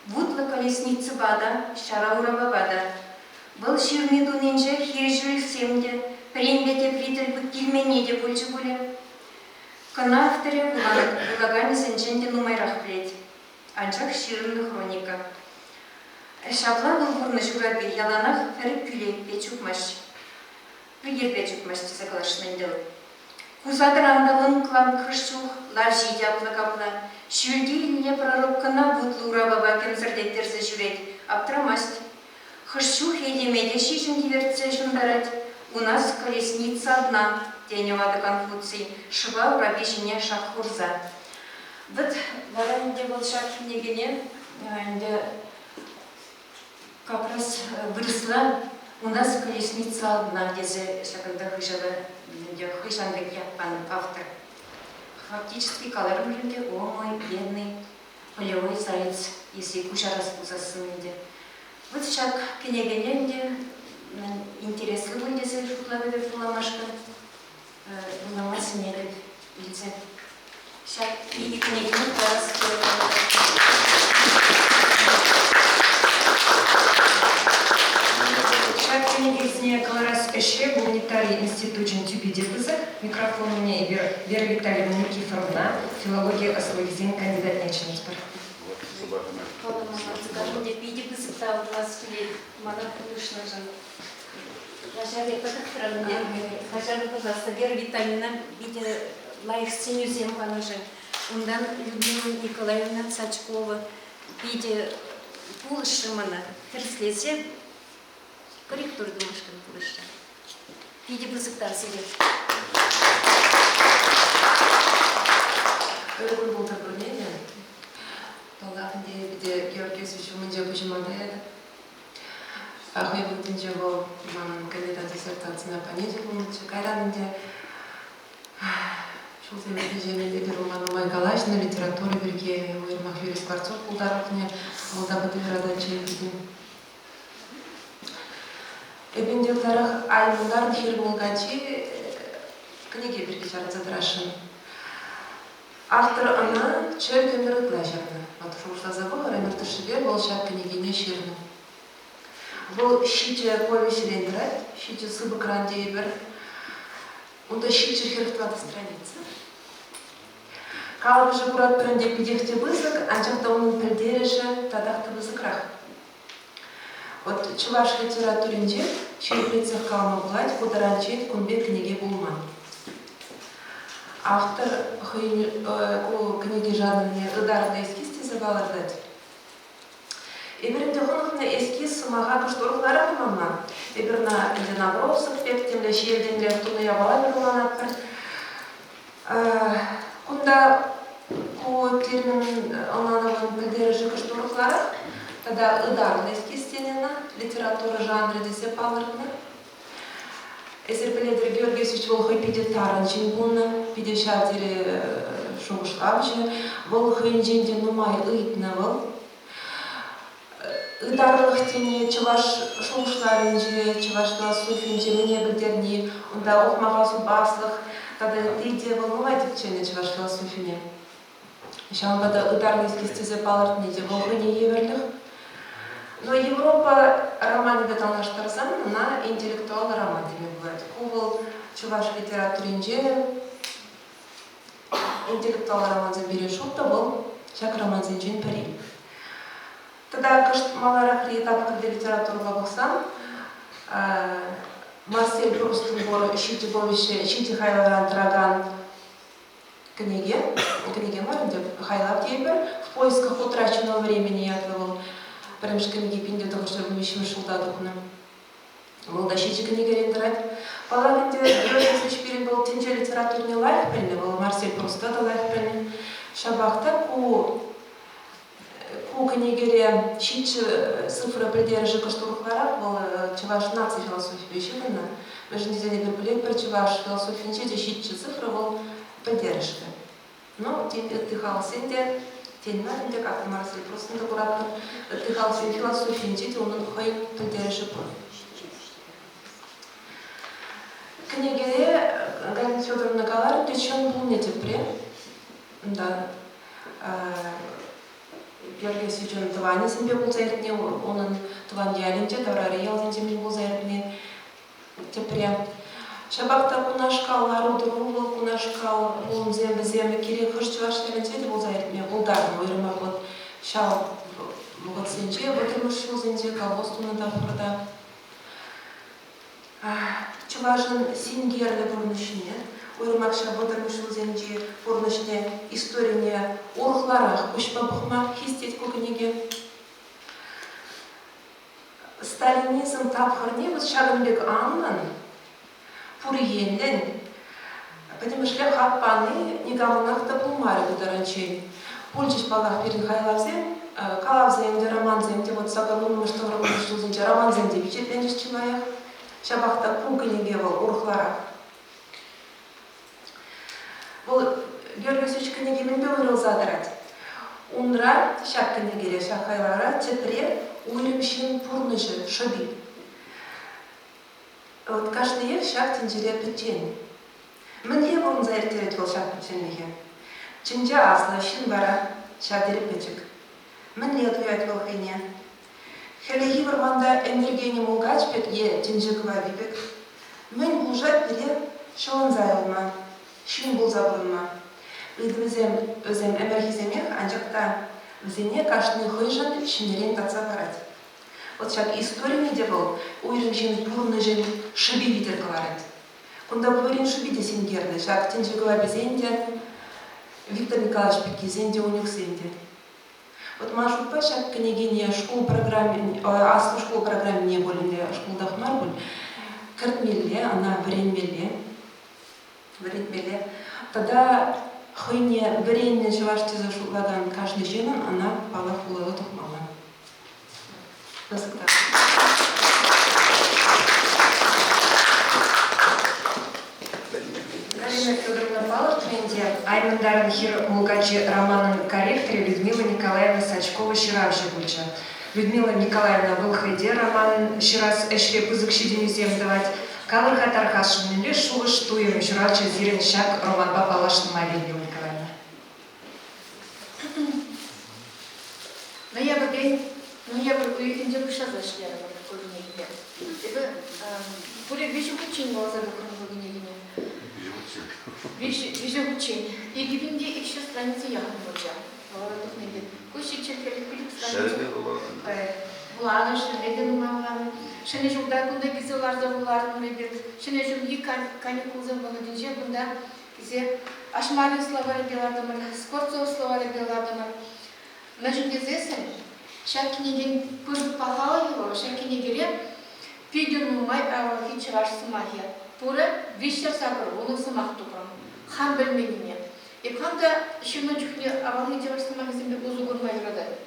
Вутлӑ колесницӑпа та, ҫара урапапа та. Вӑл ҫырни-тунинче хирӗҫӳлӗхсем те, пӗринпе тепри тӗл килменни те пулчӗ пулӗ. Кӑна авторӗ вулаканӗсенчен те нумайрах пӗлет. Анчах ҫырӑннӑ хроника. Ҫапла вӑл пурнӑҫ урапи яланах пӗр кӳлеппе чупмасть. Пӗр йӗрпе чупмасть тесе каласшӑн ӗнтӗ вӑл. Хуса тӑран та лӑнк-ланк хӑш чух лавҫи те апла-капла. Ҫӳлти Илле пророккӑна вутлӑ урапапа кӗмсӗртеттерсе ҫӳрет, аптрамасть. Хӑш чух этеме те ҫиҫӗм тивертсе ҫунтарать. У нас колесница одна, тенӗ ватӑ Конфуций, шӑпа урапи ҫине шак хурса. Вӑт вара ӗнтӗ вӑл ҫак кӗнекене ӗнтӗ как раз вырӑсла «У нас колесница одна» тесе ҫакӑнта хыҫала ӗнтӗ хӑй ҫавӑн пек ят панӑ автор. Фактически каларӑмӑр ӗнтӗ «О мой бедный полевой заяц» если куҫарас пулсассӑн ӗнтӗ. Вот ҫак кӗнекене ӗнтӗ интереслӗ пуль тесе шутлатӑп эп вуламашкӑн. Вулама сӗнетӗп илсе. Ҫак икӗ кӗнекене калас Ҫак кӗнекесене кӑларас ӗҫре гуманитари институчӗн тӳпи те пысӑк. Микрофон умне эпир Вера Витальевна Никифоровна, филологи ӑслӑлӑхӗсен кандидатне чӗнетпӗр. Скажем, питӗ пысӑк тав тӑвас килет мана пулӑшнӑшӑн. Каҫарӑр, пожалуйста, Вера Витальевна питӗ лайӑх сӗнӳсем панӑшӑн. Унтан Людмила Николаевна Сачкова питӗ пулӑшрӗ мана тӗрӗслесе корректура тумашкӑн пулӑшрӗ. Питӗ пысӑк тав сире. Анне те пулнӑччӗ. Кайран ӗнтӗ ҫулсем иртнӗҫемӗн эпир унпа нумай калаҫнӑ, литература пирки, уйрӑмах Юрий Скворцов пултарулӑхне вӑл та питӗ юрататчӗ эпир те. Эп ӗнтӗ ытларах Аймунтарӑн Хӗр мулкачи кӗнеке пирки чарӑнса тӑрасшӑн. Автор ӑна чӗрӗк ӗмӗр ытла ҫырнӑ. Вӑт шухӑшласа пӑхӑр, ӗмӗр тӑршшӗпе вӑл ҫак кӗнекене ҫырнӑ. Вӑл ҫичӗ повеҫрен тӑрать, ҫичӗ сыпӑкран тейӗпӗр. Унта 744 страница. Калӑпӑшӗ куратпӑр ӗнтӗ питех те пысӑк, анчах та унӑн пӗлтерӗшӗ татах та пысӑкрах. Вот чӑваш литературинче ҫирӗплетсех калама пулать, ку таранччен кун пек кӗнеке пулман. Автор хӑйӗн ку кӗнеке жанрне ытарлӑ эскиз тесе палӑртать. Эпир ӗнтӗ хӑнӑхнӑ эскиз сӑмаха кӑшт урӑхларах ӑнланма. Эпир ӑна ӗнтӗ набросок пек темле ҫиелтенрех тунӑ япала пек ӑнланатпӑр. Кунта ку термин ӑнланӑвӑн пӗлтерӗшӗ кӑшт урӑхларах тата ытарлӑ эскиз тенӗ ӑна, литература жанрӗ тесе палӑртнӑ. Эсир пӗлетӗр, Георгий Иосифович вӑл хӑй питӗ тарӑн ҫын пулнӑ, питӗ ҫав тери шухӑшлавҫӑ. Вӑл хӑйӗнчен те нумай ыйтнӑ вӑл. Ытарлӑх тени чӑваш шухӑшлавӗнче, чӑваш философийӗнче мӗне пӗлтерни, унта ухмаха супаслӑх тата ытти те вӑл нумай тӗпченӗ чӑваш философине. Ҫавӑнпа та ытарлӑ эскиз тесе палӑртни те вӑл хӑйне евӗрлӗх. Но Европа романӗпе танлаштарсан ӑна интеллектуаллӑ роман теме пулать. Ку вӑл чӑваш литературинче интеллектуаллӑ романсем пирки шутлӑ вӑл ҫак романсенчен пӗри. Тата кӑшт маларахри тапхӑрти литературӑпа пӑхсан Марсель Прустӑн пур ҫичӗ повеҫӗ ҫичӗ хайлавран тӑракан кӗнеке, кӗнеке мар ӗнтӗ, хайлав тейӗпӗр. «В поисках утраченного времени» ятлӑ вӑл. Пӗрремӗш кӗнеки 1913 ҫулта тухнӑ. Вӑл та ҫичӗ кӗнекерен тӑрать. Паллах ӗнтӗ, Георгий Васильевич пирӗн вӑл тӗнче литературине лайӑх пӗлнӗ, вӑл Марсель Пруста та лайӑх пӗлнӗ. Ҫапах та ку ку кӗнекере ҫиччӗ цифра пӗлтерӗшӗ кӑшт урӑхларах, вӑл чӑваш наци философипе ҫыхӑннӑ. Мӗншӗн тесен эпир пӗлетпӗр, чӑваш философинче те ҫиччӗ цифра вӑл пӗлтерӗшлӗ. Ну, тен, ытти халӑхсен те, тен мар ӗнтӗ, как Марсель Прустӑн та куратпӑр, ытти халӑхсен философийӗнче те унӑн хӑйӗн пӗлтерӗшӗ пур. Кӗнекере Галина Федоровна каларӗ те чӑн пулнӑ тӗпре. Унта Георгий Васильевичӑн тӑванӗсемпе пулса иртни, унӑн тӑван ялӗнче, таврари ялсенче мӗн пулса иртни тӗпре. Ҫапах та кунашкал лару-тӑру вӑл, кунашкал пулӑмсем вӗсем кирек хӑш чӑваш ялӗнче те пулса иртме пултарнӑ. Уйрӑмах вот ҫав вӑхӑтсенче, вӑтӑрмӗш ҫулсенче колхоз тунӑ тапхӑрта. Чӑвашӑн синкерлӗ пурнӑҫне, уйрӑмах ҫав вӑтӑрмӗш ҫулсенчи пурнӑҫне, историне урӑхларах куҫпа пӑхма хистет ку кӗнеке. Сталинизм тапхӑрне вӑт ҫакӑн пек анлӑн, пур енлӗн, пӗтӗмӗшле хак пани никамӑнах та пулмарӗ ку таранччен. Пулчӗҫ, паллах, пирӗн хайлавсем, калавсем те, романсем те, вот сакӑрвуннӑмӗш, тӑхӑрвуннӑмӗш ҫулсенче романсем те пичетленчӗҫ чылаях. Ҫапах та ку кӗнеке вӑл урӑхларах. Вӑл Георгий Васильевич кӗнеки мӗнпе уйрӑлса тӑрать? Унра, ҫак кӗнекере, ҫак хайлавра тӗпре уйрӑм ҫын пурнӑҫӗ, шӑпи. Вот кашниех ҫак тӗнчере пӗччен. Мӗнле пурӑнса ирттерет вӑл ҫак пӗчченлӗхе? Чӗнче аслӑ, ҫын вара ҫав тери пӗчӗк. Мӗнле туять вӑл хӑйне? Хӗллехи вӑрманта ӗнтӗркенӗ мулкач пек е тӗнче кӑвапи пек? Мӗн пулӑшать пире ҫӑлӑнса юлма, ҫын пулса пурӑнма? Ыйтӑвӗсем вӗсем ӗмӗрхисемех, анчах та вӗсене кашни хӑйшӗн ҫӗнӗрен татса парать. Вӑт ҫак историне те вӑл уйрӑм ҫын пурнӑҫӗн шӑпи витӗр кӑларать. Кунта пурин шӑпи те синкерлӗ, ҫак тӗнче кӑваписен те, Виктор Николаевич пеккисен те, Унюксен те. Вот ман шутпа ҫак кӗнекене шкул программин, аслӑ шкул программине пуль ӗнтӗ, шкултах мар пуль, кӗртмелле, ӑна вӗренмелле, вӗрентмелле. Тата хӑйне вӗреннӗ чӑваш тесе шутлакан кашни ҫыннӑн ӑна, паллах, вуласа тухмалла. Пысӑк тав. Галина Федоровна палӑртрӗ ӗнтӗ, Аймӑнтарӑн хӗр мулкачи романӑн корректорӗ Людмила Николаевна Сачкова ҫыравҫӑ пулчӗ. Людмила Николаевна вӑл хӑй те роман ҫырас ӗҫре пысӑк ҫитӗнӳсем тӑвать. Калӑр-ха тархасшӑн, мӗнле шухӑш-туйӑм ҫуралчӗ сирӗн ҫак романпа паллашнӑ май, Людмила Николаевна? Ноябрьтен ноябрь уйӑхӗнче пуҫласа ӗҫлерӗмӗр ку кӗнекепе. Эпӗ пурӗ виҫӗ хутчен вуласа тухрӑм ку кӗнекене. Виҫӗ хутчен. 2200 страница яхӑн пулчӗ. Вуласа тухнипе. Ку 745 страница. Вуланӑ, ҫӗрле те нумай вуланӑ. Ҫӗнӗ ҫулта кунта килсе ларса вуларӑмӑр эпир. Ҫӗнӗ ҫулхи каникулсем вӑхӑтӗнче кунта Тесе Ашмарин словарӗпе лартӑмӑр, Скворцов словарӗпе лартӑмӑр. Мӗншӗн тесессӗн ҫак кӗнекен пысӑк пахалӑхӗ вӑл ҫак кӗнекере питӗ нумай авалхи чӑваш сӑмахӗ. Пурӗ 380 сӑмах тупрӑм. Хам пӗлменнине. Эп хам та ҫырнӑ чухне авалхи чӑваш сӑмахӗсемпе усӑ курма юрататӑп.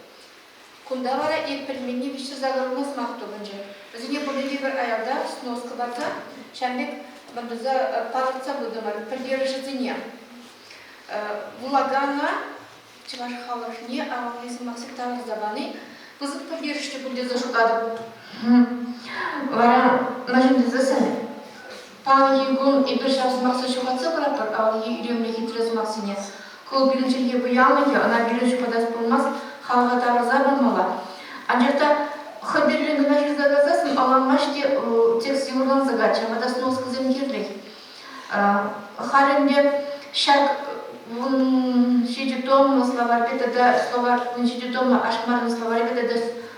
Кунта вара эп пӗлменни 380 сӑмах тупӑнчӗ. Вӗсене пурне те пӗр аялта сноска парса ҫавӑн пек мӑнтӑрса палӑртса пытӑмӑр пӗлтерӗшӗсене. Вулакана чӑваш халӑхне авалхи сӑмахсем тавӑрса пани пысӑк пӗлтерӗшлӗ пуль тесе шутлатӑп. Вара мӗншӗн тесессӗн паянхи кун эпир ҫав сӑмахсене ҫухатса пыратпӑр, авалхи илемлӗ хитре сӑмахсене. Ку пирӗн чӗлхе пуянлӑхӗ, ӑна пирӗн ҫухатас пулмасть, халӑха тавӑрса пымалла. Анчах та хӑй тӗллӗн кӑна ҫырса кайсассӑн ӑнланмасть те текст йывӑрланса кайать, ҫавӑнпа та сноскӑсем кирлех. Халь ӗнтӗ ҫак 17 томлӑ словарьпе тата словарь 17 томлӑ Ашмарин словарӗпе тата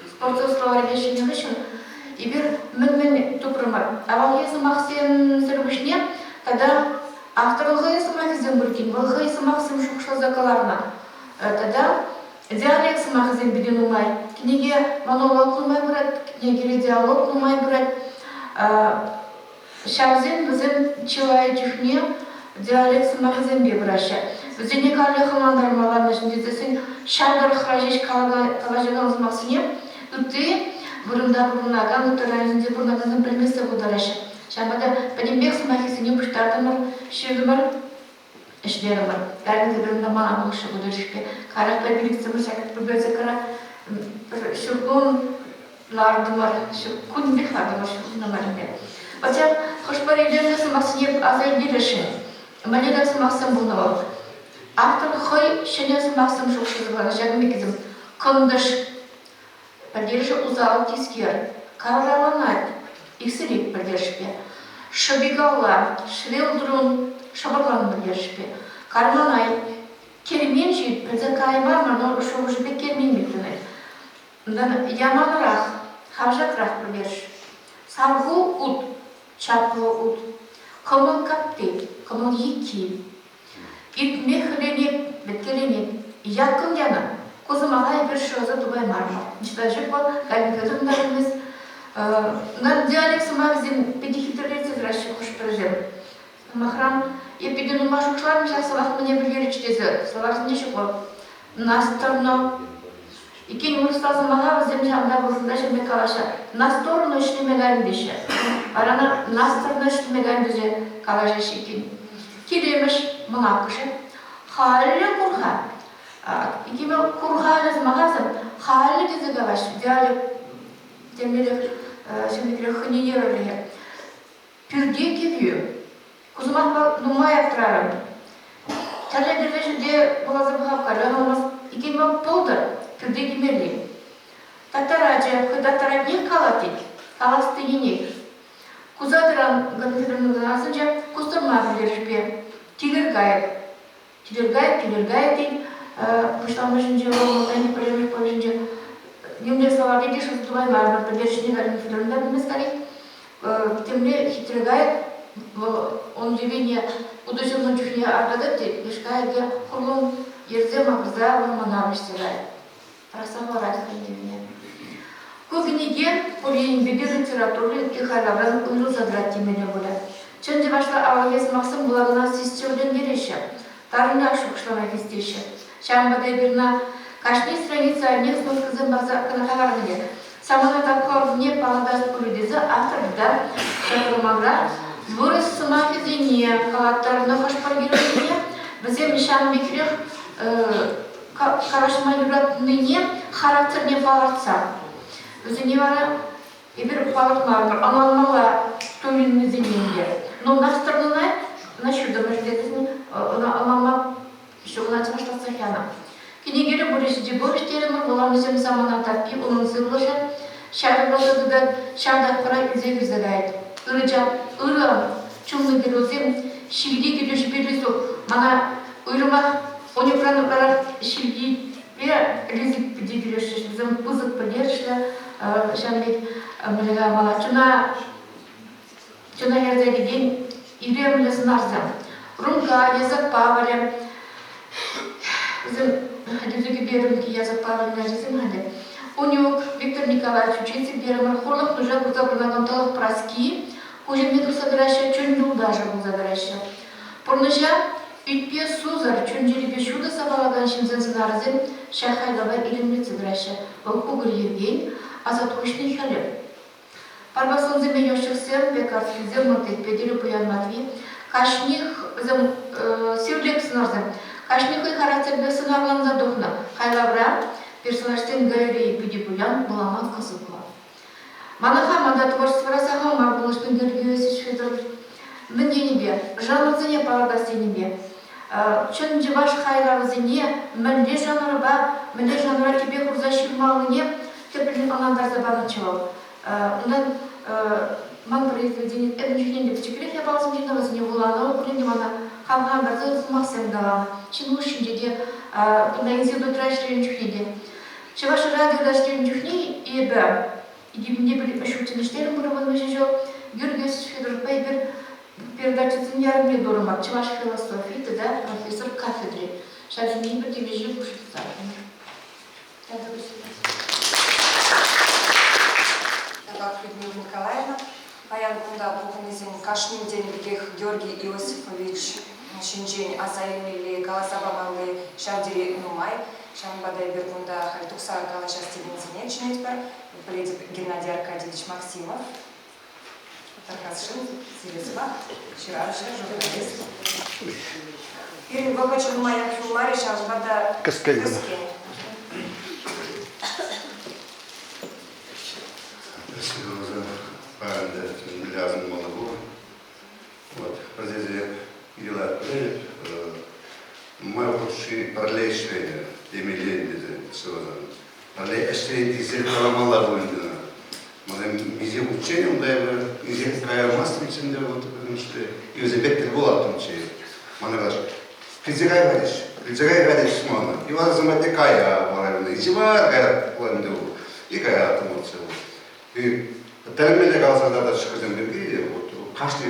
Скворцов словарӗпе ҫӗнӗ хыҫҫӑн эпир мӗн-мӗн тупрӑмӑр? Авалхи сӑмахсемсӗр пуҫне тата Автор хӑйӗн сӑмахӗсем пур-иккен, вӑл хӑй сӑмахсем шухӑшласа кӑларнӑ. Тата диалект сӑмахӗсем питӗ нумай. Кӗнеке монолог нумай пырать, кӗнекере диалог нумай пырать. Ҫавсем вӗсем чылай чухне диалект сӑмахӗсемпе пыраҫҫӗ. Вӗсене каллех ӑнлантармалла, мӗншӗн тесессӗн ҫав тӑрӑхра ҫеҫ калаҫакан сӑмахсене ытти вырӑнта пурӑнакан, ытти районсенче пурӑнакансем пӗлмессе пултараҫҫӗ. Ҫавӑнпа та пӗтӗмпех сӑмахӗсене пуҫтартӑмӑр, ҫыртӑмӑр, ӗҫлерӗмӗр. Галина Федоровна мана пулӑшрӗ ку тӗлӗшпе. Каярахпа пилӗксемӗр ҫак библиотекӑра пӗр ҫур кун лартӑмӑр, кунӗпех лартӑмӑр ҫуркунна ӗнтӗ. Хотя хӑш-пӗр илемлӗ сӑмахсене аса илтересшӗн. Мӗнле сӑмахсем пулнӑ вӑл? Автор хӑй ҫӗнӗ сӑмахсем шухӑшласа кӑларнӑ. Ҫакӑн пеккисем. Кӑнтӑш, Пӗлтерӗшӗ усал тискер, каварланать, иксӗлет пӗлтерӗшпе. Шӑпикалла, швелтрун, шӑпӑрлан пӗлтерӗшпе. Карманай, кермен ҫит, пӗлсе кайма ман шухӑшӗпе кермен пек тӑнать. Унтан яманрах, хавшакрах пӗлтерӗш. Салху ут, чаплӑ ут. Кӑмӑл капти, кӑмӑл екки. Иртме хӗленет, вӗткеленет. Яккӑн янӑ. Ку сӑмаха эпир шыраса тупаймарӑмӑр. Ниҫта ҫук вӑл, Галина Федоровна та пӗлмест. Унтан диалект сӑмахӗсем питӗ хитрелетсе тӑраҫҫӗ хӑш-пӗрисем. Сӑмахран, эп питӗ нумай шухӑшларӑм ҫак сӑмах мӗне пӗлтерет тесе. Словарьсенче ҫук вӑл. Настӑрнӑ. Иккен вырӑсла сӑмаха вӗсем ҫавӑнта вырӑнта ҫын пек калаҫҫӗ. На сторону ӗҫлеме кайнӑ теҫҫӗ. Вара на сторону ӗҫлеме кайнӑ тесе калаҫаҫҫӗ иккен. Килемӗш, мӑнаккӑшӗ. Халӗ кур-ха. Иккӗмӗ кур-халӗ сӑмаха вӗсем халӗ тесе калаҫҫӗ. Диалект темлерех ҫын хӑйне евӗрлӗхе. Пӳрте кӗпӳ. Ку сӑмахпа нумай аптрарӑм. Тӗрлӗ-тӗрлӗ ҫӗрте вуласа пӑхап каллех иккен вӑл пултӑр, пӳрте кӗмелли. Татарачӗ хӑй татаратнех калать тет, калас тенинех. Куса тӑран асӑнчӗ кустӑрма пӗлтерӗшпе. Тилӗр кайӑк. Тилӗр кайӑк, тилӗр кайӑк тет. Пуҫламӑшӗнче вӑл малтанхи пӗрремӗш повеҫӗнче нимле словарьте те шӑнса тупаймарӑмӑр пӗлтерӗшне Галина Федоровна та пӗлмест халех. Темле хитре кайӑк вӑл ун йӑвине утӑ ҫулнӑ чухне аркатать те леш кайӑкӗ хурлӑн йӗрсе макӑрса вӑрмана вӗҫсе каять. Пӑрахса хӑварать хӑйӗн йӑвине. Ку кӗнеке пур енӗпе те литература ытти хайлавран уйрӑлса тӑрать темелле пулӗ. Чӑн чӑвашла авалхи сӑмахсем вулакана сисчӗвлентереҫҫӗ, тарӑнрах шухӑшлама хистеҫҫӗ. Ҫавӑнпа та эпир ӑна кашни страница айнех сноскӑсем парса кӑна хӑварнӑ. Самана тапхӑрне палӑртас пулӗ тесе автор тата ҫак романра Вырӑс сӑмахӗсене калаттарнӑ хӑш-пӗр геройсене вӗсем ҫавӑн пекрех калаҫма юратнине характерне палӑртса. Вӗсене вара эпир палӑртмарӑмӑр, ӑнланмалла туйӑннисене те. Но настроена на ҫыртӑмӑр тесен ӑна ӑнланма ҫук, ӑна чӑвашлатсах янӑ. Кӗнекере пур ӗҫӗ те пур терӗмӗр, вуланӑҫем самана таппи, унӑн сывлӑшӗ ҫав вӑхӑта тытать, ҫав тапхӑра илсе кӗрсе каять. Ырӑ чап, ырӑ чунлӑ геройсем ҫилки кӗтӳҫӗпе Лисук мана уйрӑмах Онюкран ытларах ҫилкипе Лисук питӗ килӗшрӗҫ. Вӗсем пысӑк пӗлтерӗшлӗ ҫавӑн пек мӗнле каламалла, чуна чуна ярса илекен илемлӗ сӑнарсем. Рунка, Язык Павӑлӗ, вӗсем Лизукипе Рунки Язык Павӑлӗн ачисем халӗ. Унюк, Виктор Николаевич учитель терӗмӗр, хурлӑх нуша курса пурӑнакан тӑлӑх Праски куҫ умне тухса тӑраҫҫӗ, чун юлташӗ пулса тӑраҫҫӗ. Пурнӑҫа ӳтпе сусӑр, чун-чӗрипе ҫутӑ сапалакан ҫынсен сӑнарӗсем ҫак хайлава илемлетсе тӑраҫҫӗ. Вӑл кукӑр Евген, асат хуҫнӑ Хӗлип. Парпасунсемпе ёҫчӗхсем, Пекарскисем, Мӑнтек Петӗрӗ, Пуян Матви кашних вӗсем сивлек сӑнарсем. Кашни хӑй характерпе сӑнарланса тухнӑ. Хайлавра персонажсен галерейи питӗ пуян, вулама кӑсӑклӑ. Мана хама та творчествӑра сахал мар пулӑшнӑ Георгий Иосифович Федоров. Мӗн енӗпе? Жанрсене палӑртас енӗпе. Чӑн чӑваш хайлавӗсене мӗнле жанрпа, мӗнле жанра тӗпе хурса ҫырмаллине тӗплӗн ӑнлантарса панӑччӗ вӑл. Унтан ман произведени эпӗ чухне те пӗчӗкрех япаласем ҫырнӑ, вӗсене вуланӑ пулин те мана хавхалантарса сӑмахсем каланӑ. Ҫын хушшинче те, кунта институтра ӗҫленӗ чухне те. Чӑваш радиота ӗҫленӗ чухне эпӗ 2005 ҫулччен ӗҫлерӗм пуль виҫӗ ҫул. Георгий Иосифович Федоровпа эпир передачӑсен ярӑмне турӑмӑр. Чӑваш философи тата профессор кафедри. Ҫав ҫине эпир темиҫе хушӑ тытаттӑмӑр. Табак Людмила Николаевна, паян кунта пухӑннисен кашнин тенӗ пекех Георгий Иосифович ҫинчен аса илмелли, каласа памалли ҫав тери нумай. Ҫавӑнпа та эпир кунта халь тухса калаҫас текенсене чӗнетпӗр. Пӗлетӗп Геннадий Аркадьевич Максимов, Тархасшӑн, сире сӑмах, ҫыравҫӑ, журналист. Пирӗн вӑхӑчӗ нумаях юлмарӗ, ҫавӑнпа та кӗскен. Кӗскен. Паян асӑнмалла пур. Вот, пӗр дела пӗлетӗп. Нумай хушши пӗрле ӗҫленӗ темелле ӗнтӗ сывӑсан. Пӗрле ӗҫлен тесе каламалла пуль ӗнтӗ. Мана миҫе хутчен унта эпӗ миҫе каямастӑмччӗ ӗнтӗ вот пӗтӗмӗшле. Вӗсемпе тӗл пулаттӑмччӗ. Мана калаҫ, килсе кай калаҫ, килсе кай калаҫ мана. И вара патне кая вара ӗнтӗ. Ичи кая ӗнтӗ вӑл. И каяттӑм вот. И тӗлӗнмелле каласа тата шӑкӑрсем пирки вот кашни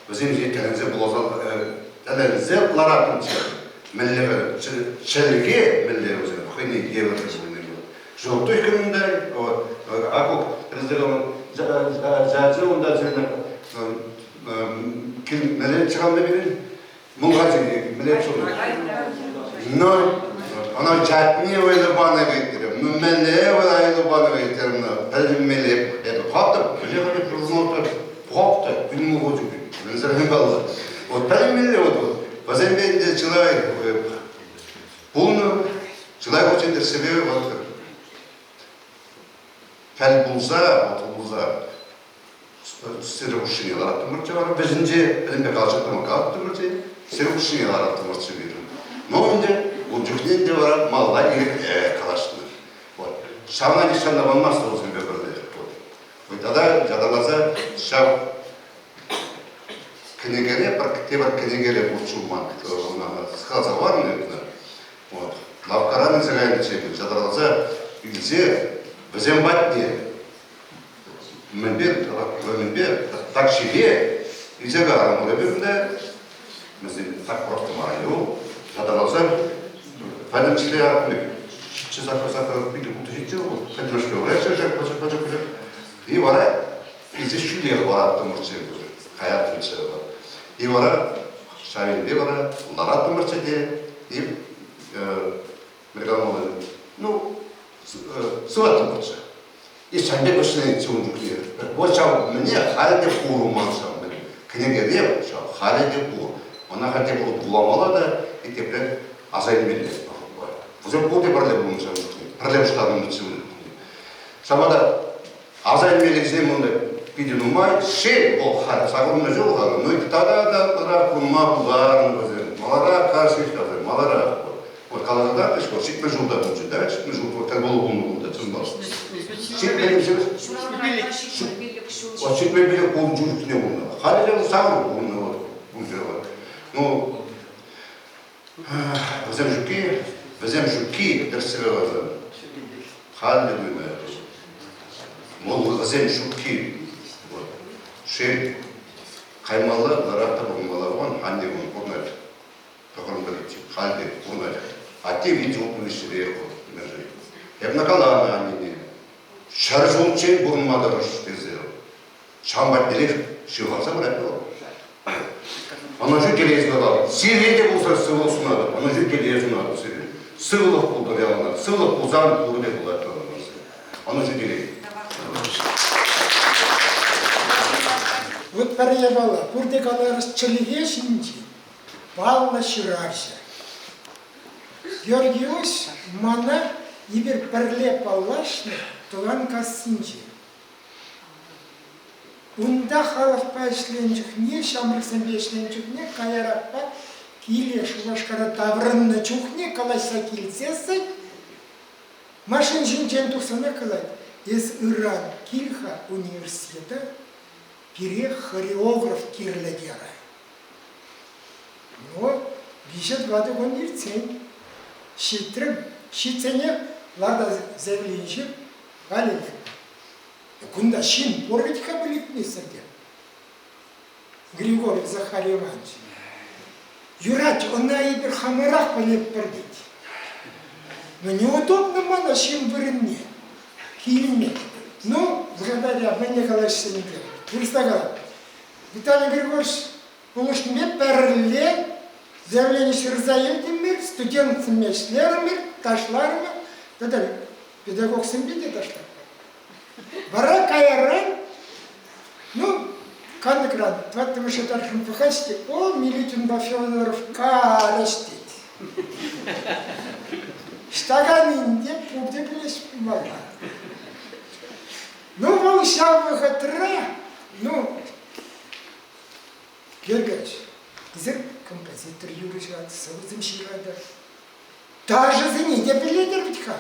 вӗсем ҫине тӗлӗнсе пуласа тӗлӗнсе лараттӑмччӗ. Мӗнле чӗлхе мӗнле вӗсем хӑйне евӗрлӗ пулни. Желтухин унта, вот, Акук жачы унта мӗнле чӑханнӑ пирӗн? Мулгачи мӗнле чулнӑ? Ну, ӑна чатне вӑйлӑ панӑ витерӗм. Ну, мӗнле вӑйлӑ панӑ витерӗм, пӗлмелле. Эпӗ пӑхаттӑм, мӗнле хӑйне пӑхаттӑм, пӑхаттӑм, пӗлме хучӗ. Мӗнсӗр паллӑ. Вот пӗлмелле вот. Вӗсемпе ӗнтӗ чылай пулнӑ, чылай хутчен тӗрӗссипе вот пӗл пулса, вот пулса сӗре хушшине лараттӑмӑрччӗ вара вӗҫӗнче пӗтӗмпе калаҫаттӑмӑр калаттӑмӑрччӗ сӗре хушшине лараттӑмӑрччӗ пирӗн. Ну ӗнтӗ ун чухне ӗнтӗ вара малла ирӗкле калаҫнӑ. Вот. Ҫавна нихҫан та манмастӑп вӗсемпе пӗрле. Вот. Тата ятарласа ҫав кӗнекере, тепӗр кӗнекере пурччӗ ман сыхласа хӑварнӑ ӳкнӗ. Вот. Лавккаран илсе кайнӑччӗ ятарласа илсе вӗсем патне мӗнпе мӗнпе таксипе илсе кайрӑмӑр эпир ӗнтӗ. Вӗсем так просто мар ятарласа пӗтӗмӗшле ҫиччӗ сакӑр пилӗк ултӑ ҫиччӗ пӗтӗмӗшле пачӑк И вара илсе ҫӳле хӑвараттӑмӑрччӗ каяттӑмччӗ. И вара ҫавинпе вара лараттӑмӑрччӗ те и ну, сываттӑмӑрччӗ. И ҫавӑн пек вӗҫленетчӗ ун чухне. Вот ҫав мӗне халь те курман ҫав. Кӗнекере ҫав халӗ те пур. Ӑна халь те вуламалла та тепре аса илмелле. Вӗсем пурте пӗрле пулнӑ ҫав чухне. Пӗрле пуҫтарӑннӑ Ҫавӑнпа та аса илмеллисем унта питӗ нумай. Шел, вӑл халь сакӑрмӗш ҫул-ха, но тата та ытларах пурӑнма пултарнӑ вӗсем. Маларах кашни вӗсем, маларах. Вот каласа кӑтартрӗҫ, вот 70 ҫулта пулчӗ, да, 70 ҫул тӗл пулу пулнӑ кунта, чӑнпа. Вот 75 пулнӑ чухне пулнӑ. Халӗ те сакӑр пулнӑ вот пулчӗ вот. Ну, вӗсем ҫукки, вӗсем ҫукки тӗрӗссипе каласан, халь те туймасть. Вӑл вӗсем ҫукки. Вот. Шел, каймалла, ларать та пурӑнмалла вон, анне вон пурӑнать. Тӑхӑрӑн халь те пурӑнать. Атте вилчӗ утмӑлӗҫре вӑл. Эп каланӑ аннене, ҫӗр ҫулччен пурӑнма тӑрӑш тесе. Ҫавӑн патнерех ҫывхарса пырать вӑл. Ӑнӑҫу телей сунатӑп. Сире те пулса сывлӑх сунатӑп. Ӑнӑҫу телей сунатӑп сире. Сывлӑх пултӑр яланах. Сывлӑх пулсан пурте пулать. Ӑнӑҫу телей. Вот пӗр япала, пурте каларӗҫ чӗлхе ҫинчен. Паллӑ ҫыравҫӑ. Георгиус мана эпир пӗрле паллашнӑ тӑван кассинче. Унта халӑхпа ӗҫленӗ чухне, ҫамрӑксемпе ӗҫленӗ чухне каярахпа киле Шупашкара таврӑннӑ чухне калаҫса килсессӗн машин ҫинчен тухсанах калать, эс ыран кил-ха университета, пире хореограф кирлӗ терӗ. Ну, виҫӗ-тӑватӑ кун иртсен ҫитрӗм. Ҫитсенех ларта заявление халӗ Кунта ҫын пур вӗт-ха пӗлетместӗр те. Григорий Захарий Иванович. Юрать, ӑна эпир хамӑрах пӗлетпӗр тет. Но неудобно мана ҫын вырӑнне килме. Ну, благодаря мӗнле калаҫсен те. Вырӑсла калать. Виталий Григорьевич пулӑшнипе пӗрле заявлени ҫырса илтӗмӗр, студентсемпе ӗҫлерӗмӗр, ташларӑмӑр тата педагогсемпе те ташлатпӑр. Вара каяран, ну, кантӑкран тӑваттӑмӗш этажшӑн пӑхать те, о, Милютинпа Федоров карӗҫ тет. Ҫтакан те пурте пӗлес пулмалла. Ну, вӑл ҫав вӑхӑтра, ну, Гергаш, эсир композитор юрӑҫа, сӑвӑсем ҫыратӑр. Ташӑсене те пӗлетӗр вӗт-ха.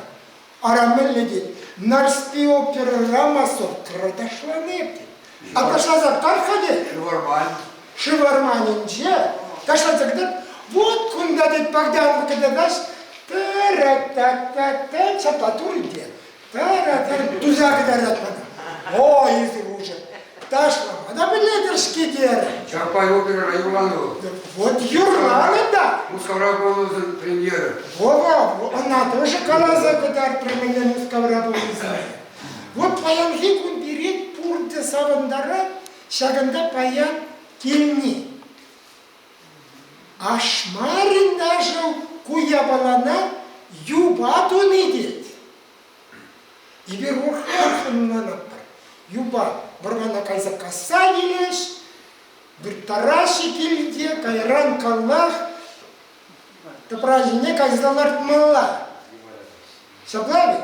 Ара мӗнле тет, Нарспи оперӑра массовкӑра ташланӑ эп тет. А ташласа тар-ха тет. Шыварман. Шыварманӗнче ташласа кӑтарт. Вот кунта тет Богданов кӑтартаҫ. Та-ра-та-та-та ҫапла турӗ те. Тара-тара туса кӑтартать мана. О, эсир уже ташлама та пӗлетӗр-ҫке терӗ. Чапай оперӑра юрланӑ вӑл. Вот юрланӑ та. Мускавра пулнӑ премьера. Вова, ӑна тоже каласа кӑтартрӗ мӗнле Мускавра пулнисене. Вот паянхи кун пире пурте савӑнтарать, ҫакӑнта паян килни. Ашмарин ашӑ ку япалана юпа туни тет. Эпир урӑхлах ӑнланатпӑр. Юпа вӑрмана кайса касса килӗҫ, вырттараҫҫӗ килте, кайран каллах тӑпра ҫине кайса лартмалла. Ҫапла ведь?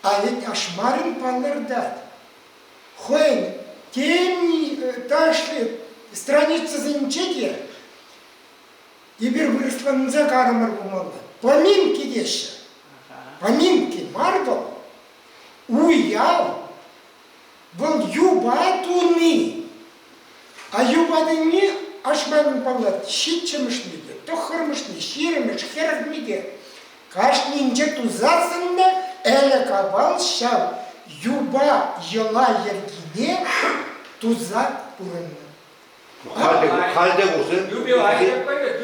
А ведь Ашмарин палӑртать. Хӑйӗн тем ташли страницӑсенче те эпир вырӑсланса карӑмӑр пулмалла. Поминки теҫҫӗ. Поминки мар вӑл. Уяв. Вӑл юпа туни. А юпа тени ашманӑн паллать ҫиччӗмӗшне те, тӑххӑрмӗшне, ҫирӗмӗш, хӗрӗхне те. Кашнинче тусассӑн та ӗлӗк-авал ҫав юпа йӑла-йӗркине туса пурӑннӑ. Халь те пулсын. Юбилей,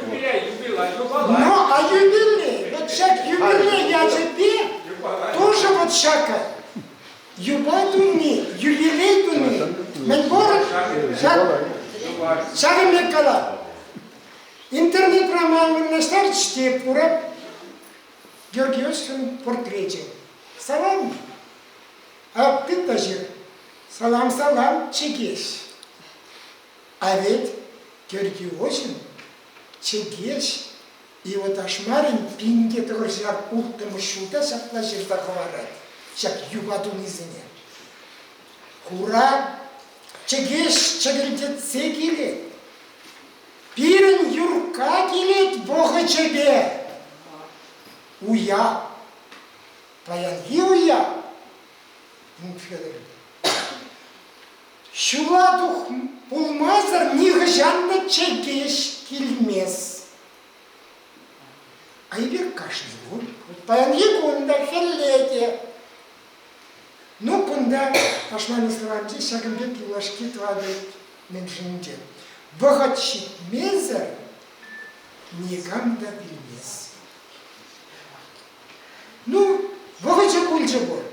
юбилей, юбилей, Ну, а юбилей, вот ҫак юбилей ячӗпе тоже вот ҫакӑ юпа туни, юбилей туни, мӗн пур ҫак ҫакӑн пек калать. Интернетра ман вырнаҫтарчӗҫ те пура Георгий Иосифовичӑн портречӗ. Салам. А тыт та ҫыр. Салам-салам, чӗкеҫ. А ведь Георгий Осин Чӗкеҫ Ио Ашмарин пинте тӑхӑрҫар улттӑмӗш ҫулта ҫапла ҫырса хӑварать ҫак юпа тунисене. Хура чӗкеҫ чӗкӗлтетсе килет. Пирӗн Юркка килет вӑхӑчӗпе. Уяв. Паянхи уяв. Федоровна. Ҫула тух пулмасӑр нихӑҫан та чӗкеҫ килмест. А эпир кашни кун, паянхи кун та, хӗлле те. Ну, кунта Ташман Исламчи ҫакӑн пек юлашки тӑватӑ мӗншӗнче. Вӑхӑт ҫитмесӗр никам та вилмест. Ну, вӑхӑчӗ пулчӗ пуль.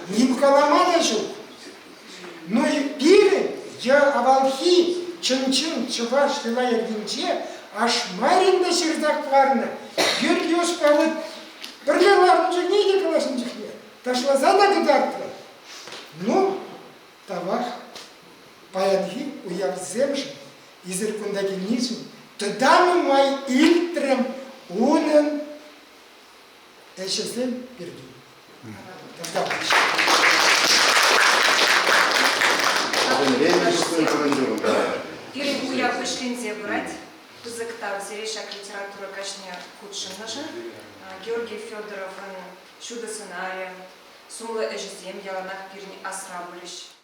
Ним калама та ҫук. Ну, пирӗн е авалхи чӑн-чӑн чӑваш йӑла-йӗркинче Ашмарин та ҫырса хӑварнӑ. Георгий Оспанович пӗрле ларнӑ чухне те калаҫнӑ чухне ташласа та кӑтартрӗ. Ну, тавах паянхи уявсемшӗн, эсир кунта килнишӗн тата нумай илтрӗм унӑн ӗҫӗсем пирки. Пирӗн уяв вӗҫленсе пырать. Пысӑк тав сире ҫак литература каҫне хутшӑннӑшӑн. Георгий Федоровӑн ҫутӑ сӑнарӗ, сумлӑ ӗҫӗсем яланах пирӗн асра пулӗҫ.